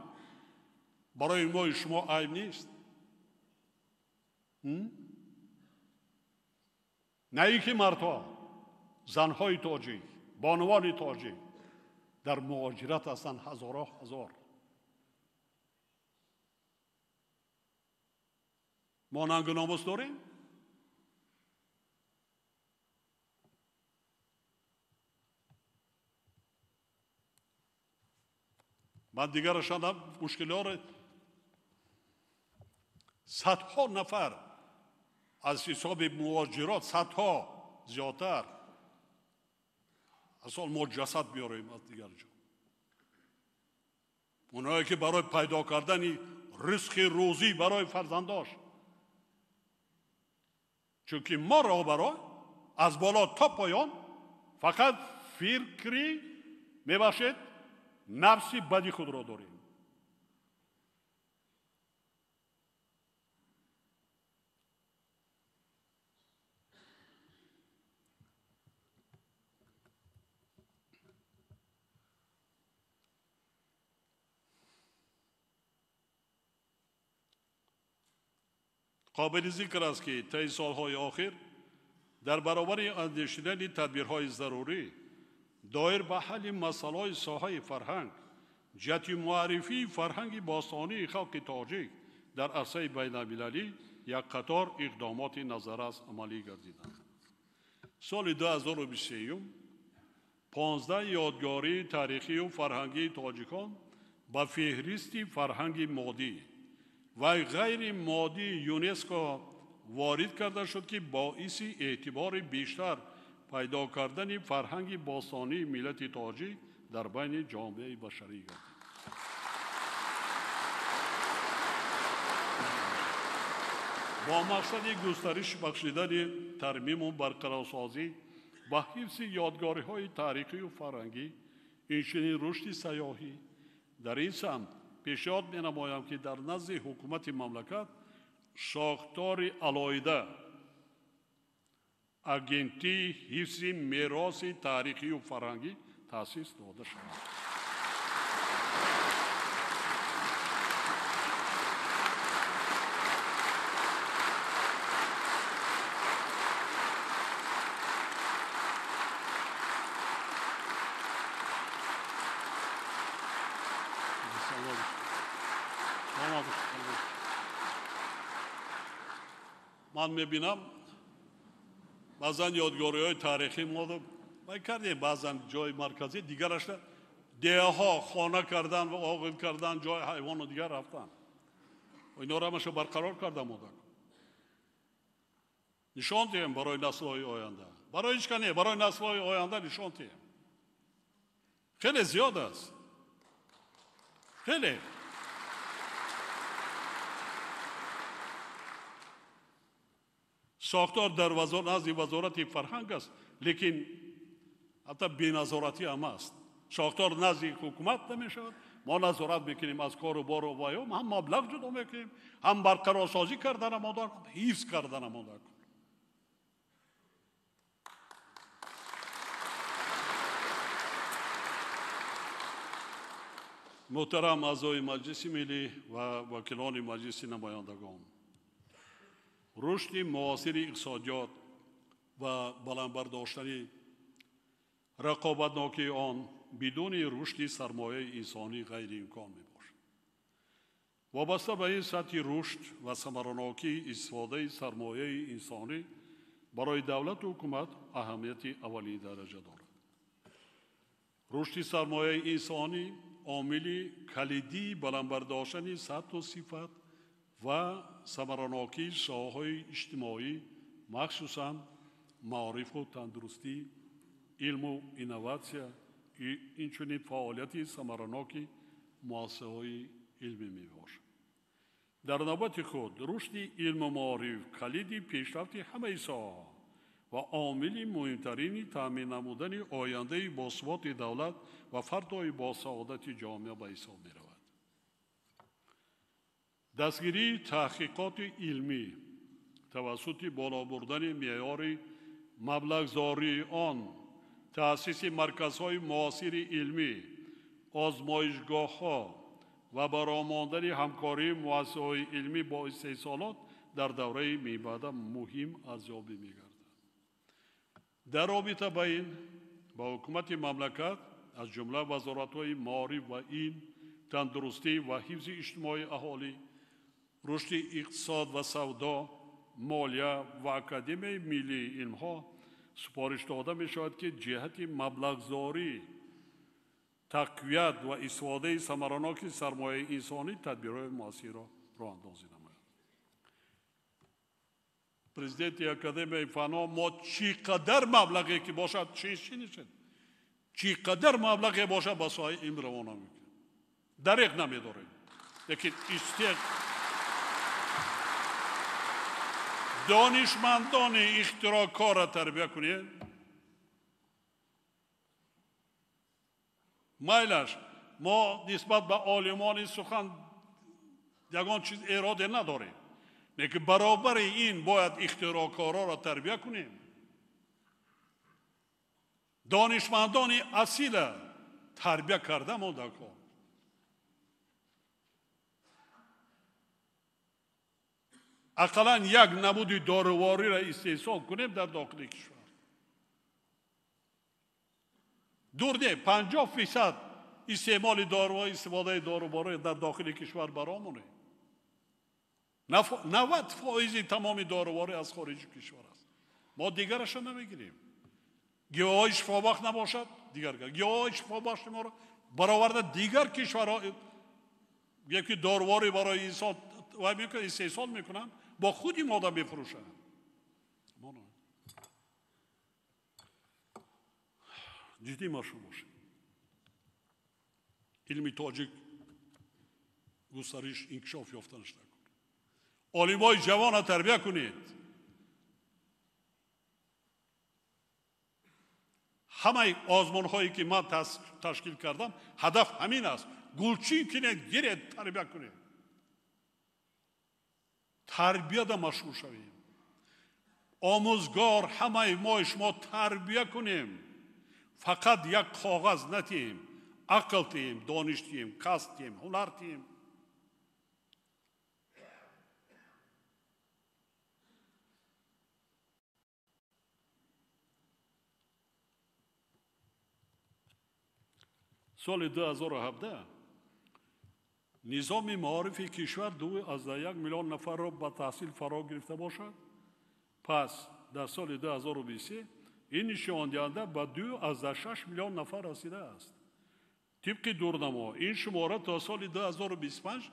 Барои мои шумо айб нест. На ин ки мардҳо, занҳои тоҷик, бонувони тоҷик дар муҳоҷират ҳастанд ҳазорҳо ҳазор. Мо нангу номус дорем? Ман дигарашонам мушкилиҳоро садҳо нафар аз ҳисоби муҳоҷирот, садҳо зиёдтар асол мо ҷасад биёрем аз дигар ҷо. Онҳое ки барои пайдо кардани ризқи рӯзӣ барои фарзандош, чунки мо роҳбаро аз боло то поён фақат фикри мебахшед нафси бади худро дорем. Қобили зикр аст ки таи солҳои охир дар баробари андешидани тадбирҳои зарурӣ доир ба ҳалли масъалаҳои соҳаи фарҳанг, ҷиҳати муаррифии фарҳанги бостонии халқи тоҷик дар арсаи байналмилалӣ як қатор иқдомоти назаррас амалӣ гардиданд. Соли 2023 15 ёдгории таърихию фарҳангии тоҷикон ба феҳристи фарҳанги моддӣ ва ғайри моддии ЮНЕСКО ворид карда шуд ки боиси эътибори бештар пайдо кардани фарҳанги бостонии миллати тоҷик дар байни ҷомеаи башарӣ гардид. Бо мақсади густариш бахшидани тармиму барқарорсозӣ ва ҳифзи ёдгориҳои таърихию фарҳангӣ, инчунин рушди сайёҳӣ дар ин самт пешниҳод менамоям ки дар назди ҳукумати мамлакат Сохтори алоҳида агентии ҳифзи мероси таърихию фарҳангӣ таъсис дода шавад. Ман мебинам баъзан ёдгориҳои таърихӣ мо вай кардем, баъзан ҷои марказӣ, дигарашро деҳаҳо хона кардан ва оғил кардан, ҷои ҳайвону дигар рафтан. Инҳоро ҳамаша барқарор карда мода. Нишон диҳем барои наслҳои оянда. Барои ҳеч ка не, барои наслҳои оянда нишон диҳем. Хеле зиёд аст. Хеле. Сохтор дар назди вазорати фарҳанг аст, лекин ҳатто беназоратӣ ҳам аст. Сохтор назди ҳукумат намешавад. Мо назорат мекунем аз кору бору ваём, ҳам маблағ ҷудо мекунем, ҳам барқарорсозӣ кардана модар, ҳифз кардана модар. Муҳтарам аъзои Маҷлиси Миллӣ ва вакилони Маҷлиси намояндагон, рушди муосири иқтисодиёт ва баланд бардоштани рақобатнокии он бидуни рушди сармояи инсонӣ ғайриимкон мебошад. Вобаста ба ин сатҳи рушд ва самаранокии истифодаи сармояи инсонӣ барои давлату ҳукумат аҳамияти аввалин дараҷа дорад. Рушди сармояи инсонӣ омили калидии баланд бардоштани сатҳу сифат ва самаранокии соҳаҳои иҷтимоӣ, махсусан маорифу тандурустӣ, илму инноватсия, инчунин фаъолияти самараноки муассисаҳои илмӣ мебошад. Дар навбати худ рушди илму маориф калиди пешрафти ҳамаи соҳаҳо ва омили муҳимтарини таъмин намудани ояндаи босуботи давлат ва фардои босаодати ҷомеа ба ҳисоб меравад. Дастгирии таҳқиқоти илмӣ тавассути боло бурдани меъёри маблағзории он, таъсиси марказҳои муосири илмӣ, озмоишгоҳҳо ва баромондани ҳамкории муассисаҳои илмӣ бо истеҳсолот дар давраи мебаъда муҳим арзёбӣ мегардад. Дар робита ба ин ба ҳукумати мамлакат аз ҷумла вазоратҳои маориф ва илм, тандурустӣ ва ҳифзи иҷтимоии аҳолӣ, рушди иқтисод ва савдо, молия ва Академияи миллии илмҳо супориш дода мешавад, ки ҷиҳати маблағзорӣ, тақвият ва истифодаи самараноки сармояи инсонӣ тадбирҳои муассирро роҳандозӣ намояд. Президенти Академияи фанҳо мо чӣ қадар маблағе ки бошад, чӣ нишед, чӣ қадар маблағе бошад ба соҳаи илм равона мекунем. Дареғ намедорем. Лекин донишмандони ихтироъкорро тарбия кунед. Майлаш мо нисбат ба олимони сухан ягон чиз эроде надорем. Лекин баробари ин бояд ихтироъкорҳоро тарбия кунем. Донишмандони асила тарбия карда монда кор. Ақаллан як намуди дорувориро истеҳсол кунем дар дохили кишвар. Дур не, 50% истеъмоли дору, истифодаи доруворӣ дар дохили кишвар баромонем. 90% тамоми доруворӣ аз хориҷи кишвар аст. Мо дигарашро намегирем. Гиёҳҳои шифобахш набошад, дигар гиёҳҳои шифобахши моро бароварда дигар кишварҳо яки доруворӣ барои инсон вай мекунанд, истеҳсол мекунанд, бо худи мода мефурӯшанд. Ҷиддӣ машғул бошед. Илми тоҷик густариш, инкишоф ёфтанаш накун. Олимои ҷавонро тарбия кунед. Ҳамаи озмунҳое ки ман ташкил кардам, ҳадаф ҳамин аст. Гулчин кунед, гиред, тарбия кунед. Тарбияда машғул шавем. Омӯзгор ҳамаи мо шумо тарбия кунем. Фақат як коғаз натиҳем, ақл тиҳем, дониш тиҳем, касб тиҳем, ҳунар тиҳем. Соли 2017 низоми маорифи кишвар 2,1 миллион нафарро ба таҳсил фаро гирифта бошад. Пас дар соли 2023 ин нишондиҳанда ба 2,6 миллион нафар расидааст. Тибқи дурнамо ин шумора то соли 2025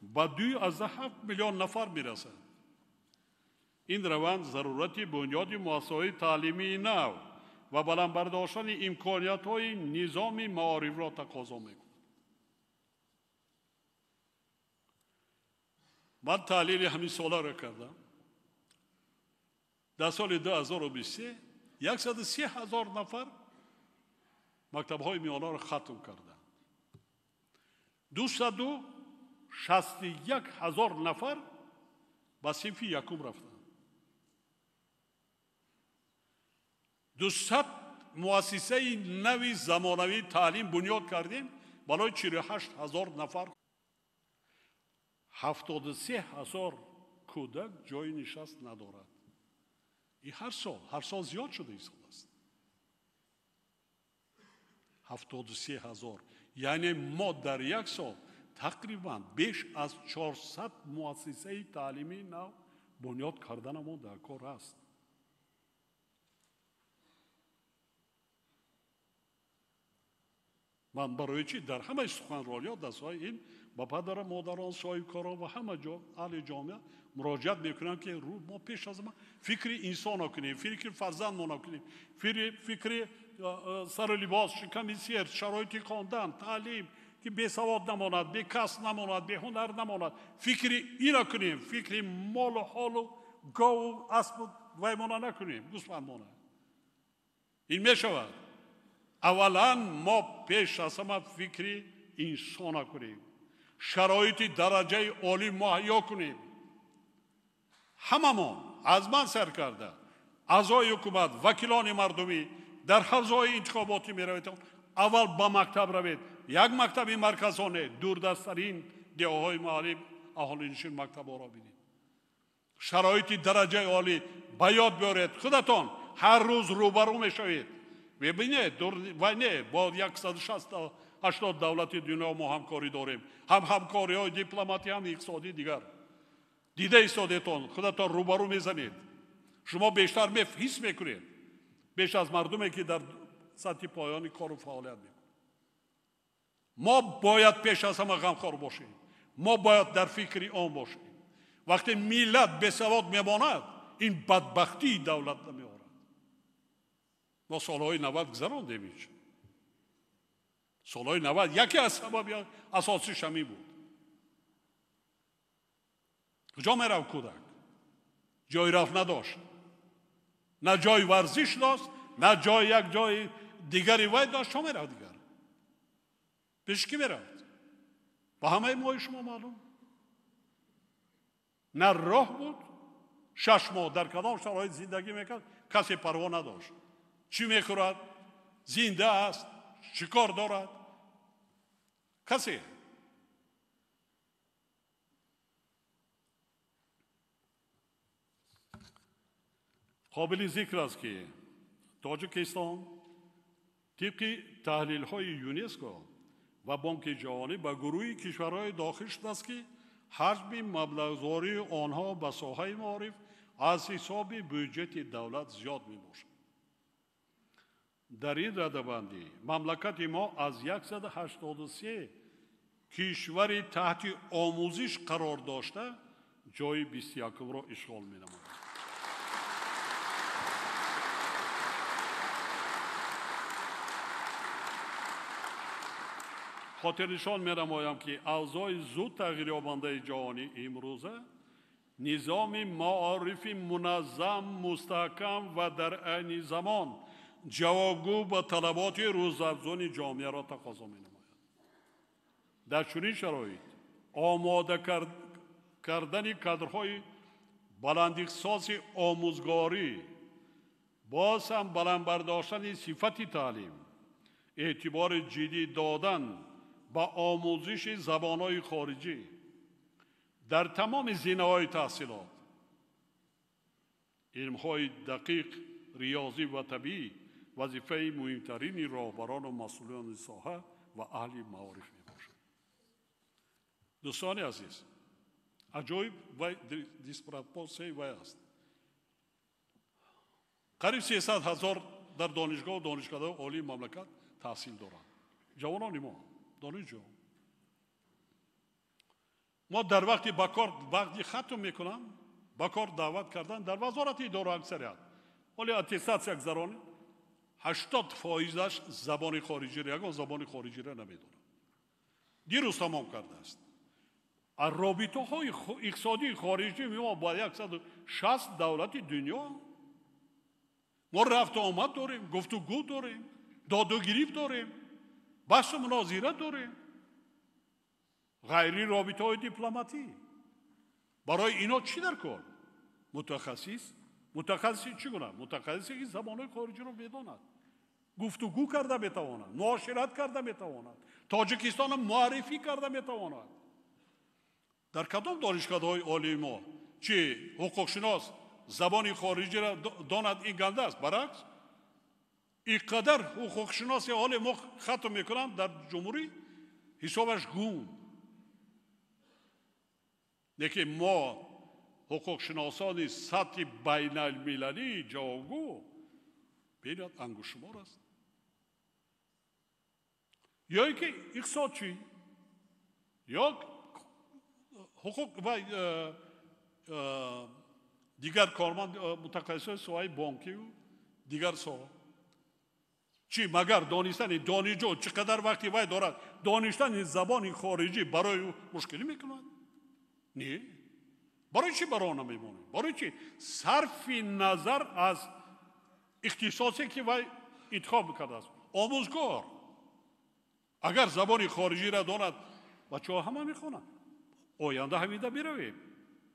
ба 2,7 миллион нафар мерасад. Ин раванд зарурати бунёди муассисаҳои таълимии нав ва баланд бардоштани имкониятҳои низоми маорифро тақозо мекунад. Ман таҳлили ҳамин соларо кардам. Дар соли 2023 103 ҳазор нафар мактабҳои миёнаро хатм карданд. 261 ҳазор нафар ба синфи якум рафтанд. 200 муассисаи нави замонавии таълим бунёд кардем барои 48 ҳазор нафар. 73 ҳазор кӯдак ҷои нишаст надорад. Ин ҳар сол зиёд шуда истодааст. 73 ҳазор. Яъне мо дар як сол тақрибан беш аз 400 муассисаи таълимии нав бунёд карданамон дар кор аст. Ман барои чӣ дар ҳамаи суханрониҳо дар соҳаи илм ба падару модарон, соҳибкорон ва ҳама ҷо аҳли ҷомеа муроҷиат мекунам, ки мо пеш аз ҳама фикри инсонро кунем, фикри фарзандмонро кунем, фикри сару либос, шиками сер, шароити хондан, таълим, ки бесавод намонад, бекасб намонад, беҳунар намонад. Фикри инро кунем, фикри молу ҳолу гову аспу ваймона накунем, гӯсфандмона. Ин мешавад. Аввалан мо пеш аз ҳама фикри инсона кунем, шароити дараҷаи олӣ муҳайё кунем. Ҳамамон аз ман сар карда, аъзои ҳукумат, вакилони мардумӣ дар ҳавзаҳои интихоботӣ меравед, аввал ба мактаб равед, як мактаби марказоне, дурдасттарин деҳаҳои маҳаллӣ аҳолинишин мактабҳоро бинед. Шароити дараҷаи олӣ ба ёд биёред, худатон ҳар рӯз рӯбарӯ мешавед. Мебинед, вай не, бо 160 давлати дунё мо ҳамкорӣ дорем, ҳам ҳамкориҳои дипломатӣ, ҳам иқтисодӣ дигар. Дида истодетон, худатон рӯбарӯ мезанед. Шумо бештар ҳис мекунед, беш аз мардуме ки дар сатҳи поёни кору фаъолият мекунад. Мо бояд пеш аз ҳама ғамхор бошем, мо бояд дар фикри он бошем. Вақте миллат бесавод мемонад, ин бадбахтии давлат намеорад. Мо солҳои 90 гузарондем ин. Солҳои 90 яке аз сабаби асосиш ҳамин буд. Куҷо меравд кӯдак? Ҷои рафт надошт. На ҷои варзиш дошт, на ҷои як ҷои дигари вай дошт. Чо меравд дигар? Пеш кӣ меравд? Ба ҳамаи мои шумо маълум. На роҳ буд, 6 моҳ дар кадом шароит зиндагӣ мекард, касе парво надошт. Чӣ мехӯрад, зинда аст, чӣ кор дорад? Касе. Қобили зикр аст, ки Тоҷикистон тибқи таҳлилҳои ЮНЕСКО ва Бонки ҷаҳонӣ ба гурӯҳи кишварҳои дохил шудааст, ки ҳаҷми маблағгузории онҳо ба соҳаи маориф аз ҳисоби бюҷети давлат зиёд мебошад. Дар ин радабандӣ мамлакати мо аз 183 кишвари таҳти омӯзиш қарор дошта ҷои 21-ро ишғол менамояд. Хотирнишон менамоям, ки авзои зуд тағйирёбандаи ҷаҳонӣ имрӯза низоми маорифи муназзам, мустаҳкам ва дар айни замон ҷавобгӯ ба талаботи рӯзафзуни ҷомеаро тақозо менамояд. Дар чунин шароит омода кардани кадрҳои Баланд ихтисоси омӯзгорӣ, боз ҳам баланд бардоштани сифати таълим, эътибори ҷиддӣ додан ба омӯзиши забонҳои хориҷӣ дар тамоми зинаҳои таҳсилот, илмҳои дақиқ, риёзӣ ва табиӣ вазифаи муҳимтарини роҳбарону масъулони соҳа ва аҳли маориф мебошад. Дӯстони азиз, аҷоиб вай диспропорсияи вай аст. Қариб 300 ҳазор дар донишгоҳу донишкадаҳои олии мамлакат таҳсил доранд. Ҷавонони мо, донишҷӯ. Мо дар вақти ба кор вақти хатм мекунанд, ба кор даъват кардан дар вазорати идора аксарият. Ҳоле аттестатсия гузаронем, 80%-аш забони хориҷиро, ягон забони хориҷиро намедонад. Дирӯз тамом кардааст. Аз робитаҳои иқтисодии хориҷӣ мо бо 160 давлати дунё мо рафту омад дорем, гуфтугӯ дорем, доду гирифт дорем, баҳсу мунозира дорем. Ғайри робитаҳои дипломатӣ. Барои ино чӣ дар кор? Мутахассис. Мутахассиси чӣ гуна? Мутахассисе ки забонҳои хориҷиро медонад, гуфтугӯ карда метавонад, муошират карда метавонад, Тоҷикистонро муаррифӣ карда метавонад. Дар кадом донишкадаҳои олии мо чи ҳуқуқшинос забони хориҷиро донад, ин ганда аст? Баръакс, ин қадар ҳуқуқшиноси олии мо хатм мекунанд дар ҷумҳурӣ, ҳисобаш гум. Лекин мо ҳуқуқшиносони сатҳи байналмилалии ҷавобгӯ бениҳоят ангуштшумор аст. Ё ин ки иқтисодчӣ ё ҳуқуқ ва дигар корманд, мутахассисони соҳаи бонкиву дигар соҳа. Чӣ магар донистани донишҷӯ чӣ қадар вақти вай дорад, донистани забони хориҷӣ барои ӯ мушкилӣ мекунад? Не. Барои чӣ барои он мемонем? Барои чӣ сарфи назар аз ихтисосе ки вай интихоб кардааст, омӯзгор агар забони хориҷиро донад, бачаҳо ҳама мехонанд. Оянда ҳамида меравем,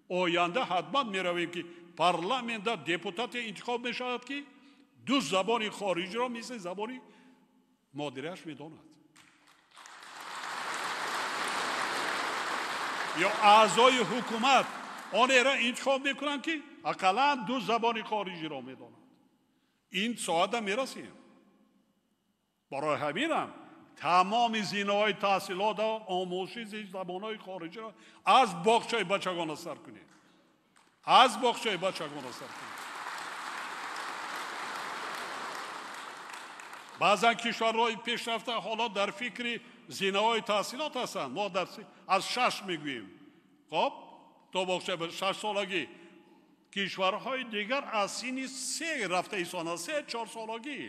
оянда ҳатман меравем, ки парламентда депутате интихоб мешавад, ки ду забони хориҷиро мисли забони модариаш медонад, ё аъзои ҳукумат онеро интихоб мекунанд, ки ақаллан ду забони хориҷиро медонад. Ин соата мерасем. Барои ҳаминам тамоми зинаҳои таҳсилота омӯзиши забонҳои хориҷиро аз боғчаи бачагона сар кунед, аз боғчаи бачагона сар кунед. Баъзан кишварҳои пешрафта ҳоло дар фикри зинаҳои таҳсилот ҳастанд. Мо аз 6 мегӯем, хоб, то боғчаи 6-солагӣ. Кишварҳои дигар аз синни 3 рафта истонанд, 3-4 солагӣ.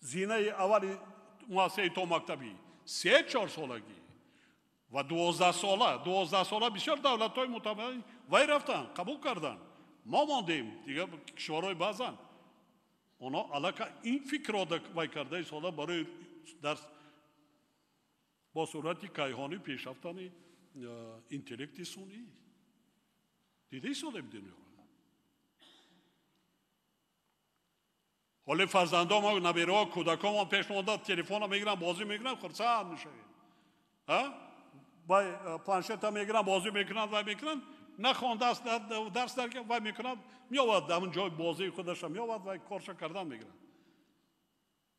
Зинаи аввали муассисаи томактабӣ 3-4 солагӣ ва 12 сола. 12 сола бисёр давлатҳои мутамаддин вай рафтанд, қабул карданд. Мо мондем. Дигар кишварҳои баъзан онҳо аллакай ин фикрро вай карда истода барои дар бо суръати кайҳонӣ пешрафтани интеллекти сунъӣ. Дида истодем дунёро. Ҳоле фарзандомо, набераҳо, кӯдакомо пеш монда телефонро мегиранд, бозӣ мекунанд, хурсанд мешавем. Вай планшета мегиранд, бозӣ мекунанд, вай мекунанд, нахондааст, дарс вай мекунанд, меовад ҳамун ҷои бозии худаша меовад, вай корша кардан мегирад.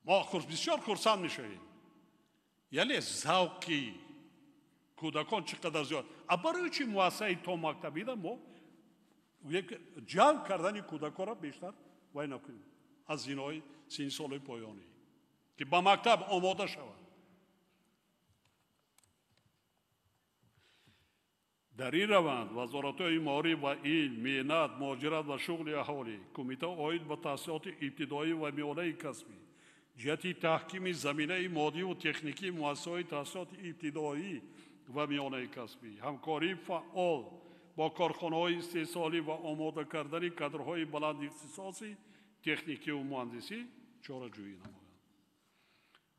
Мо бисёр хурсанд мешавем. Яъне завқи кӯдакон чӣ қадар зиёд. А барои чӣ муассисаи томактабида мо ҷалб кардани кӯдаконро бештар вай накунем аз зинаҳои синни солҳои поёнӣ, ки ба мактаб омода шавад? Дар ин раванд вазоратҳои маориф ва илм, меҳнат, муҳоҷират ва шуғли аҳолӣ, кумита оид ба таҳсилоти ибтидоӣ ва миёнаи касбӣ ҷиҳати таҳкими заминаи моддиву техникии муассисаҳои таҳсилоти ибтидоӣ ва миёнаи касбӣ, ҳамкории фаъол бо корхонаҳои истеҳсолӣ ва омода кардани кадрҳои баландихтисоси техникиву муҳандисӣ чораҷӯӣ намоянд.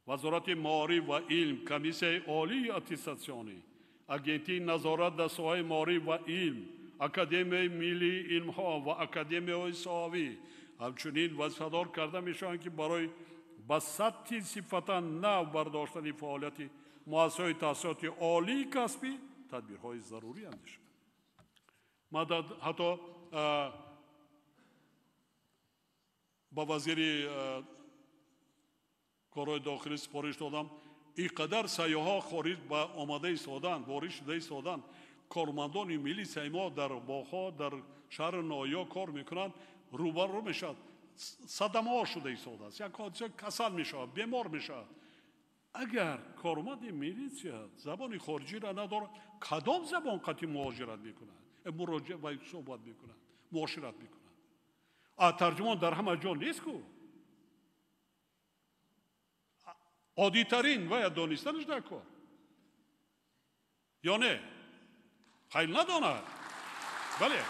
Вазорати маориф ва илм, Комиссияи олии аттестатсионӣ Агентии назорат дар соҳаи маориф ва илм, Академияи миллии илмҳо ва академияҳои соҳавӣ ҳамчунин вазифадор карда мешаванд, ки барои ба сатҳи сифатан нав бардоштани фаъолияти муассисаҳои таҳсилоти олии касбӣ тадбирҳои зарурӣ андешанд. Ман ҳатто ба вазири корҳои дохилӣ супориш додам, ин қадар сайёҳҳо хориҷ ба омада истоданд, ворид шуда истоданд, кормандони милисияи мо дар боғҳо, дар шаҳру ноҳияҳо кор мекунанд, рӯбарӯ мешавад, садамаҳо шуда истодааст, як ҳодиса касал мешавад, бемор мешавад. Агар корманди милисия забони хориҷиро надорад, кадом забон қатъи муҳоҷират мекунад, муроҷиат ва суҳбат мекунад, муошират мекунад? А тарҷумон дар ҳама ҷо нест ку. Оддитарин вая донистанаш дар кор ё не? Хайр надонад. Бале,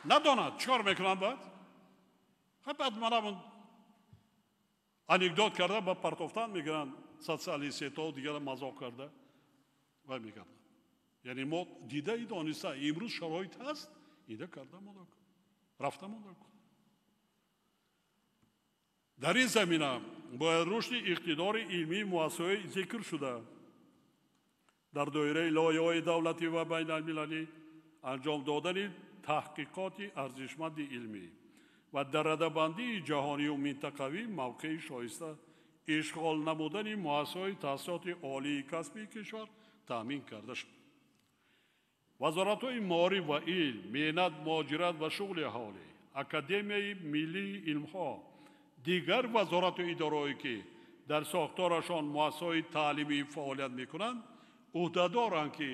надонад, чӣ кор мекунанд баъд? Баъд манам анекдот карда ба партофтан мегиранд, социалистҳо дигара мазоқ карда вай мегарданд. Яъне мо дида и дониста имрӯз шароит ҳаст, ида карда монда кун, рафта монда кун. Дар ин замина бояд рушди иқтидори илмии муассисаҳои зикр шуда дар доираи лоиҳаҳои давлатӣ ва байналмилалӣ анҷом додани таҳқиқоти арзишманди илмӣ ва дар радабандии ҷаҳонию минтақавӣ мавқеи шоиста ишғол намудани муассисаҳои таҳсилоти олии касбии кишвар таъмин карда шуд. Вазоратҳои маориф ва илм, меҳнат, муҳоҷират ва шуғли аҳолӣ, Академияи миллии илмҳо, дигар вазорату идораҳое ки дар сохторашон муассисаҳои таълимӣ фаъолият мекунанд, ӯҳдадоранд, ки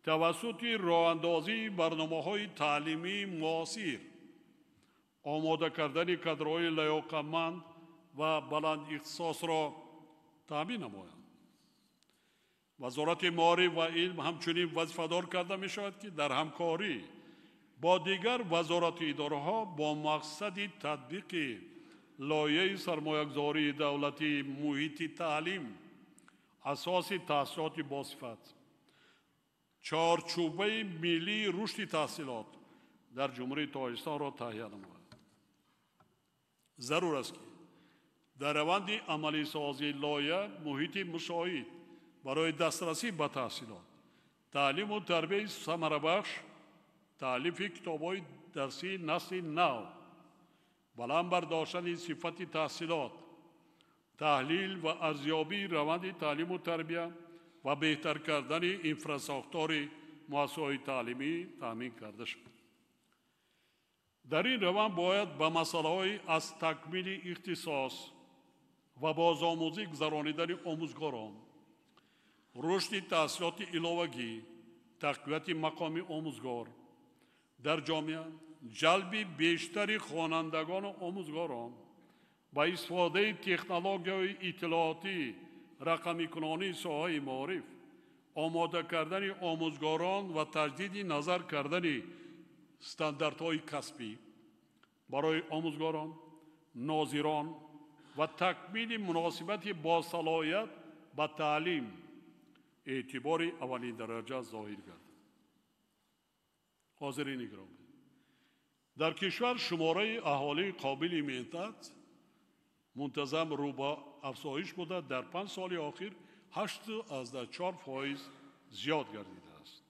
тавассути роҳандозии барномаҳои таълимии муосир, омода кардани кадрҳои лаёқатманд ва баландихтисосро таъмин намоянд. Вазорати маориф ва илм ҳамчунин вазифадор карда мешавад, ки дар ҳамкорӣ бо дигар вазорату идораҳо бо мақсади татбиқи лоиҳаи сармоягузории давлатии муҳити таълим, асоси таҳсилоти босифат, чорчӯбаи миллии рушди таҳсилот дар Ҷумҳурии Тоҷикистонро таҳия намояд. Зарур аст, ки дар раванди амалисозии лоиҳа муҳити мусоид барои дастрасӣ ба таҳсилот, таълиму тарбияи самарабахш, таълифи китобҳои дарсии насли нав, баланд бардоштани сифати таҳсилот, таҳлил ва арзёбии раванди таълиму тарбия ва беҳтар кардани инфрасохтори муассисаҳои таълимӣ таъмин карда шуд. Дар ин раванд бояд ба масъалаҳои аз такмили ихтисос ва бозомӯзӣ гузаронидани омӯзгорон, рушди таҳсилоти иловагӣ, тақвияти мақоми омӯзгор дар ҷомеа, ҷалби бештари хонандагону омӯзгорон ба истифодаи технологияҳои иттилоотӣ, рақамикунонии соҳаи маориф, омода кардани омӯзгорон ва таҷдиди назар кардани стандартҳои касбӣ барои омӯзгорон, нозирон ва такмили муносибати босалоҳият ба таълим эътибори аввалиндараҷа зоҳир гардад. Ҳозирини гиромӣ, дар кишвар шумораи аҳолии қобили меҳнат мунтазам рӯ ба афзоиш буда, дар 5 соли охир 8,4% зиёд гардидааст.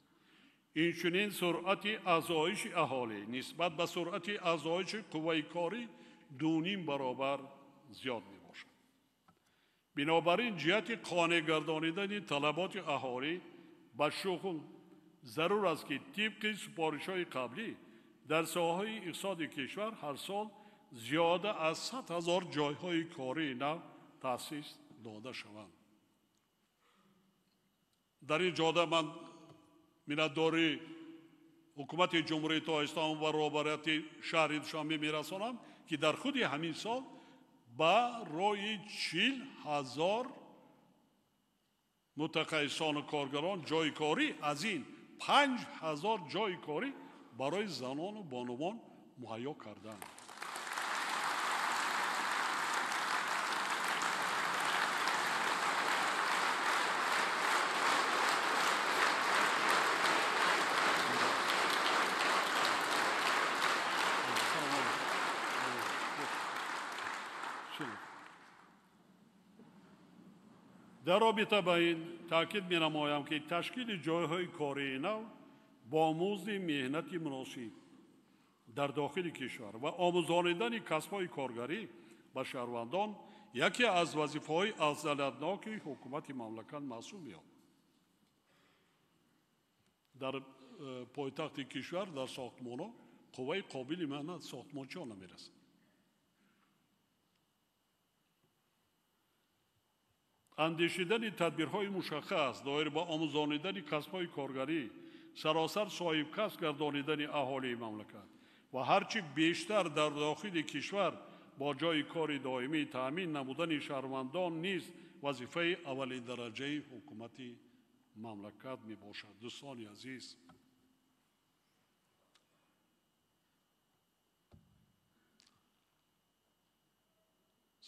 Инчунин суръати афзоиши аҳолӣ нисбат ба суръати афзоиши қувваи корӣ 2,5 баробар зиёд мебошад. Бинобар ин ҷиҳати қонеъ гардонидани талаботи аҳолӣ ба шуғл зарур аст, ки тибқи супоришҳои қаблӣ дар соҳаҳои иқтисоди кишвар ҳар сол зиёда аз 100 000 ҷойҳои кории нав таъсис дода шаванд. Дар ин ҷода ман миннатдори ҳукумати Ҷумҳурии Тоҷикистон ва роҳбарияти шаҳри Душанбе мерасонам, ки дар худи ҳамин сол барои 40 000 мутақассисону коргарон ҷойи корӣ, аз ин 5 000 ҷойи корӣ барои занону бонувон муҳайё карданд. Дар робита ба ин таъкид менамоям, ки ташкили ҷойҳои кории нав бо музди меҳнати муносиб дар дохили кишвар ва омӯзонидани касбҳои коргарӣ ба шаҳрвандон яке аз вазифаҳои афзалиятноки ҳукумати мамлакат маҳсуб меёбад. Дар пойтахти кишвар дар сохтмонҳо қувваи қобили меҳнат сохтмончиҳо намерасад. Андешидани тадбирҳои мушаххас доир ба омӯзонидани касбҳои коргарӣ, саросар соҳибкасб гардонидани аҳолии мамлакат ва ҳарчи бештар дар дохили кишвар бо ҷойи кори доимӣ таъмин намудани шаҳрвандон низ вазифаи аввалиндараҷаи ҳукумати мамлакат мебошад. Дӯстони азиз,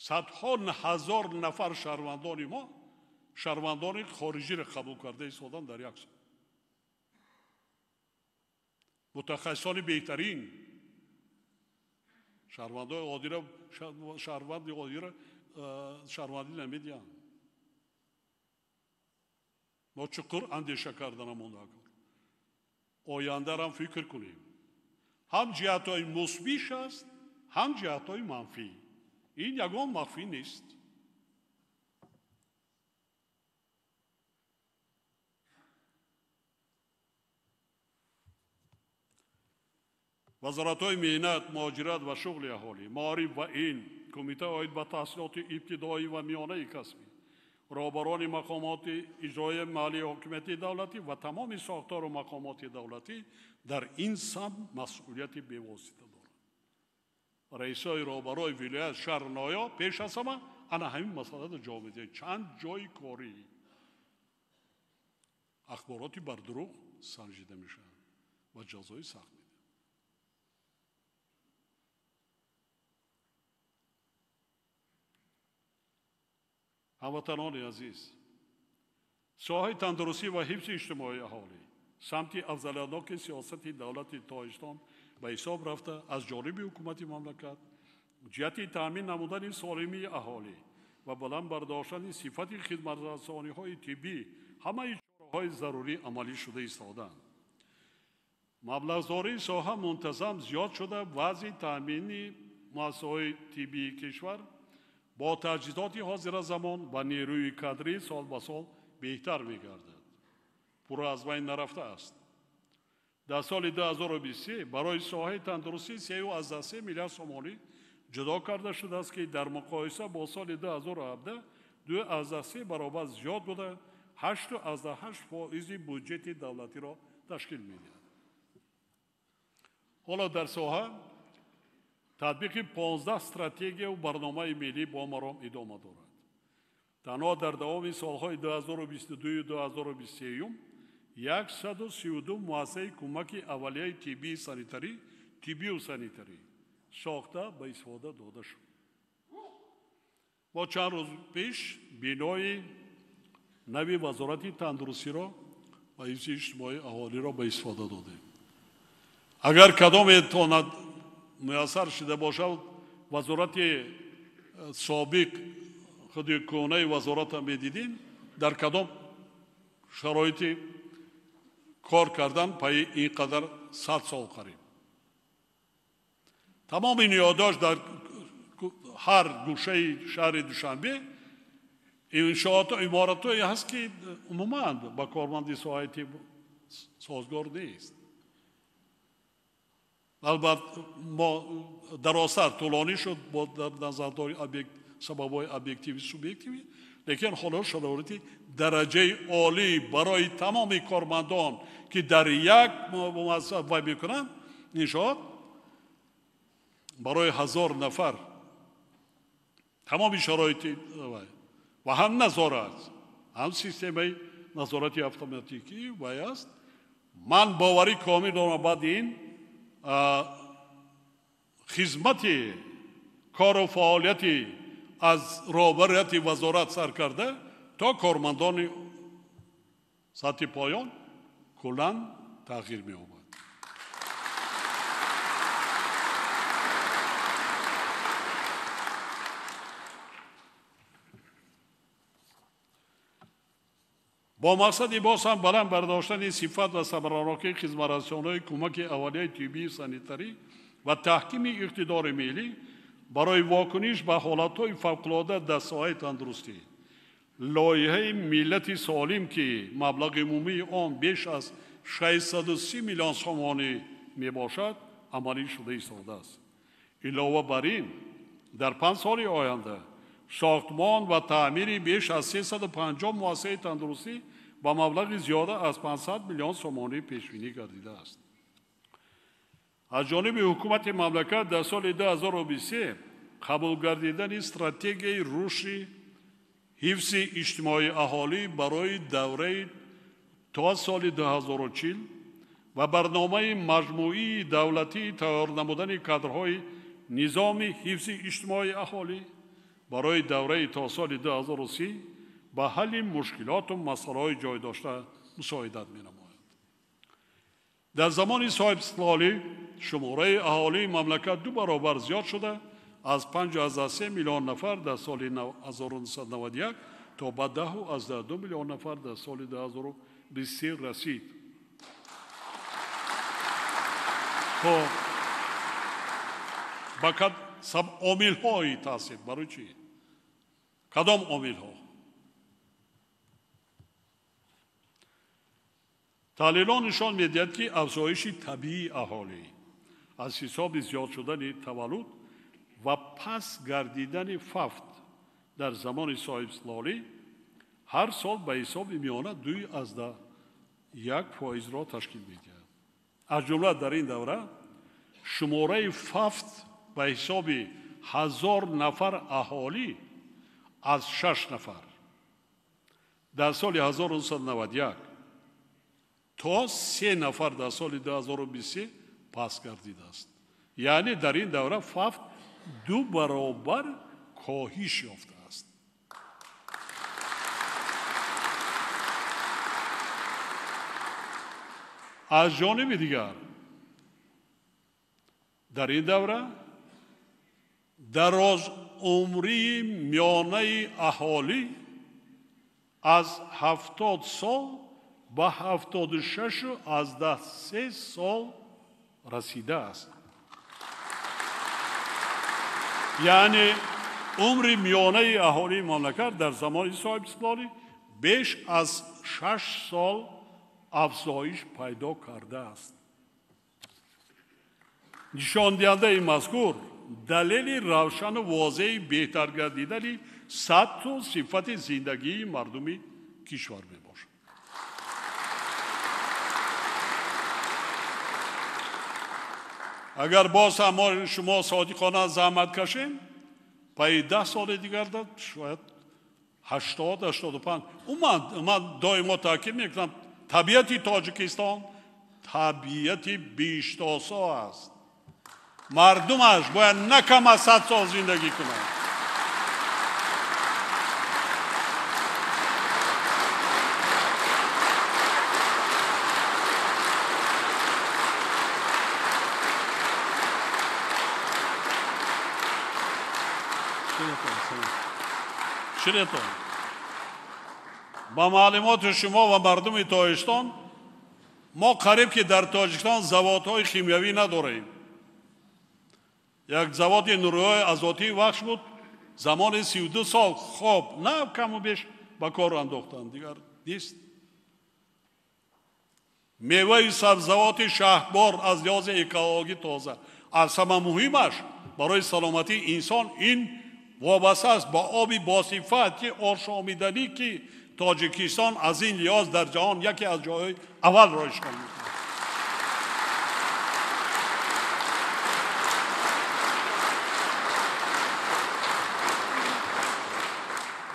садҳо ҳазор нафар шаҳрвандони мо шаҳрвандони хориҷиро қабул карда истоданд дар як сол. Мутахассисони беҳтарин шаҳрвандои оддиро шаҳрванди оддиро шаҳрвандӣ намедиҳанд. Мо чуқур андеша карданам мондакор. Ояндарам фикр кунем. Ҳам ҷиҳатҳои мусбиш аст, ҳам ҷиҳатҳои манфӣ. Ин ягон махфӣ нест. Вазоратҳои меҳнат, муҳоҷират ва шуғли аҳолӣ, маориф ва илм, кумитаи оид ба таҳсилоти ибтидоӣ ва миёнаи касбӣ, роҳбарони мақомоти иҷроияи маҳаллии ҳокимияти давлатӣ ва тамоми сохтору мақомоти давлатӣ дар ин самт масъулияти бевосита доранд. Раисои роҳбарои вилоят, шаҳр, ноҳия пеш аз ҳама ана ҳамин масъаларо ҷавоб медиҳанд. Чанд ҷойи корӣ ахбороти бардурӯғ санҷида мешаванд ва ҷазои сахт медиҳанд. Ҳамватанони азиз, соҳаи тандурустӣ ва ҳифзи иҷтимоии аҳолӣ самти афзалиятноки сиёсати давлати Тоҷикистон ба ҳисоб рафта, аз ҷониби ҳукумати мамлакат ҷиҳати таъмин намудани солимии аҳолӣ ва баланд бардоштани сифати хидматрасониҳои тиббӣ ҳамаи чораҳои зарурӣ амалӣ шуда истодаанд. Маблағгузории соҳа мунтазам зиёд шуда, вазъи таъмини муассисаҳои тиббии кишвар бо таҷҳизоти ҳозиразамон ва нерӯи кадрӣ сол ба сол беҳтар мегардад. Пурра аз байн нарафтааст. Дар соли 2023 барои соҳаи тандурустӣ 3,3 миллиард сомонӣ ҷудо карда шудааст, ки дар муқоиса бо соли 2017 2,3 баробар зиёд буда, 8,8% буҷети давлатиро ташкил медиҳад. Ҳоло дар соҳа татбиқи 15 стратегияву барномаи миллӣ бо маром идома дорад. Танҳо дар давоми солҳои 2022-2023 132 муассисаи кӯмаки аввалияи тиббии санитарӣ, тиббию санитарӣ сохта ба истифода дода шуд. Мо чанд рӯз пеш бинои нави Вазорати тандурустиро ва ҳифзи иҷтимоии аҳолиро ба истифода додем. Агар кадометонад муяссар шуда бошад, вазорати собиқ худи кӯҳнаи вазората медидем, дар кадом шароити кор кардан пайи ин қадар 100 сол қариб. Тамоми ниҳодҳош дар ҳар гӯшаи шаҳри Душанбе иншооту иморатҳое ҳаст, ки умуман ба корманди соҳаи тиб созгор нест. Албатта мо дарозтар тӯлонӣ шуд бо дар назардори сабабҳои объективӣ субъективӣ, лекин ҳоло шароити дараҷаи олӣ барои тамоми кормандон, ки дар як муассиса вай мекунанд, иншоот барои 1000 нафар тамоми шароити вай ва ҳам назорат, ҳам системаи назорати автоматикӣ вай аст. Ман боварӣ комил дорам, баъди ин хизмати кору фаъолияти аз роҳбарияти вазорат сар карда то кормандони сатҳи поён куллан тағйир меёбад. Бо мақсади боз ҳам баланд бардоштани сифат ва самаранокии хизматрасониҳои кӯмаки аввалияи тиббию санитарӣ ва таҳкими иқтидори миллӣ барои вокуниш ба ҳолатҳои фавқулода дар соҳаи тандурустӣ, лоиҳаи миллати солим, ки маблағи умумии он беш аз 630 миллион сомонӣ мебошад, амалӣ шуда истодааст. Илова бар ин, дар 5 соли оянда сохтмон ва таъмири беш аз 350 муассисаи тандурустӣ ба маблағи зиёда аз 500 миллион сомонӣ пешбинӣ гардидааст. Аз ҷониби ҳукумати мамлакат дар соли 2023 қабул гардидани стратегияи рушди ҳифзи иҷтимоии аҳолӣ барои давраи то соли 2040 ва барномаи маҷмӯии давлатии тайёр намудани кадрҳои низоми ҳифзи иҷтимоии аҳолӣ барои давраи то соли 2030 ба ҳалли мушкилоту масъалаҳои ҷой дошта мусоидат менамояд. Дар замони соҳибистиқлолӣ шумораи аҳолии мамлакат 2 баробар зиёд шуда, аз 5,3 миллион нафар дар соли 1991 то ба 10,2 миллион нафар дар соли 2023 расид. Ба омилҳои таъсир барои чӣ? Кадом омилҳо? Таҳлилҳо нишон медиҳад, ки афзоиши табиии аҳолӣ аз ҳисоби зиёд шудани таваллуд ва пас гардидани фавт дар замони соҳибистиқлолӣ ҳар сол ба ҳисоби миёна 2,1%-ро ташкил медиҳад. Аз ҷумла дар ин давра шумораи фавт ба ҳисоби 1000 нафар аҳолӣ аз 6 нафар дар соли 1991 то 3 нафар дар соли 2023 пас гардидааст. Яъне дар ин давра фавт 2 баробар коҳиш ёфтааст. Аз ҷониби дигар, дар ин давра дарозумрии миёнаи аҳолӣ аз 70 сол ба 76,3 сол расидааст. Яъне умри миёнаи аҳолии мамлакат дар замони соҳибистиқлолӣ беш аз 6 сол афзоиш пайдо кардааст. Нишондиҳандаи мазкур далели равшану возеҳи беҳтар гардидани сатҳу сифати зиндагии мардуми кишвар мебошад. Агар боз ҳам мо шумо содиқона заҳмат кашем, пайи 10 соли дигар шояд 80-85. Ман доимо таъкид мекунам, табиати Тоҷикистон табиати биҳиштосо аст. Мардумаш бояд на кам аз 100 сол зиндагӣ кунанд. Ширетон. Ба маълумоти шумо ва мардуми Тоҷикистон, мо қариб ки дар Тоҷикистон заводҳои химиявӣ надорем. Як заводи нурӯҳои азотии Вахш буд, замони 32 сол хоб на каму беш ба кор андохтанд, дигар нест. Меваи сабзавоти шаҳдбор аз лиҳози экологӣ тоза. Аз ҳама муҳимаш барои саломатии инсон ин вобаста аст ба оби босифат, ки ошомиданӣ, ки Тоҷикистон аз ин лиҳоз дар ҷаҳон яке аз ҷойҳои аввалро ишғол мекунад.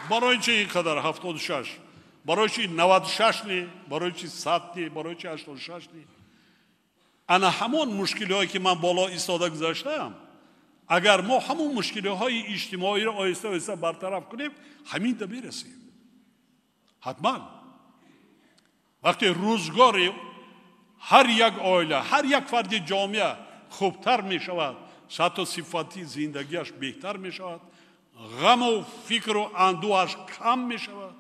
Барои чи ин қадар 76? Барои чи 96 не? Барои чи 100 не? Барои чи 86 не? Ана ҳамон мушкилиҳое ки ман боло истода гузаштаам, агар мо ҳамон мушкилиҳои иҷтимоиро оҳиста оҳиста бартараф кунем, ҳамин да мерасем. Ҳатман. Вақте рӯзгори ҳар як оила, ҳар як фарди ҷомеа хубтар мешавад, сатҳу сифати зиндагиаш беҳтар мешавад, ғаму фикру андӯҳаш кам мешавад,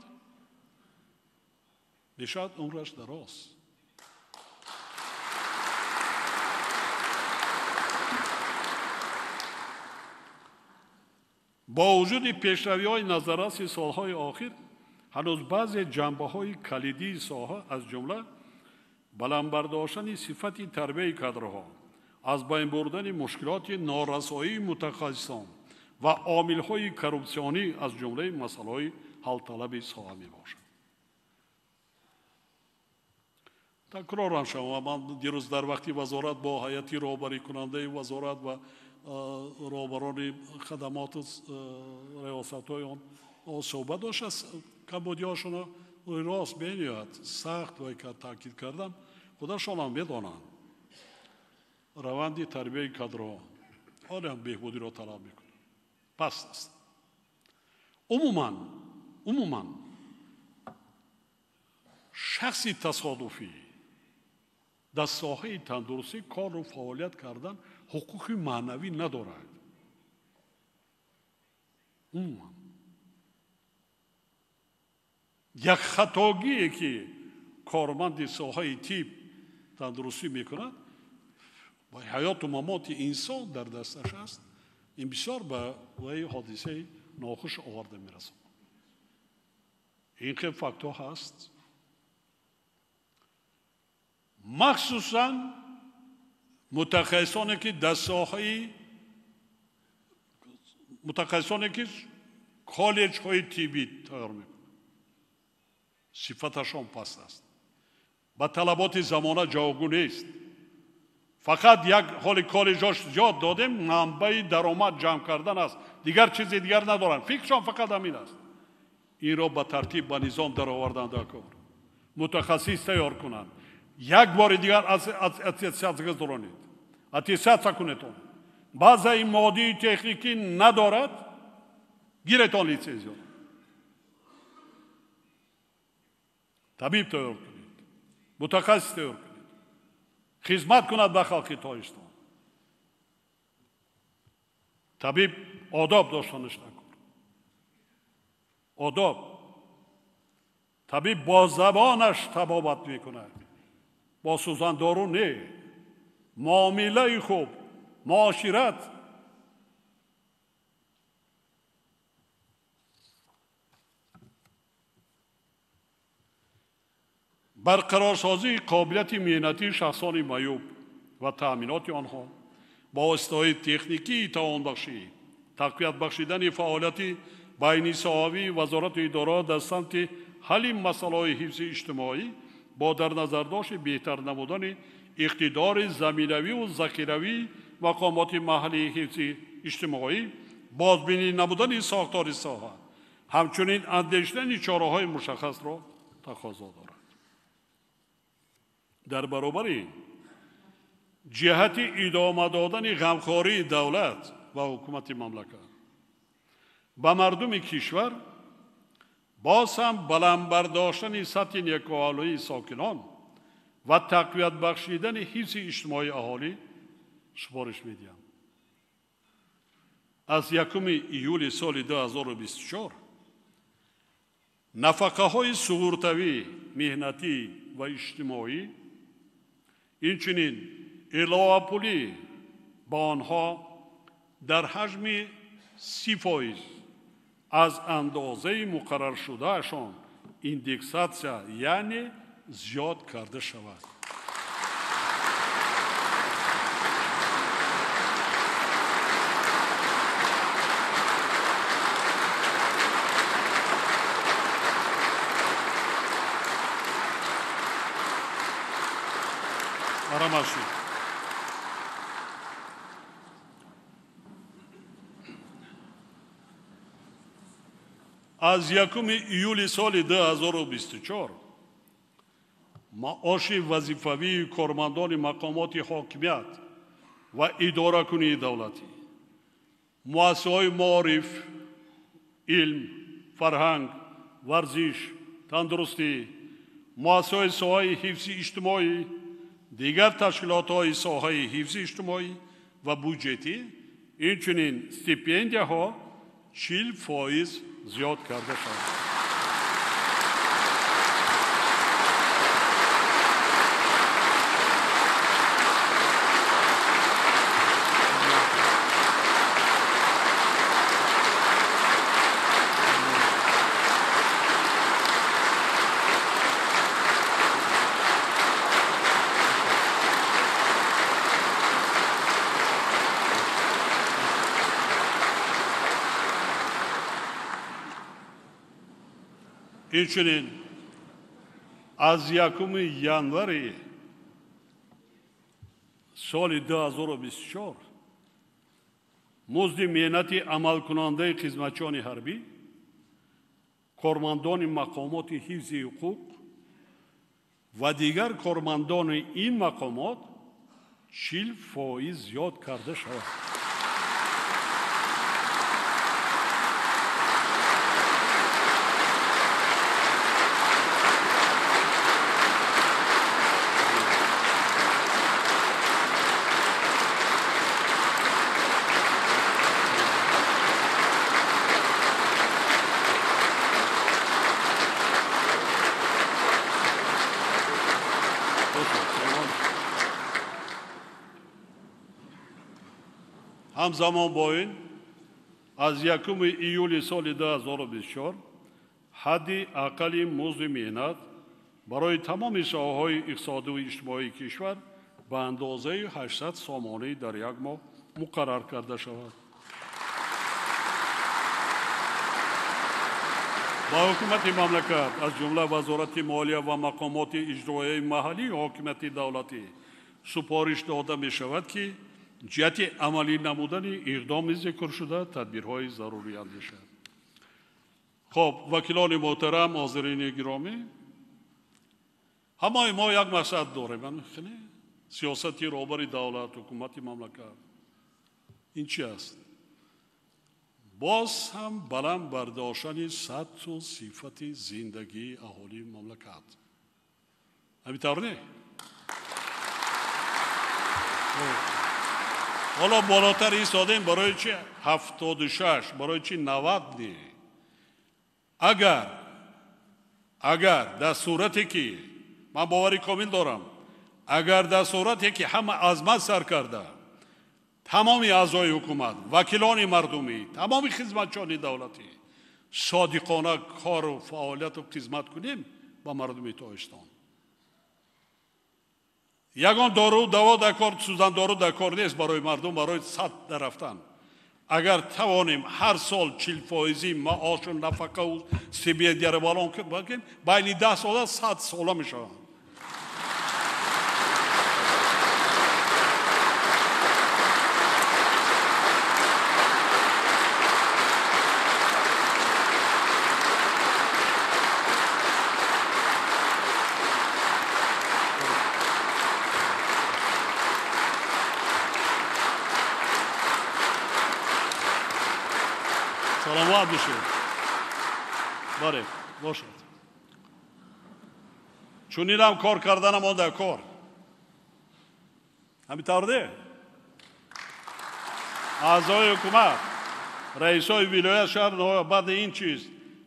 Бешад умраш дароз. Бо вуҷуди пешравиҳои назарраси солҳои охир, ҳанӯз баъзе ҷанбаҳои калидии соҳа, аз ҷумла баланд бардоштани сифати тарбияи кадрҳо, аз байн бурдани мушкилоти норасоии мутахассисон ва омилҳои коррупсионӣ аз ҷумлаи масъалаҳои ҳалталаби соҳа мебошад. Такрорам шавам, ман дирӯз дар вақти вазорат бо ҳайати роҳбарикунандаи вазорат ва роҳбарони хадамоту риёсатҳои он суҳбат дошт. Камбудиҳошонро рост бениҳоят сахт ва таъкид кардам, худашонам медонанд. Раванди тарбияи кадрҳо ҳолиам беҳбудиро талаб мекунад, паст аст. Умуман шахси тасодуфӣ дар соҳаи тандурустӣ кору фаъолият кардан ҳуқуқи маънавӣ надорад. Умуман як хатогие ки корманди соҳаи тиб тандурустӣ мекунад, ҳаёту мамоти инсон дар дасташ аст, ин бисёр ба вай ҳодисаи нохуш оварда мерасонад. Ин хел фактҳо ҳаст. Махсусан мутахассисоне ки дар соҳаи мутахассисоне ки коллеҷҳои тиббӣ тайёр мекунанд, сифаташон паст аст, ба талаботи замона ҷавобгӯ нест. Фақат як ҳоли коллеҷҳош зиёд додем, манбаи даромад ҷамъ кардан аст, дигар чизи дигар надоранд, фикршон фақат ҳамин аст. Инро ба тартиб, ба низом даровардан дар кор, мутахассис тайёр кунанд. Як бори дигар аттестатсия гузаронед, аттестатсия кунед он. Баъзаи моддии техникӣ надорад, гиред он литсензия. Табиб тайёр кунед, мутахассис тайёр кунед, хизмат кунад ба халқи Тоҷикистон. Табиб одоб доштанаш накун. Одоб. Табиб бо забонаш табобат мекунад, бо сӯзандору не. Муомилаи хуб, муошират. Барқарорсозии қобилияти меҳнатии шахсони маъюб ва таъминоти онҳо бо воситаҳои техникии тавонбахшӣ, тақвият бахшидани фаъолияти байнисоҳавии вазорату идораҳо дар самти ҳалли масъалаҳои ҳифзи иҷтимоӣ бо дар назардошти беҳтар намудани иқтидори заминавию захиравии мақомоти маҳаллии ҳифзи иҷтимоӣ, бозбинӣ намудани сохтори соҳа, ҳамчунин андешидани чораҳои мушаххасро тақозо дорад. Дар баробари ҷиҳати идома додани ғамхории давлат ва ҳукумати мамлакат ба мардуми кишвар, боз ҳам баланд бардоштани сатҳи некӯаҳолии сокинон ва тақвият бахшидани ҳифзи иҷтимоии аҳолӣ супориш медиҳам. Аз 1 июли соли 2024 нафақаҳои суғуртавӣ, меҳнатӣ ва иҷтимоӣ, инчунин иловапулӣ ба онҳо дар ҳаҷми 30% аз андозаи муқарраршудаашон индексатсия, яъне зиёд карда шавад. Арамаши. Аз 1 июли соли 2024 маоши вазифавии кормандони мақомоти ҳокимият ва идоракунии давлатӣ, муассисаҳои маориф, илм, фарҳанг, варзиш, тандурустӣ, муассисаҳои соҳаи ҳифзи иҷтимоӣ, дигар ташкилотҳои соҳаи ҳифзи иҷтимоӣ ва буҷетӣ, инчунин стипендияҳо 40% зиёд карда шавад. Инчунин аз 1 январи соли 2024 музди меҳнати амалкунандаи хизматчиёни ҳарбӣ, кормандони мақомоти ҳифзи ҳуқуқ ва дигар кормандони ин мақомот 40% зиёд карда шавад. Ҳамзамон бо ин аз 1 июли соли 2024 ҳадди аққали музди меҳнат барои тамоми соҳаҳои иқтисодию иҷтимоии кишвар ба андозаи 800 сомонӣ дар як моҳ муқаррар карда шавад. Ба ҳукумати мамлакат аз ҷумла Вазорати молия ва мақомоти иҷроияи маҳаллии ҳокимияти давлатӣ супориш дода мешавад, ки ҷиҳати амалӣ намудани иқдоми зикршуда тадбирҳои зарурӣ андешад. Хоб, вакилони муҳтарам, ҳозирини гиромӣ, ҳамаи мо як мақсад дорем, сиёсати роҳбари давлат, ҳукумати мамлакат. Ин чи аст? Боз ҳам баланд бардоштани сатҳу сифати зиндагии аҳолии мамлакат. Ҳамин тавр не? Ҳоло болотар истодем, барои чи 76, барои чи 90 не? Агар дар сурате ки ман бовари комил дорам, агар дар сурате ки ҳама аз ман сар карда, тамоми аъзои ҳукумат, вакилони мардумӣ, тамоми хизматчиёни давлатӣ содиқона кору фаъолияту хизмат кунем ба мардуми Тоҷикистон, ягон дору даво дар кор, сӯзандору дар кор нест барои мардум, барои сад дар рафтан. Агар тавонем ҳар сол 40% маошу нафақаву стипендияро баланд кунем, байни 10 сола 100 сола мешаванд. Саломат бошед. Бале, бошад. Чунинам кор карданам он дар кор. Ҳамин тавр не? Аъзои ҳукумат, раисои вилоят, шаҳр, ноҳия, баъди ин чиз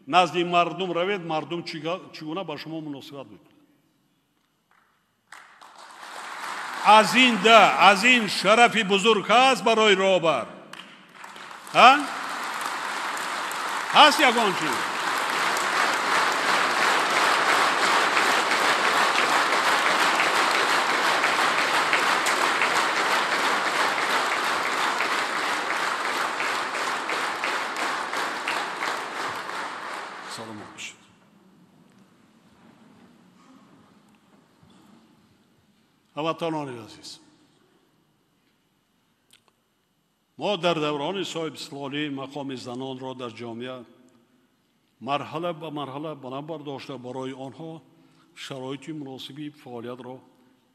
назди мардум равед, мардум чӣ гуна ба шумо муносибат мекунад. Аз ин аз ин шарафи бузург ҳаст барои роҳбар. Ҳа? Ҳаст ягон чиз? Саломат бошед. Ҳамватанони азиз, мо дар даврони соҳибистиқлолӣ мақоми занонро дар ҷомеа марҳала ба марҳала баланд бардошта, барои онҳо шароити муносиби фаъолиятро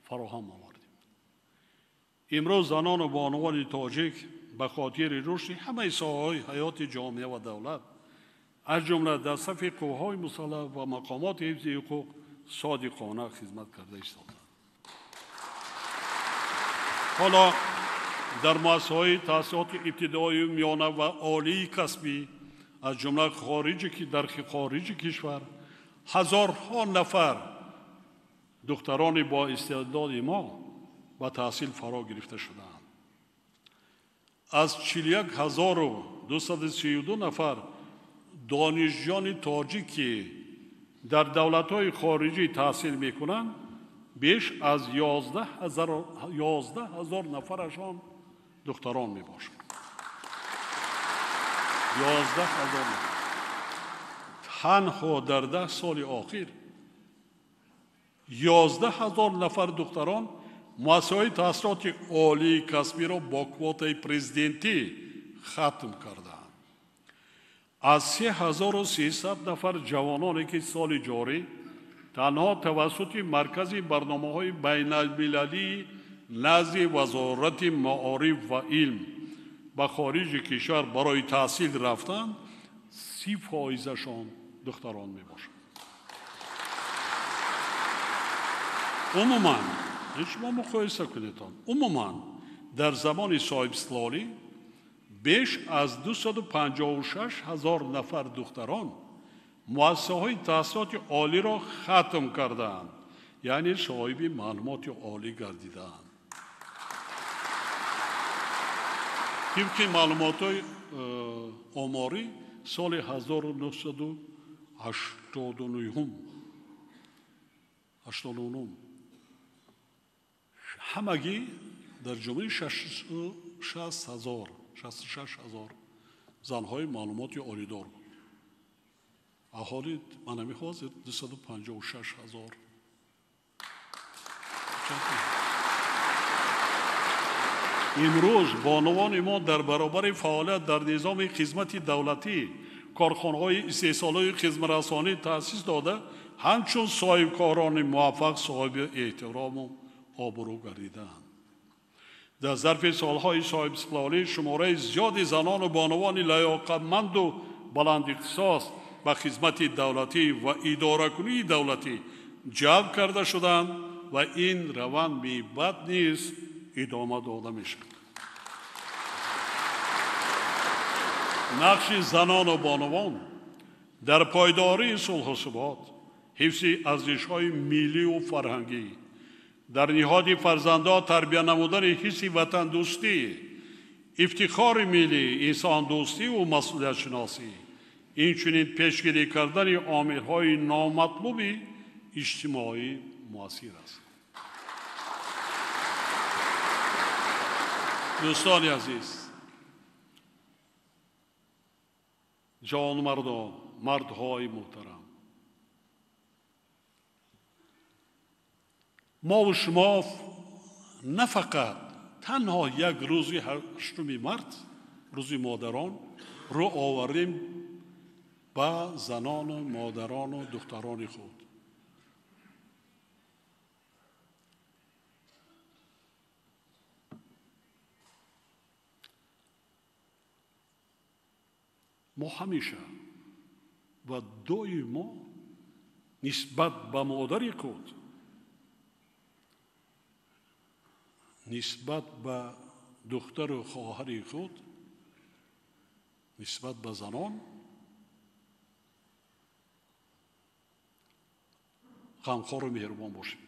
фароҳам овардем. Имрӯз занону бонувони тоҷик ба хотири рушди ҳамаи соҳаҳои ҳаёти ҷомеа ва давлат, аз ҷумла дар сафи қувваҳои мусаллаҳ ва мақомоти ҳифзи ҳуқуқ содиқона хизмат карда истодаанд. Ҳоло дар муассисаҳои таҳсилоти ибтидоию миёна ва олии касбӣ, аз ҷумла дар хориҷи кишвар, ҳазорҳо нафар духтарони боистеъдоди мо ба таҳсил фаро гирифта шудаанд. Аз 41232 нафар донишҷӯёни тоҷик, ки дар давлатҳои хориҷӣ таҳсил мекунанд, беш аз 11 ҳазор нафарашон духтарон мебошанд. 11 ҳазор нафар. Танҳо дар 10 соли охир 11 ҳазор нафар духтарон муассисаҳои таҳсилоти олии касбиро бо квотаи президентӣ хатм кардаанд. Аз 3300 нафар ҷавононе ки соли ҷорӣ танҳо тавассути маркази барномаҳои байналмилалии назди Вазорати маориф ва илм ба хориҷи кишвар барои таҳсил рафтанд, 30%-ашон духтарон мебошанд. Умуман, шумо муқоиса кунедон, умуман дар замони соҳибистиқлолӣ беш аз 256 ҳазор нафар духтарон муассисаҳои таҳсилоти олиро хатм кардаанд, яъне соҳиби маълумоти олӣ гардидаанд. Тибқи маълумотҳои оморӣ соли 1989 ҳамагӣ дар ҷумҳурӣ 66 ҳазор занҳои маълумоти олидор буд. Аҳоли манами ҳозир 256 ҳазор. Имрӯз бонувони мо дар баробари фаъолият дар низоми хизмати давлатӣ, корхонаҳои истеҳсолии хизматрасонӣ таъсис дода, ҳамчун соҳибкорони муваффақ соҳиби эҳтирому обрӯ гардидаанд. Дар зарфи солҳои соҳибистиқлолӣ шумораи зиёди занону бонувони лаёқатманду баландихтисос ба хизмати давлатӣ ва идоракунии давлатӣ ҷалб карда шуданд ва ин раванд мебад низ идома дода мешавад. Нақши занону бонувон дар пойдории сулҳу субот, ҳифзи арзишҳои миллию фарҳангӣ, дар ниҳоди фарзандҳо тарбия намудани ҳисси ватандӯстӣ, ифтихори миллӣ, инсондӯстиву масъулиятшиносӣ, инчунин пешгирӣ кардани омилҳои номатлуби иҷтимоӣ муассир аст. Дӯстони азиз, ҷавонмардон, мардҳои муҳтарам, мову шумо на фақат танҳо як рӯзи 8 март, рӯзи модарон, рӯ овардем ба занону модарону духтарони худ. Мо ҳамеша ва доимо нисбат ба модари худ, нисбат ба духтару хоҳари худ, нисбат ба занон ғамхору меҳрубон бошем.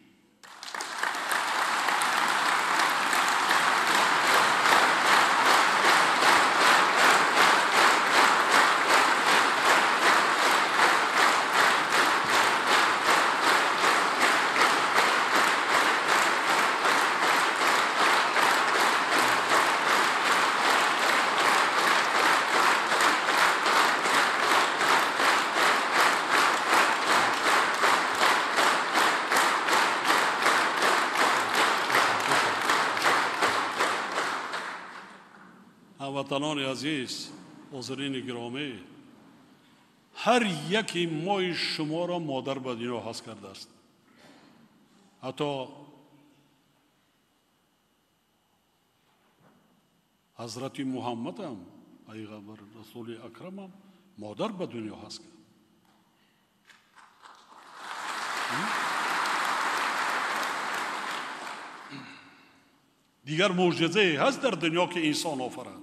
Ҳамватанони азиз, ҳозирини гиромӣ, ҳар яке мои шуморо модар ба дунё ҳаст кардааст. Ҳатто ҳазрати Муҳаммадам, пайғамбар расули акрамам, модар ба дунё ҳаст кард. Дигар мӯъҷизае ҳаст дар дунё ки инсон офарад.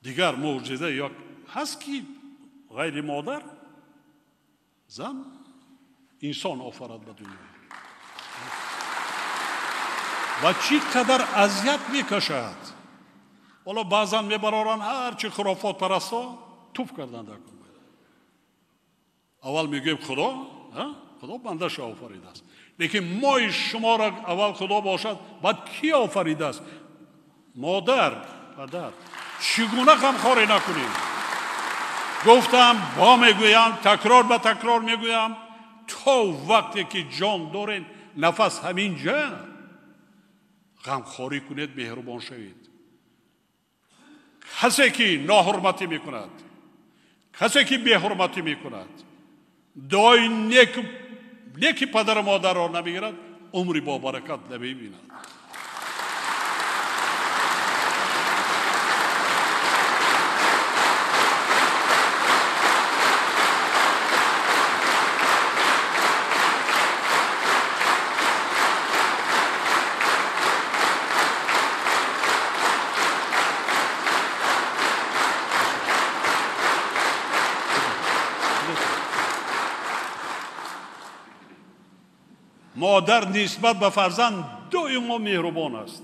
Дигар мӯъҷиза ё ҳаст ки ғайри модар зан инсон офарад ба дунё. Ва чӣ қадар азият мекашад. Ҳоло баъзан мебароранд ҳарчи хурофотпарастҳо туф карданд дар кун. Аввал мегӯем Худо, Худо бандаша офаридааст. Лекин мои шуморо аввал Худо бошад, баъд кӣ офаридааст? Модар, падар. Чӣ гуна ғамхорӣ накунем? Гуфтам, бо мегӯям, такрор ба такрор мегӯям, то вақте ки ҷон дорем, нафас ҳамин ҷа, ғамхорӣ кунед, меҳрубон шавед. Касе ки ноҳурматӣ мекунад, касе ки беҳурматӣ мекунад, дуои неки падару модарро намегирад, умри бобаракат намебинад. Модар нисбат ба фарзанд доимо меҳрубон аст.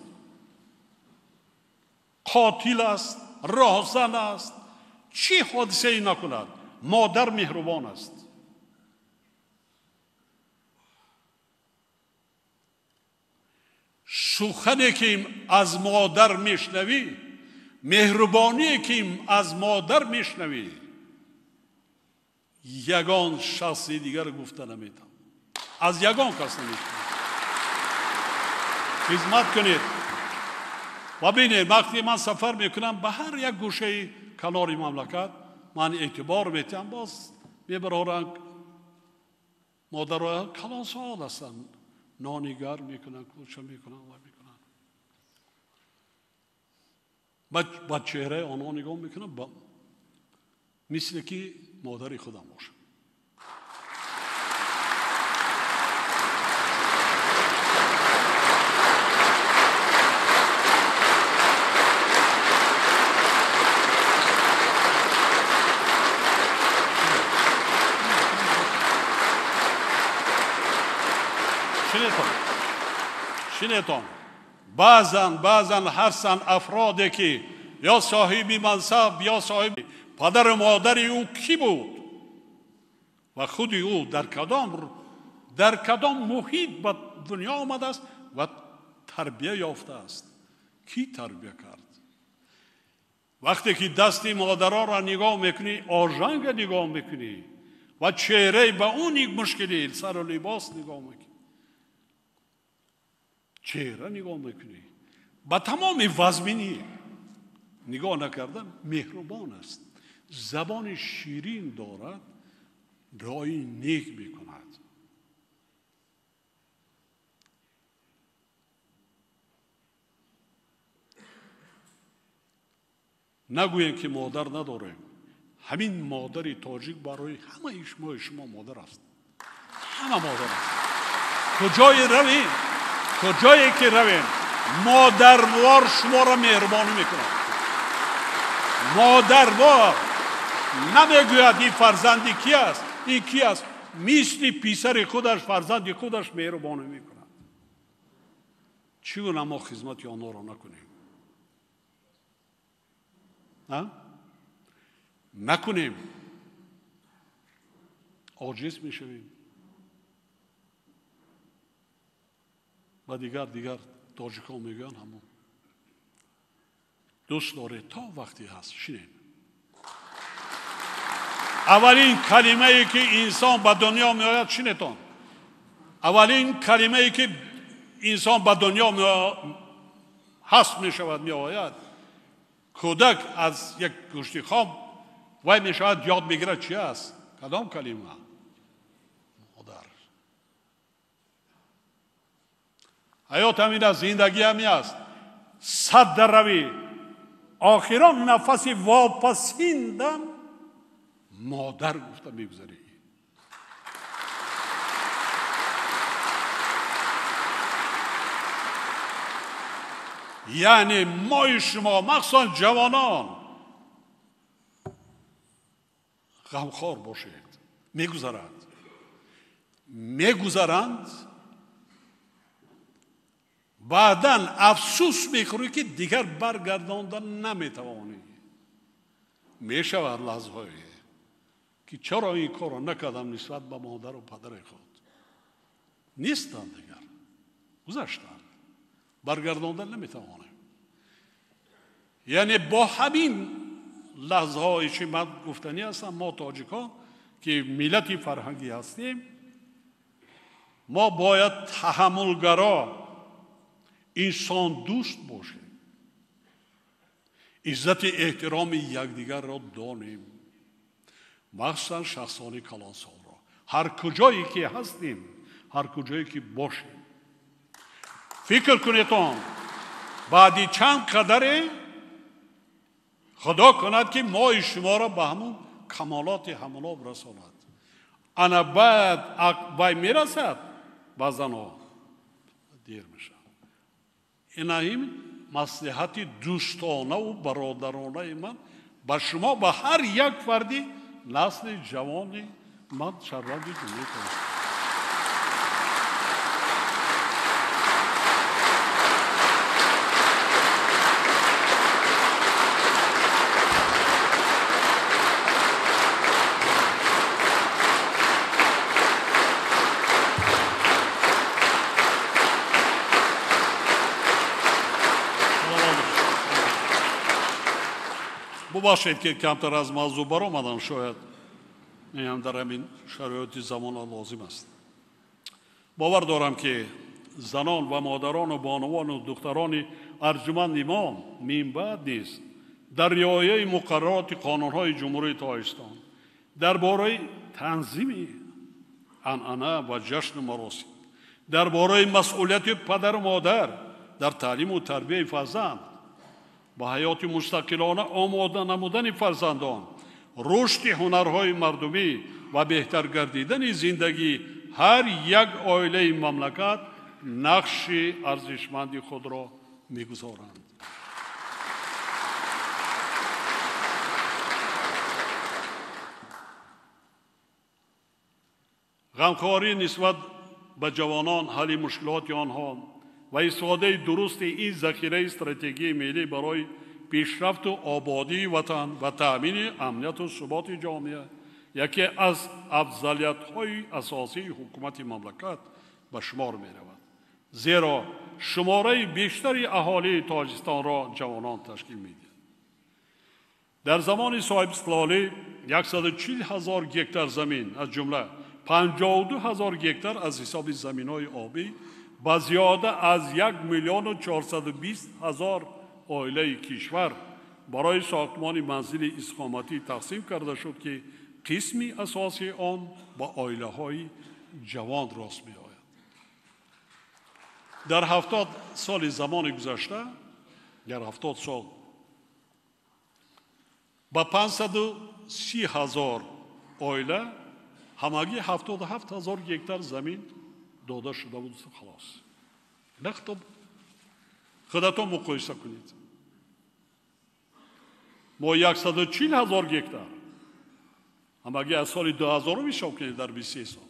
Қотил аст, роҳзан аст, чӣ ҳодисае накунад, модар меҳрубон аст. Сухане ки аз модар мешнавӣ, меҳрубоние ки аз модар мешнавӣ, ягон шахси дигар гуфта наметавонад. Аз ягон кас намешавад. Хизмат кунед ва бинед, вақте ман сафар мекунам ба ҳар як гӯшаи канори мамлакат, ман эътибор метиҳам, боз мебароранд модаро калонсол ҳастанд, нони гарм мекунанд, кулча мекунанд ва мекунанд. Ба чеҳраи онҳо нигоҳ мекунам, мисли ки модари худам бошам. Шинетон, баъзан ҳастанд афроде ки ё соҳиби мансаб ё соҳиби падару модари ӯ кӣ буд ва худи ӯ дар кадом муҳит ба дунё омадааст ва тарбия ёфтааст. Кӣ тарбия кард? Вақте ки дасти модаронро нигоҳ мекунӣ, ожанга нигоҳ мекунӣ ва чеҳраи ба ӯ мушкилӣ, сару либос нигоҳ мекунӣ, чеҳра нигоҳ мекунӣ, ба тамоми вазминӣ нигоҳ накарда меҳрубон аст, забони ширин дорад, дуои нек мекунад. Нагӯем ки модар надорем. Ҳамин модари тоҷик барои ҳамаи шумо модар аст. Ҳама модар аст. Куҷое равем, куҷое ки равем, модарвор шуморо меҳрубонӣ мекунад. Модарвор намегӯяд ин фарзанди ки аст, ин ки аст, мисли писари худаш, фарзанди худаш меҳрубонӣ мекунад. Чӣ гуна мо хизмати онҳоро накунем? Накунем, оҷиз мешавем. Ва дигар тоҷикон мегӯянд ҳамон. Дӯст доред то вақте ҳаст, шинед. Аввалин калимае ки инсон ба дунё меояд, шинетон. Аввалин калимае ки инсон ба дунё ҳаст мешавад, меояд, кӯдак аз як гӯшти хом вай мешавад, ёд мегирад чи аст? Кадом калима? Модар. Ҳаёт ҳамин аст, зиндагӣ ҳамин аст. Сад дар равӣ, охирон нафаси вопасиндам модар гуфта мегузарӣ. Яъне мои шумо, махсусан ҷавонон, ғамхор бошед. Мегузарад, мегузаранд, баъдан афсӯс мехӯрӣ ки дигар баргардонда наметавонӣ. Мешавад лаҳзаҳое ки чаро ин корро накардам нисбат ба модару падари худ. Нестанд дигар, гузаштанд, баргардонда наметавонем. Яъне бо ҳамин лаҳзаҳое ки ман гуфтанӣ ҳастам, мо тоҷикҳо ки миллати фарҳангӣ ҳастем, мо бояд таҳаммулгаро, инсондӯст бошем, иззати эҳтироми якдигарро донем, махсусан шахсони калонсолро, ҳар куҷое ки ҳастем, ҳар куҷое ки бошем. Фикр кунедон, баъди чанд қадаре худо кунад ки мои шуморо ба ҳамун камолоти ҳамоно расонад. Ана баъд вай мерасад, баъзанҳо дер мешавад. Ина ин маслиҳати дӯстонаву бародаронаи ман ба шумо, ба ҳар як фарди насли ҷавони ман, шаҳрванди Ҷумҳурии Тоҷикистон. Бубахшед ки камтар аз мавзӯъ баромадам, шояд ин дар ҳамин шароити замона лозим аст. Бовар дорам ки занон ва модарону бонувану духтарони арҷуманди мо минбаъд низ дар риояи муқаррароти қонунҳои Ҷумҳурии Тоҷикистон дар бораи танзими анъана ва ҷашну маросим, дар бораи масъулияти падару модар дар таълиму тарбияи фарзанд, ба ҳаёти мустақилона омода намудани фарзандон, рушди ҳунарҳои мардумӣ ва беҳтар гардидани зиндагии ҳар як оилаи мамлакат нақши арзишманди худро мегузоранд. Ғамхорӣ нисбат ба ҷавонон, ҳалли мушкилоти онҳо ва истифодаи дурусти ин захираи стратегияи миллӣ барои пешрафту ободии ватан ва таъмини амнияту суботи ҷомеа яке аз афзалиятҳои асосии ҳукумати мамлакат ба шумор меравад, зеро шумораи бештари аҳолии Тоҷикистонро ҷавонон ташкил медиҳанд. Дар замони соҳибистиқлолӣ 140 ҳазор гектар замин, аз ҷумла 52 ҳазор гектар аз ҳисоби заминҳои обӣ, ба зиёда аз 1 420 000 оилаи кишвар барои сохтмони манзили истиқоматӣ тақсим карда шуд, ки қисми асосии он ба оилаҳои ҷавон рост меояд. Дар 70 соли замони гузашта, дар 70 сол ба 530 ҳазор оила ҳамагӣ 77 ҳазор гектар замин дода шуда буд. Халос. Нахто худатон муқоиса кунед. Мо 140 ҳазор гектар ҳамагӣ аз соли 2000 ҳисоб кунед, дар 23 сол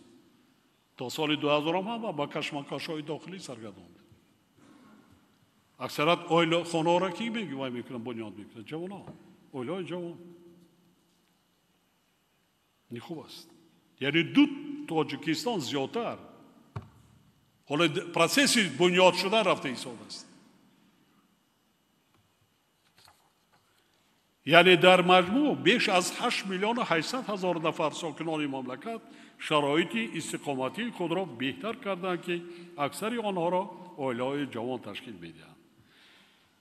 то соли 2000 ҳам ба кашмакашҳои дохилӣ саргардон. Аксарат оила хонаҳоро ки вай мекунанд, бунёд мекунанд? Ҷавонон, оилаҳои ҷавон. Ин хуб аст. Яъне ду Тоҷикистон зиёдтар ҳоло процесси бунёд шуда рафта ҳисоб аст. Яъне дар маҷмӯъ беш аз 8 800 000 нафар сокинони мамлакат шароити истиқоматии худро беҳтар карданд, ки аксари онҳоро оилаҳои ҷавон ташкил медиҳанд.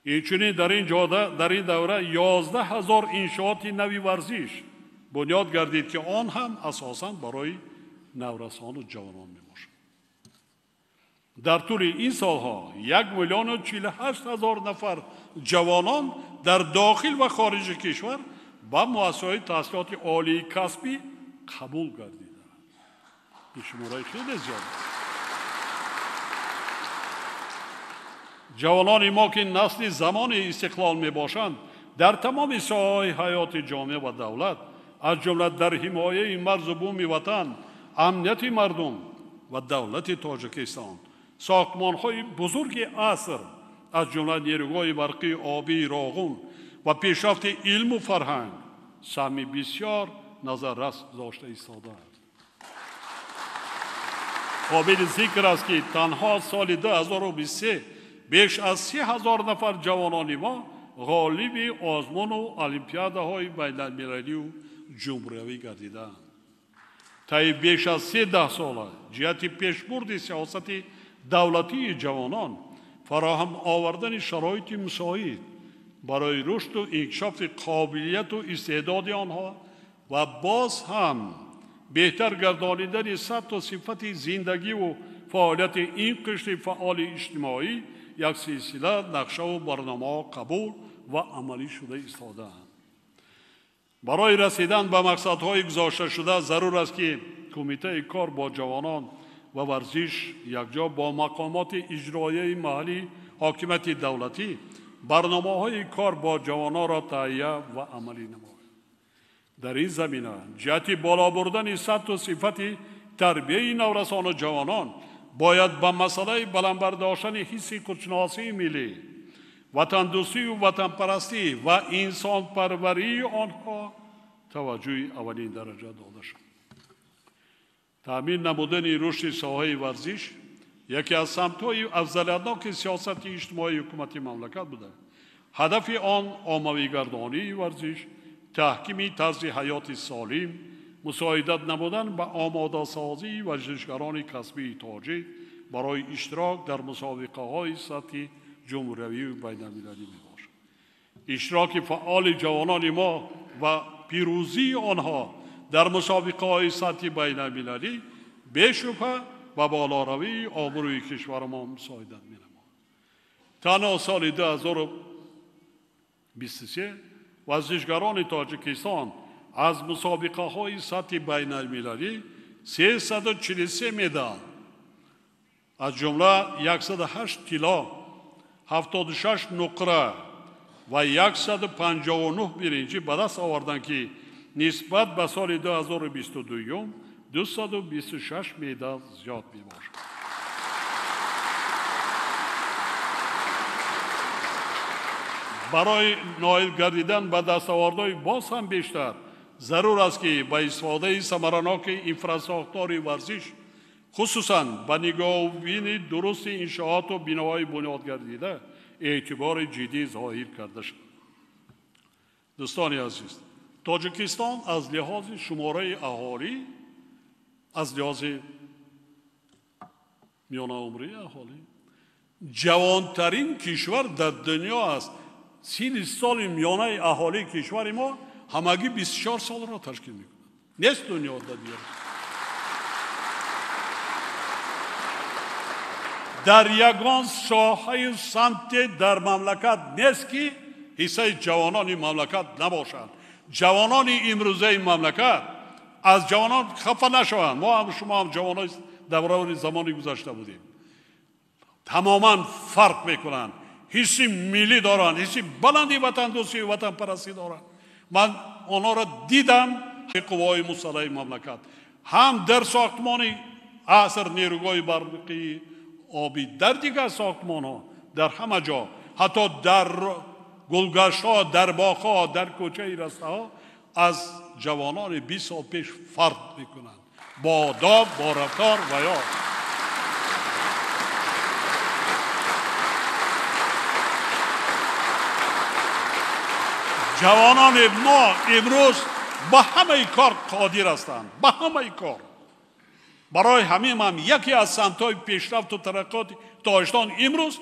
Инчунин дар ин ҷода дар ин давра 11 ҳазор иншооти нави варзиш бунёд гардид, ки он ҳам асосан барои наврасону ҷавонон мебошад. Дар тӯли ин солҳо 1 048 000 нафар ҷавонон дар дохил ва хориҷи кишвар ба муассисаҳои таҳсилоти олии касбӣ қабул гардиданд. Ин шумораи хеле зиёд аст. Ҷавонони мо, ки насли замони истиқлол мебошанд, дар тамоми соҳаҳои ҳаёти ҷомеа ва давлат, аз ҷумла дар ҳимояи марзу буми ватан, амнияти мардум ва давлати Тоҷикистон, сохтмонҳои бузурги аср, аз ҷумла нерӯгоҳи барқии обии Роғун ва пешрафти илму фарҳанг саҳми бисёр назаррас дошта истодааст. Қобили зикр аст, ки танҳо соли 2023 беш аз 30 ҳазор нафар ҷавонони мо ғолиби озмуну олимпиадаҳои байналмилалию ҷумҳуриявӣ гардидаанд. Таи беш аз се даҳсола ҷиҳати пешбурди сиёсати давлатии ҷавонон, фароҳам овардани шароити мусоид барои рушду инкишофи қобилияту истеъдоди онҳо ва боз ҳам беҳтар гардонидани сатҳу сифати зиндагиву фаъолияти ин қишри фаъоли иҷтимоӣ як силсила нақшаву барномаҳо қабул ва амалӣ шуда истодаанд. Барои расидан ба мақсадҳои гузошташуда зарур аст, ки Кумитаи кор бо ҷавонон ва варзиш якҷо бо мақомоти иҷроияи маҳаллӣ, ҳокимияти давлатӣ барномаҳои кор бо ҷавононро таҳия ва амалӣ намояд. Дар ин замина ҷиҳати боло бурдани сатҳу сифати тарбияи наврасону ҷавонон бояд ба масъалаи баланд бардоштани ҳисси худшиносии миллӣ, ватандӯстию ватанпарастӣ ва инсонпарварии онҳо таваҷҷӯҳи аввалин дараҷа дода шавад. Таъмин намудани рушди соҳаи варзиш яке аз самтҳои афзалиятноки сиёсати иҷтимоии ҳукумати мамлакат буда, ҳадафи он оммавигардонии варзиш, таҳкими тарзи ҳаёти солим, мусоидат намудан ба омодасозии варзишгарони касбии тоҷик барои иштирок дар мусобиқаҳои сатҳи ҷумҳуриявию байналмилалӣ мебошад. Иштироки фаъоли ҷавонони мо ва пирӯзии онҳо дар мусобиқаҳои сатҳи байналмилалӣ бешубҳа ба болоравии обрӯи кишварамон мусоидат менамояд. Танҳо соли 2023 варзишгарони Тоҷикистон аз мусобиқаҳои сатҳи байналмилалӣ 343 медал, аз ҷумла 108 тилло, 76 нуқра ва 159 биринҷӣ ба даст оварданд, ки нисбат ба соли 2022 226 медал зиёд мебошад. Барои ноил гардидан ба дастовардҳои боз ҳам бештар зарур аст, ки ба истифодаи самараноки инфрасохтори варзиш, хусусан ба нигоҳубини дурусти иншооту биноҳои бунёдгардида эътибори ҷиддӣ зоҳир карда шавад. Дӯстони азиз, Тоҷикистон аз лиҳози шумораи аҳолӣ, аз лиҳози миёнаумрии аҳолӣ ҷавонтарин кишвар дар дунё аст. 30 соли миёнаи аҳолии кишвари мо ҳамагӣ 24 солро ташкил мекунад. Нест дунё дар дигар. Дар ягон соҳаи самте дар мамлакат нест, ки ҳиссаи ҷавонони мамлакат набошанд. Ҷавонони имрӯзаи мамлакат аз ҷавонон хафа нашаванд. Мо ҳам шумо ҳам ҷавонои давраи замони гузашта будем. Тамоман фарқ мекунанд. Ҳисси миллӣ доранд, ҳисси баланди ватандӯстию ватанпарастӣ доранд. Ман онҳоро дидам. Қувваҳои мусаллаҳи мамлакат ҳам дар сохтмони аср нерӯгоҳи барқии обӣ, дар дигар сохтмонҳо, дар ҳама ҷо, ҳатто дар гулгаштҳо, дар боғҳо, дар кӯчаи растаҳо аз ҷавонони 20 сол пеш фарқ мекунанд. Бо одоб, бо рафтор ва ё ҷавонони мо имрӯз ба ҳамаи кор қодир ҳастанд, ба ҳамаи кор. Барои ҳамин ҳам яке аз самтҳои пешрафту тараққиёти Тоҷикистон имрӯз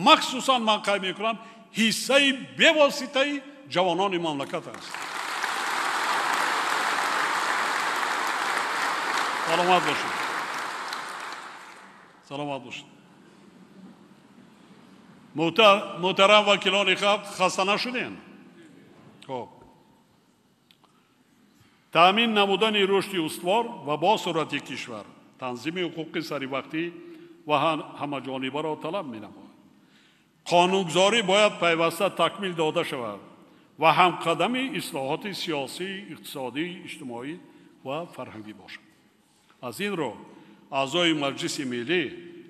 махсусан ман қайд мекунам ҳиссаи бевоситаи ҷавонони мамлакат аст. Саломат бошед, саломат бошед. Муҳтарам вакилони халқ, хаста нашудем? Хоб. Таъмин намудани рушди устувор ва босуръати кишвар танзими ҳуқуқи саривақтӣ ва ҳамаҷонибаро талаб менамояд. Қонунгузорӣ бояд пайваста такмил дода шавад ва ҳамқадами ислоҳоти сиёсӣ, иқтисодӣ, иҷтимоӣ ва фарҳангӣ бошад. Аз ин рӯ аъзои Маҷлиси Миллӣ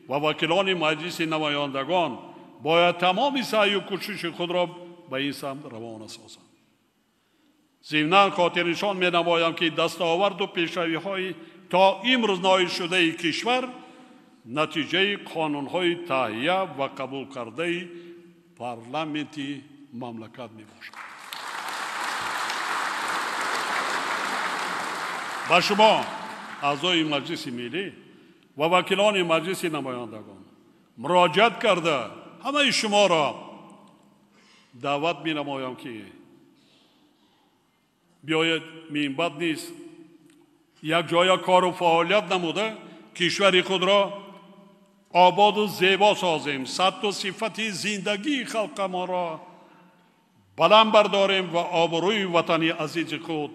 ва вакилони Маҷлиси Намояндагон бояд тамоми саъю кӯшиши худро ба ин самт равона созанд. Зимнан хотирнишон менамоям, ки дастоварду пешравиҳои то имрӯз ноилшудаи кишвар натиҷаи қонунҳои таҳия ва қабулкардаи парламенти мамлакат мебошад. Ба шумо аъзои Маҷлиси Миллӣ ва вакилони Маҷлиси Намояндагон муроҷиат карда ҳамаи шуморо даъват менамоям, ки биёед минбаъд низ якҷоя кору фаъолият намуда кишвари худро ободу зебо созем, сатҳу сифати зиндагии халқамонро баланд бардорем ва обрӯи ватани азизи худ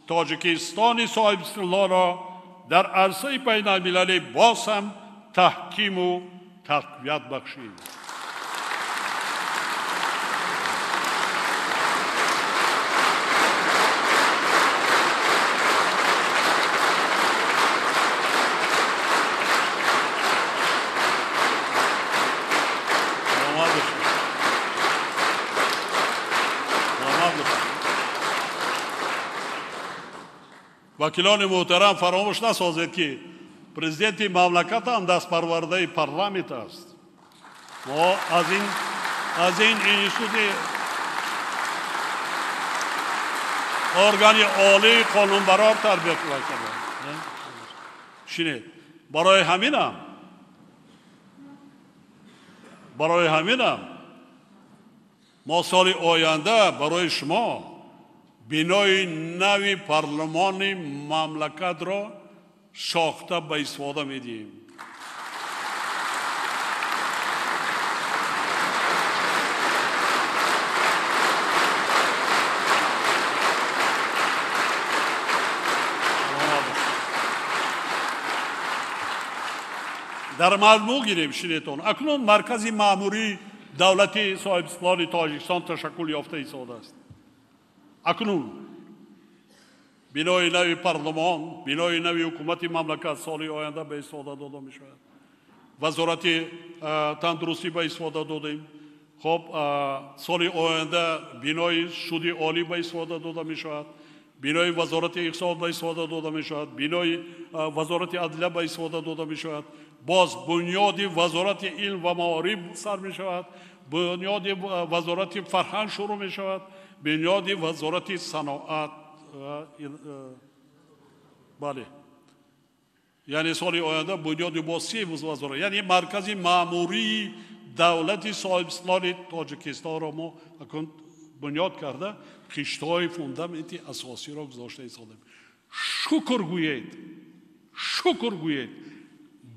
Тоҷикистони соҳибистиқлолро дар арсаи байналмилалӣ боз ҳам таҳкиму тақвият бахшем. Вакилони муҳтарам, фаромӯш насозед, ки президенти мамлакат ҳам дастпарвардаи парламент аст. Мо аз ин институти органи олии қонунбарор тарбия кардем. Шинед, барои ҳаминам мо соли оянда барои шумо бинои нави парлумони мамлакатро сохта ба истифода медиҳем. Дар маҷмӯъ гирем, шинетон, акнун маркази маъмурии давлати соҳибистиқлоли Тоҷикистон ташаккул ёфта истодааст. Акнун бинои нави парлумон, бинои нави ҳукумати мамлакат соли оянда ба истифода дода мешавад. Вазорати тандурустӣ ба истифода додем. Хоб, соли оянда бинои суди олӣ ба истифода дода мешавад, бинои вазорати иқтисод ба истифода дода мешавад, бинои вазорати адлия ба истифода дода мешавад, боз бунёди вазорати илм ва маориф сар мешавад, бунёди вазорати фарҳанг шурӯъ мешавад, бунёди вазорати саноат. Бале, яъне соли оянда бунёди бо се вазорат, яъне маркази маъмурии давлати соҳибистиқлоли Тоҷикистонро мо акнун бунёд карда хиштҳои фундаменти асосиро гузошта истодем. Шукр гӯед, шукр гӯед,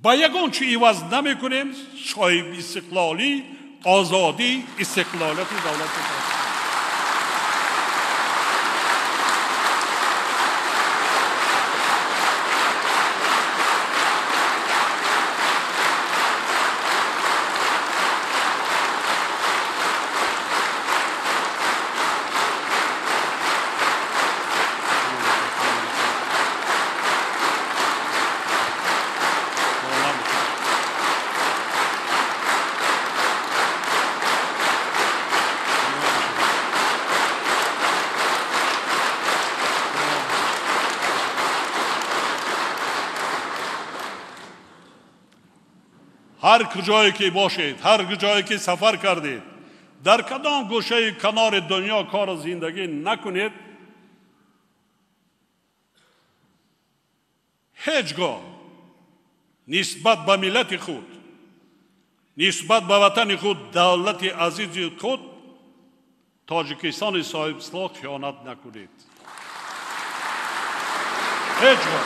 ба ягон чи иваз намекунем соҳибистиқлолӣ, озодӣ, истиқлолияти давлати Тоҷикистон. Ҳар куҷое ки бошед, ҳар куҷое ки сафар кардед, дар кадом гӯшаи канори дунё кору зиндагӣ накунед, ҳеҷ гоҳ нисбат ба миллати худ, нисбат ба ватани худ, давлати азизи худ, Тоҷикистони соҳибистиқлол хиёнат накунед. Ҳеҷ гоҳ.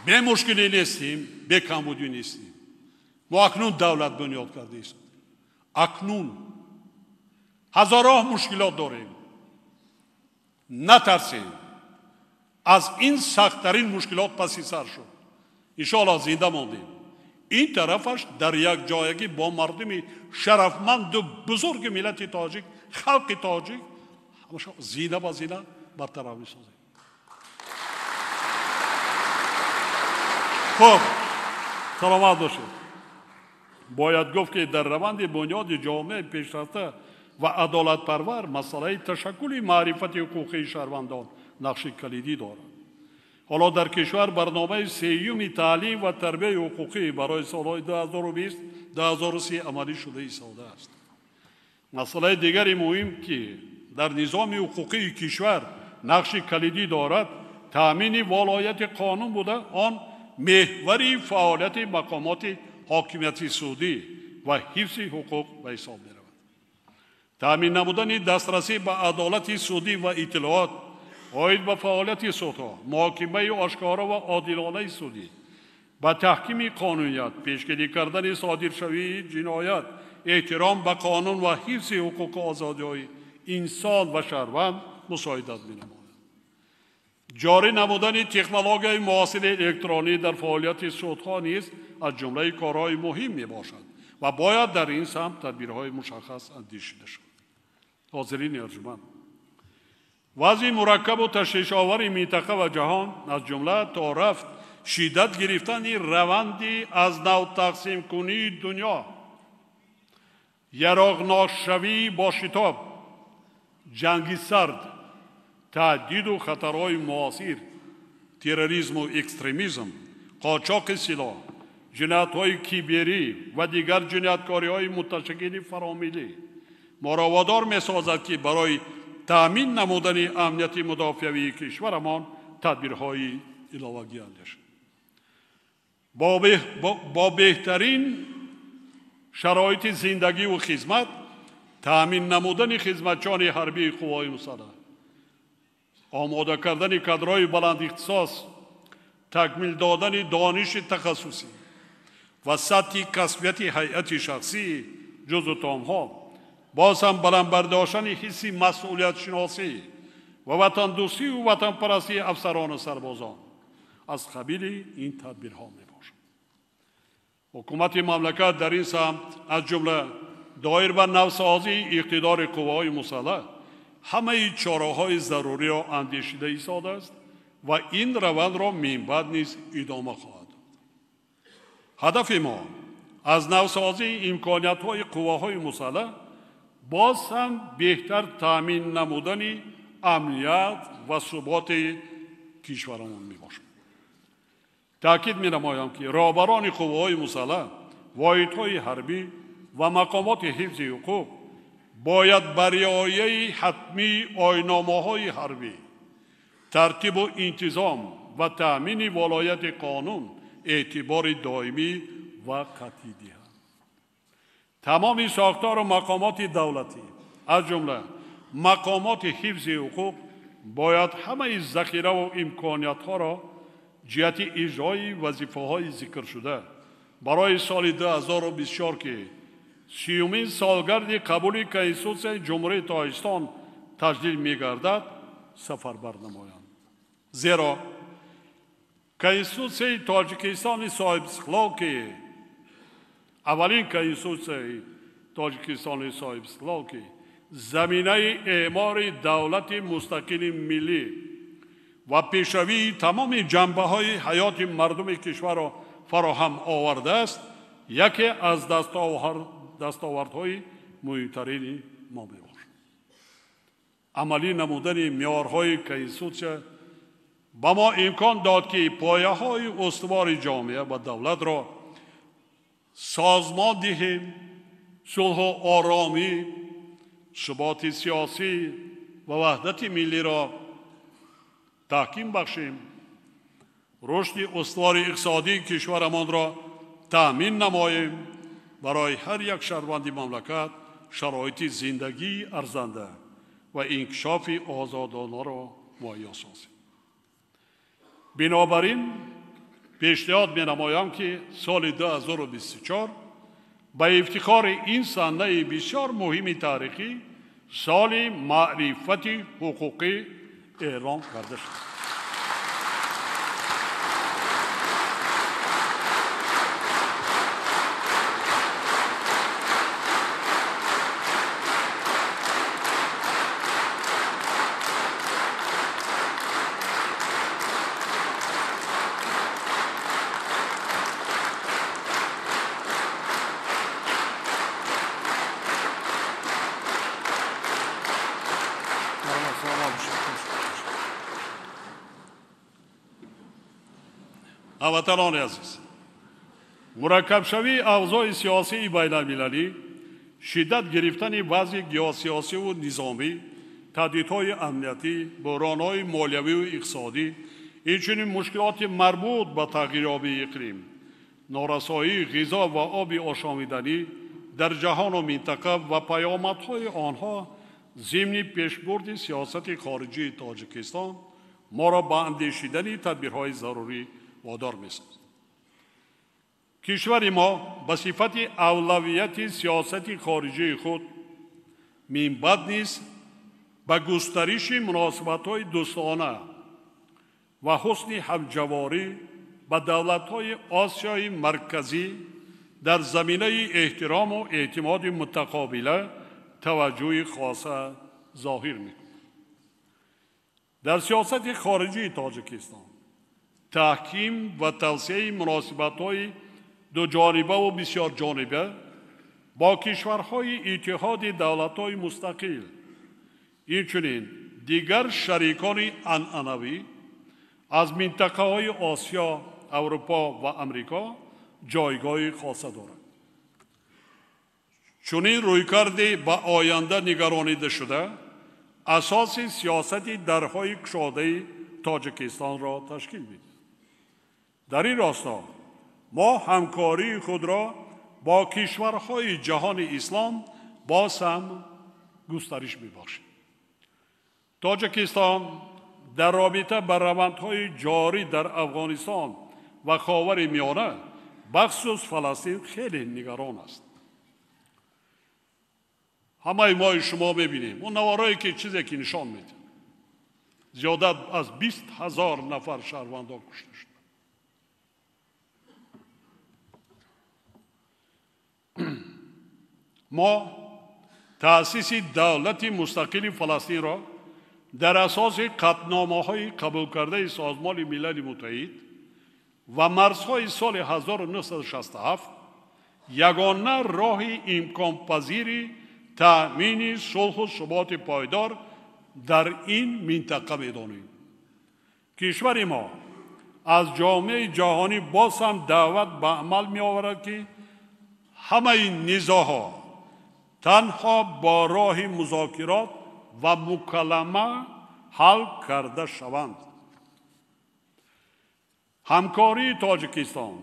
Бемушкилӣ нестем, бекамбудӣ нестем. Мо акнун давлат бунёд кардаистем. Акнун ҳазорҳо мушкилот дорем. Натарсем. Аз ин сахттарин мушкилот паси сар шуд. Иншоаллоҳ зинда мондем. Ин тарафаш дар якҷоягӣ бо мардуми шарафманду бузурги миллати тоҷик, халқи тоҷик ҳамаша зина ба зина бартараф месозем. Хуб, саломат бошед. Бояд гуфт, ки дар раванди бунёди ҷомеаи пешрафта ва адолатпарвар масъалаи ташаккули маърифати ҳуқуқии шаҳрвандон нақши калидӣ дорад. Ҳоло дар кишвар барномаи сеюми таълим ва тарбияи ҳуқуқӣ барои солҳои 2020-2030 амалӣ шуда истодааст. Масъалаи дигари муҳим, ки дар низоми ҳуқуқии кишвар нақши калидӣ дорад, таъмини волояти қонун буда, он меҳвари фаъолияти мақомоти ҳокимияти судӣ ва ҳифзи ҳуқуқ ба ҳисоб меравад. Таъмин намудани дастрасӣ ба адолати судӣ ва иттилоот оид ба фаъолияти судҳо, муҳокимаи ошкоро ва одилонаи судӣ, ба таҳкими қонуният, пешгирӣ кардани содиршавии ҷиноят, эҳтиром ба қонун ва ҳифзи ҳуқуқу озодиҳои инсон ва шаҳрванд мусоидат менамояд. Ҷорӣ намудани технологияи муосири электронӣ дар фаъолияти судҳо низ аз ҷумлаи корҳои муҳим мебошад ва бояд дар ин самт тадбирҳои мушаххас андешида шавад. Ҳозирини арҷуманд, вазъи мураккабу ташвишовари минтақа ва ҷаҳон, аз ҷумла то рафт шиддат гирифтани раванди аз нав тақсимкунии дунё, яроғнокшавии бо шитоб, ҷанги сард, таҳдиду хатарҳои муосир, терроризму экстремизм, қочоқи силоҳ, ҷиноятҳои киберӣ ва дигар ҷинояткориҳои муташаккили фаромиллӣ моро водор месозад, ки барои таъмин намудани амнияти мудофиавии кишварамон тадбирҳои иловагӣ андешад. Бо беҳтарин шароити зиндагиву хизмат, таъмин намудани хизматчиёни ҳарбии қувваҳои мусаллаҳ, омода кардани кадрҳои баландихтисос, такмил додани дониши тахассусӣ ва сатҳи касбияти ҳайати шахсии ҷузъу томҳо, боз ҳам баланд бардоштани ҳисси масъулиятшиносӣ ва ватандӯстию ватанпарастии афсарону сарбозон аз қабили ин тадбирҳо мебошад. Ҳукумати мамлакат дар ин самт, аз ҷумла доир ба навсозии иқтидори қувваҳои мусаллаҳ, ҳамаи чораҳои заруриро андешида истодааст ва ин равандро минбаъд низ идома хоҳад дод. Ҳадафи мо аз навсозии имкониятҳои қувваҳои мусаллаҳ боз ҳам беҳтар таъмин намудани амният ва суботи кишварамон мебошад. Таъкид менамоям, ки роҳбарони қувваҳои мусаллаҳ, воҳидҳои ҳарбӣ ва мақомоти ҳифзи ҳуқуқ бояд ба риояи ҳатмии оинномаҳои ҳарбӣ, тартибу интизом ва таъмини волояти қонун эътибори доимӣ ва қатъӣ диҳанд. Тамоми сохтору мақомоти давлатӣ, аз ҷумла мақомоти ҳифзи ҳуқуқ, бояд ҳамаи захираву имкониятҳоро ҷиҳати иҷрои вазифаҳои зикршуда барои соли 2024, ки 30-умин солгарди қабули Конститутсияи Ҷумҳурии Тоҷикистон таҷлил мегардад, сафарбар намоянд. Зеро Конститутсияи Тоҷикистони соҳибистиқлол, ки аввалин Конститутсияи Тоҷикистони соҳибистиқлол, ки заминаи эъмори давлати мустақили миллӣ ва пешравии тамоми ҷанбаҳои ҳаёти мардуми кишварро фароҳам овардааст, яке аз дастовардҳои муҳимтарини мо мебошад. Амалӣ намудани меъёрҳои Конститутсия ба мо имкон дод, ки пояҳои устувори ҷомеа ва давлатро созмон диҳем, сулҳу оромӣ, суботи сиёсӣ ва ваҳдати миллиро таҳким бахшем, рушди устувори иқтисодии кишварамонро таъмин намоем, барои ҳар як шаҳрванди мамлакат шароити зиндагии арзанда ва инкишофи озодонаро муҳайё созем. Бинобар ин пешниҳод менамоям, ки соли 2024 ба ифтихори ин санаи бисёр муҳими таърихӣ соли маърифати ҳуқуқӣ эълон карда шуд. Ҳамватанони азиз, мураккабшавии авзои сиёсии байналмилалӣ, Шиддат гирифтани вазъи геосиёсиву низомӣ, таҳдидҳои амниятӣ, буҳронҳои молиявию иқтисодӣ, инчунин мушкилоти марбут ба тағйирёбии иқлим, норасоии ғизо ва оби ошомиданӣ дар ҷаҳону минтақа ва паёмадҳои онҳо зимни пешбурди сиёсати хориҷии Тоҷикистон моро ба андешидани тадбирҳои зарурӣ водор месозад. Кишвари мо ба сифати авлавияти сиёсати хориҷии худ минбаъд низ ба густариши муносибатҳои дӯстона ва ҳусни ҳамҷаворӣ ба давлатҳои Осиёи Марказӣ дар заминаи эҳтирому эътимоди мутақобила таваҷҷӯҳи хоса зоҳир мекунад. Дар сиёсати хориҷии Тоҷикистон таҳким ва тавсеаи муносибатҳои дуҷонибаву бисёрҷониба бо кишварҳои Иттиҳоди давлатҳои мустақил, инчунин дигар шарикони анъанавӣ аз минтақаҳои Осиё, Аврупо ва Амрико ҷойгоҳи хоса дорад. Чунин рӯйкарде ба оянда нигаронида шуда, асоси сиёсати дарҳои кушодаи Тоҷикистонро ташкил медиҳад. Дар ин росто мо ҳамкории худро бо кишварҳои ҷаҳони ислом боз ҳам густариш мебахшем. Тоҷикистон дар робита ба равандҳои ҷорӣ дар Афғонистон ва Ховари Миёна, бахусус Фаластин, хеле нигарон аст. Ҳамаи мои шумо мебинем он наворое ки чизе ки нишон медиҳад, зиёда аз 20 000 нафар шаҳрвандон кушта шуданд. Мо таъсиси давлати мустақили Фаластинро дар асоси қатъномаҳои қабулкардаи Созмони Милали Муттаҳид ва марзҳои соли 1967 ягона роҳи имконпазири таъмини сулҳу суботи пойдор дар ин минтақа медонем. Кишвари мо аз ҷомеаи ҷаҳонӣ боз ҳам даъват ба амал меоварад, ки ҳамаи низоъҳо танҳо бо роҳи музокирот ва мукалама ҳал карда шаванд. Ҳамкории Тоҷикистон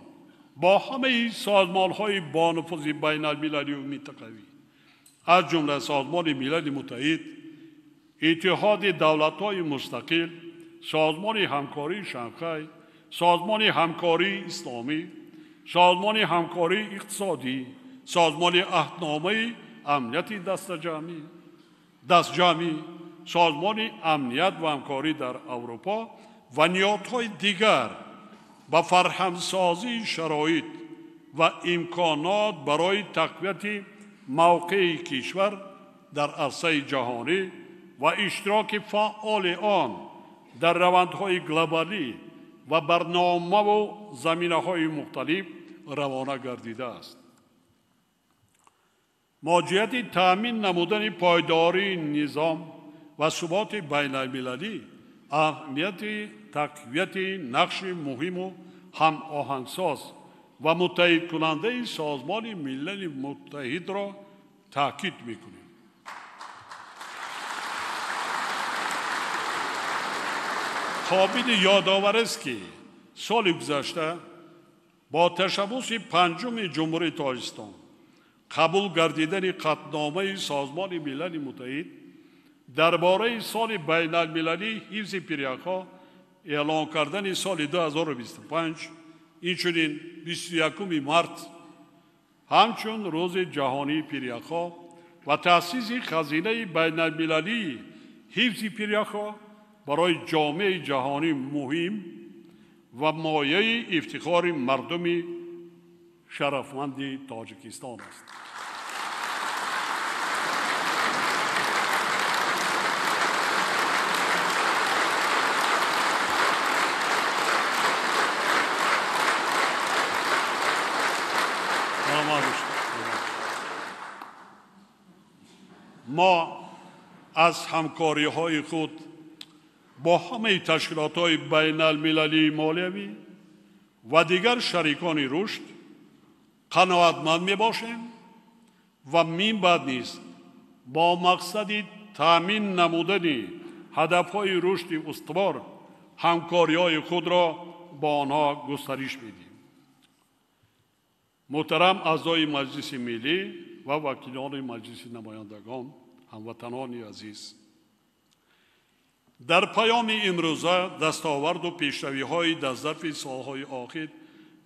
бо ҳамаи созмонҳои бонуфузи байналмилалию минтақавӣ, аз ҷумла Созмони Милали Муттаҳид, Иттиҳоди давлатҳои мустақил, Созмони ҳамкории Шанхай, Созмони ҳамкории исломӣ, Созмони ҳамкории иқтисодӣ, Созмони аҳдномаи амнияти дастҷамъӣ, Созмони амният ва ҳамкорӣ дар Аврупо ва ниҳодҳои дигар ба фарҳамсозии шароит ва имконот барои тақвияти мавқеи кишвар дар арсаи ҷаҳонӣ ва иштироки фаъоли он дар равандҳои глобалӣ ва барномаву заминаҳои мухталиф равона гардидааст. Мо ҷиҳати таъмин намудани пойдории низом ва суботи байналмилалӣ аҳамияти тақвияти нақши муҳиму ҳамоҳангсоз ва муттаҳидкунандаи Созмони Милали Муттаҳидро таъкид мекунем. Қобили ёдовар аст, ки соли гузашта бо ташаббуси панҷуми Ҷумҳурии Тоҷикистон қабул гардидани қатъномаи Созмони Милали Муттаҳид дар бораи соли байналмилалии ҳифзи пиряхҳо эълон кардани соли 2025, инчунин 21 март ҳамчун Рӯзи ҷаҳонии пиряхҳо ва таъсиси хазинаи байналмилалии ҳифзи пиряхҳо барои ҷомеаи ҷаҳонӣ муҳим ва мояи ифтихори мардуми шарафманди Тоҷикистон аст. Мо аз ҳамкориҳои худ бо ҳамаи ташкилотҳои байналмилалии молиявӣ ва дигар шарикони рушд қаноатманд мебошем ва минбаъд низ бо мақсади таъмин намудани ҳадафҳои рушди устувор ҳамкориҳои худро бо онҳо густариш медиҳем. Муҳтарам аъзои Маҷлиси Миллӣ ва вакилони Маҷлиси Намояндагон, ҳамватанони азиз, дар паёми имрӯза дастоварду пешравиҳои дар зарфи солҳои охир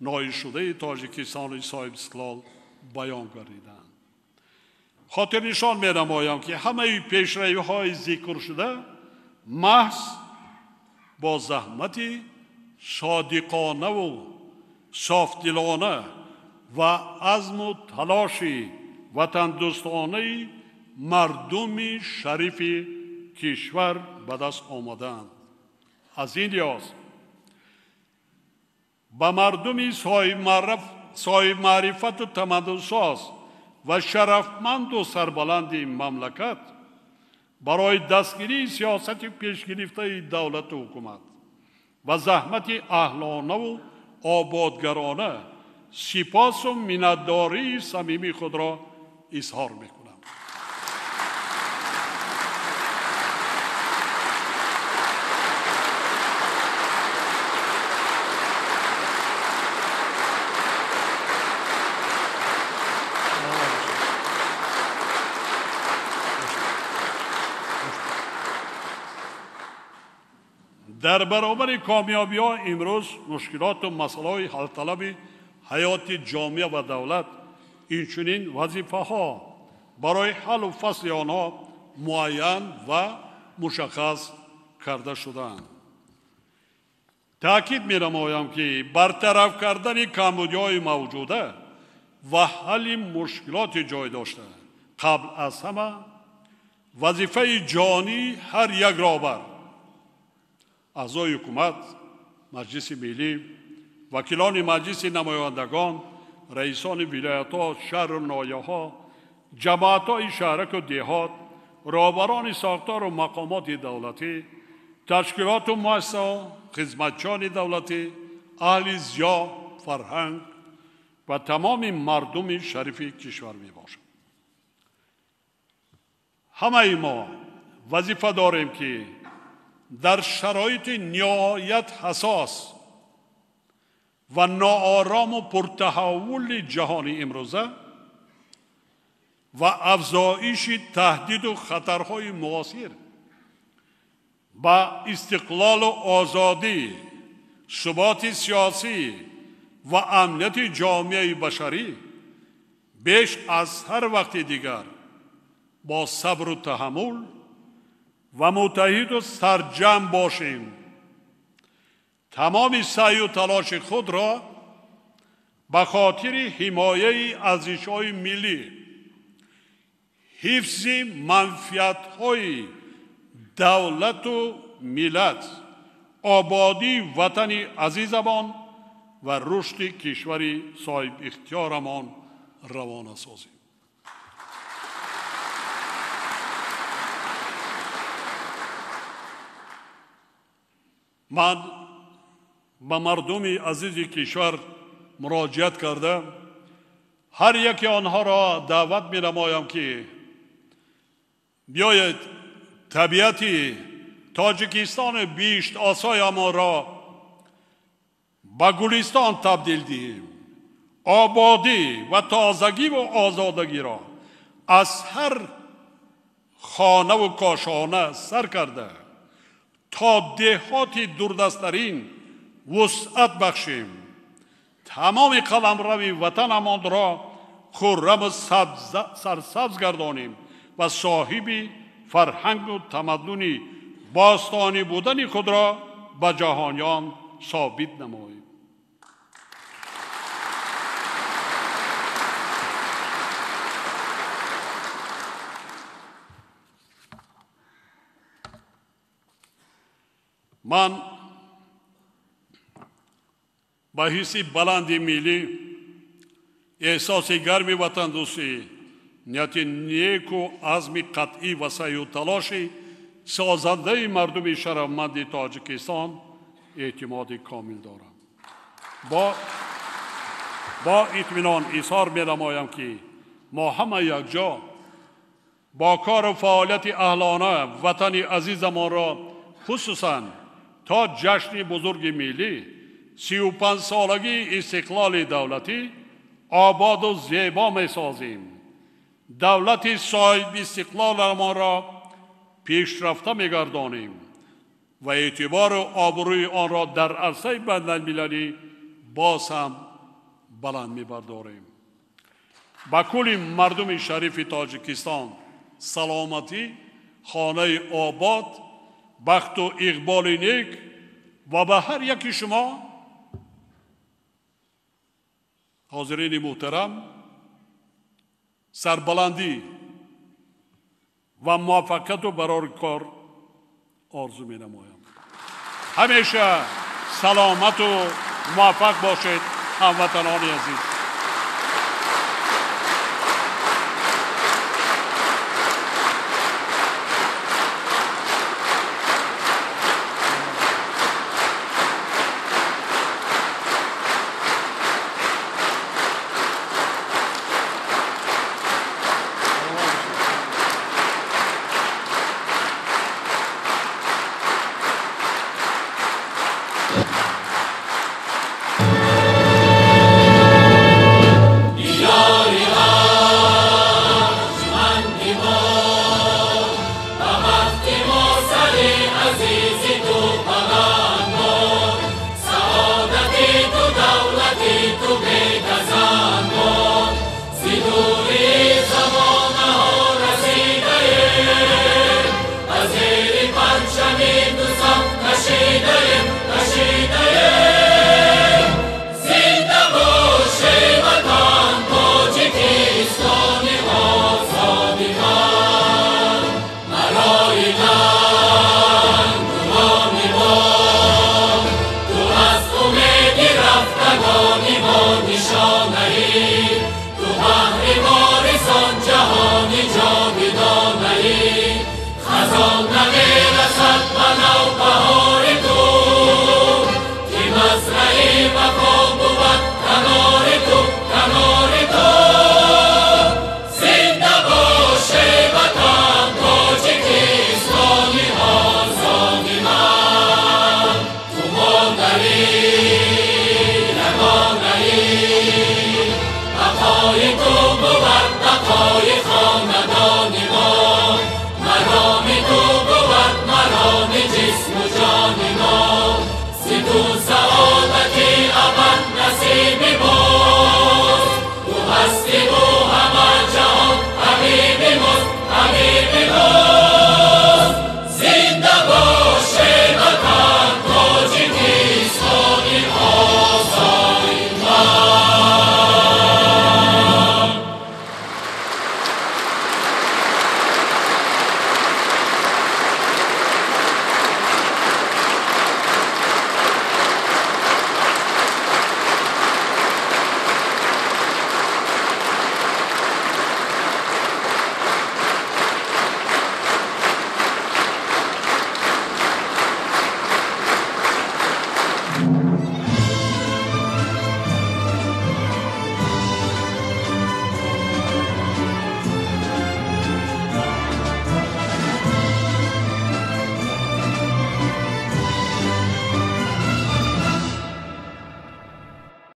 ноилшудаи Тоҷикистони соҳибистиқлол баён гардиданд. Хотирнишон менамоям, ки ҳамаи пешравиҳои зикршуда маҳз бо заҳмати содиқонаву софдилона ва азму талоши ватандӯстонаи мардуми шарифи кишвар ба даст омадаанд. Аз ин лиҳоз ба мардуми соҳибмаърифату тамаддунсоз ва шарафманду сарбаланди мамлакат барои дастгирии сиёсати пешгирифтаи давлату ҳукумат ва заҳмати аҳлонаву ободгарона сипосу миннатдории самимии худро изҳор мекунам. Дар баробари комёбиҳо имрӯз мушкилоту масъалаҳои ҳалталаби ҳаёти ҷомеа ва давлат, инчунин вазифаҳо барои ҳаллу фасли онҳо муайян ва мушаххас карда шудаанд. Таъкид менамоям, ки бартараф кардани камбудиҳои мавҷуда ва ҳалли мушкилоти ҷой дошта қабл аз ҳама вазифаи ҷонии ҳар як роҳбар, аъзои ҳукумат, Маҷлиси Миллӣ, вакилони Маҷлиси Намояндагон, раисони вилоятҳо, шаҳру ноҳияҳо, ҷамоатҳои шаҳраку деҳот, роҳбарони сохтору мақомоти давлатӣ, ташкилоту муассисаҳо, хизматчиёни давлатӣ, аҳли зиё, фарҳанг ва тамоми мардуми шарифи кишвар мебошад. Ҳамаи мо вазифа дорем, ки дар шароити ниҳоят ҳассос ва ноорому пуртаҳаввули ҷаҳони имрӯза ва афзоиши таҳдиду хатарҳои муосир ба истиқлолу озодӣ, суботи сиёсӣ ва амнияти ҷомеаи башарӣ беш аз ҳар вақти дигар бо сабру таҳаммул ва муттаҳиду сарҷамъ бошем. Тамоми саъю талоши худро ба хотири ҳимояи арзишҳои миллӣ, ҳифзи манфиатҳои давлату миллат, ободии ватани азизамон ва рушди кишвари соҳибихтиёрамон равона созем. Ман ба мардуми азизи кишвар муроҷиат карда ҳар яке онҳоро даъват менамоям, ки биёед табиати Тоҷикистони биҳиштосоямонро ба гулистон табдил диҳем, ободӣ ва тозагиву озодагиро аз ҳар хонаву кошона сар карда то деҳоти дурдасттарин вусъат бахшем, тамоми қаламрави ватанамонро хурраму сарсабз гардонем ва соҳиби фарҳангу тамаддуни бостонӣ будани худро ба ҷаҳониён собит намоем. Ман ба ҳисси баланди миллӣ, эҳсоси гарми ватандӯстӣ, нияти неку азми қатъӣ ва саъю талоши созандаи мардуми шарафманди Тоҷикистон эътимоди комил дорам. Бо итминон изҳор менамоям, ки Мо ҳама якҷо бо кору фаъолияти аҳлона ватани азизамонро, хусусан то ҷашни бузурги миллӣ, 35-солагии истиқлоли давлатӣ, ободу зебо месозем. Давлати соҳибистиқлоламонро пешрафта мегардонем ва эътибору обрӯи онро дар арсаи байналмилалӣ боз ҳам баланд мебардорем. Ба кулли мардуми шарифи Тоҷикистон саломатӣ, хонаи обод, бахту иқболи нек ва ба ҳар яки шумо ҳозирини муҳтарам сарбаландӣ ва муваффақияту барори кор орзу менамоям. Ҳамеша саломату муваффақ бошед, ҳамватанони азиз. Саодати абад насиби.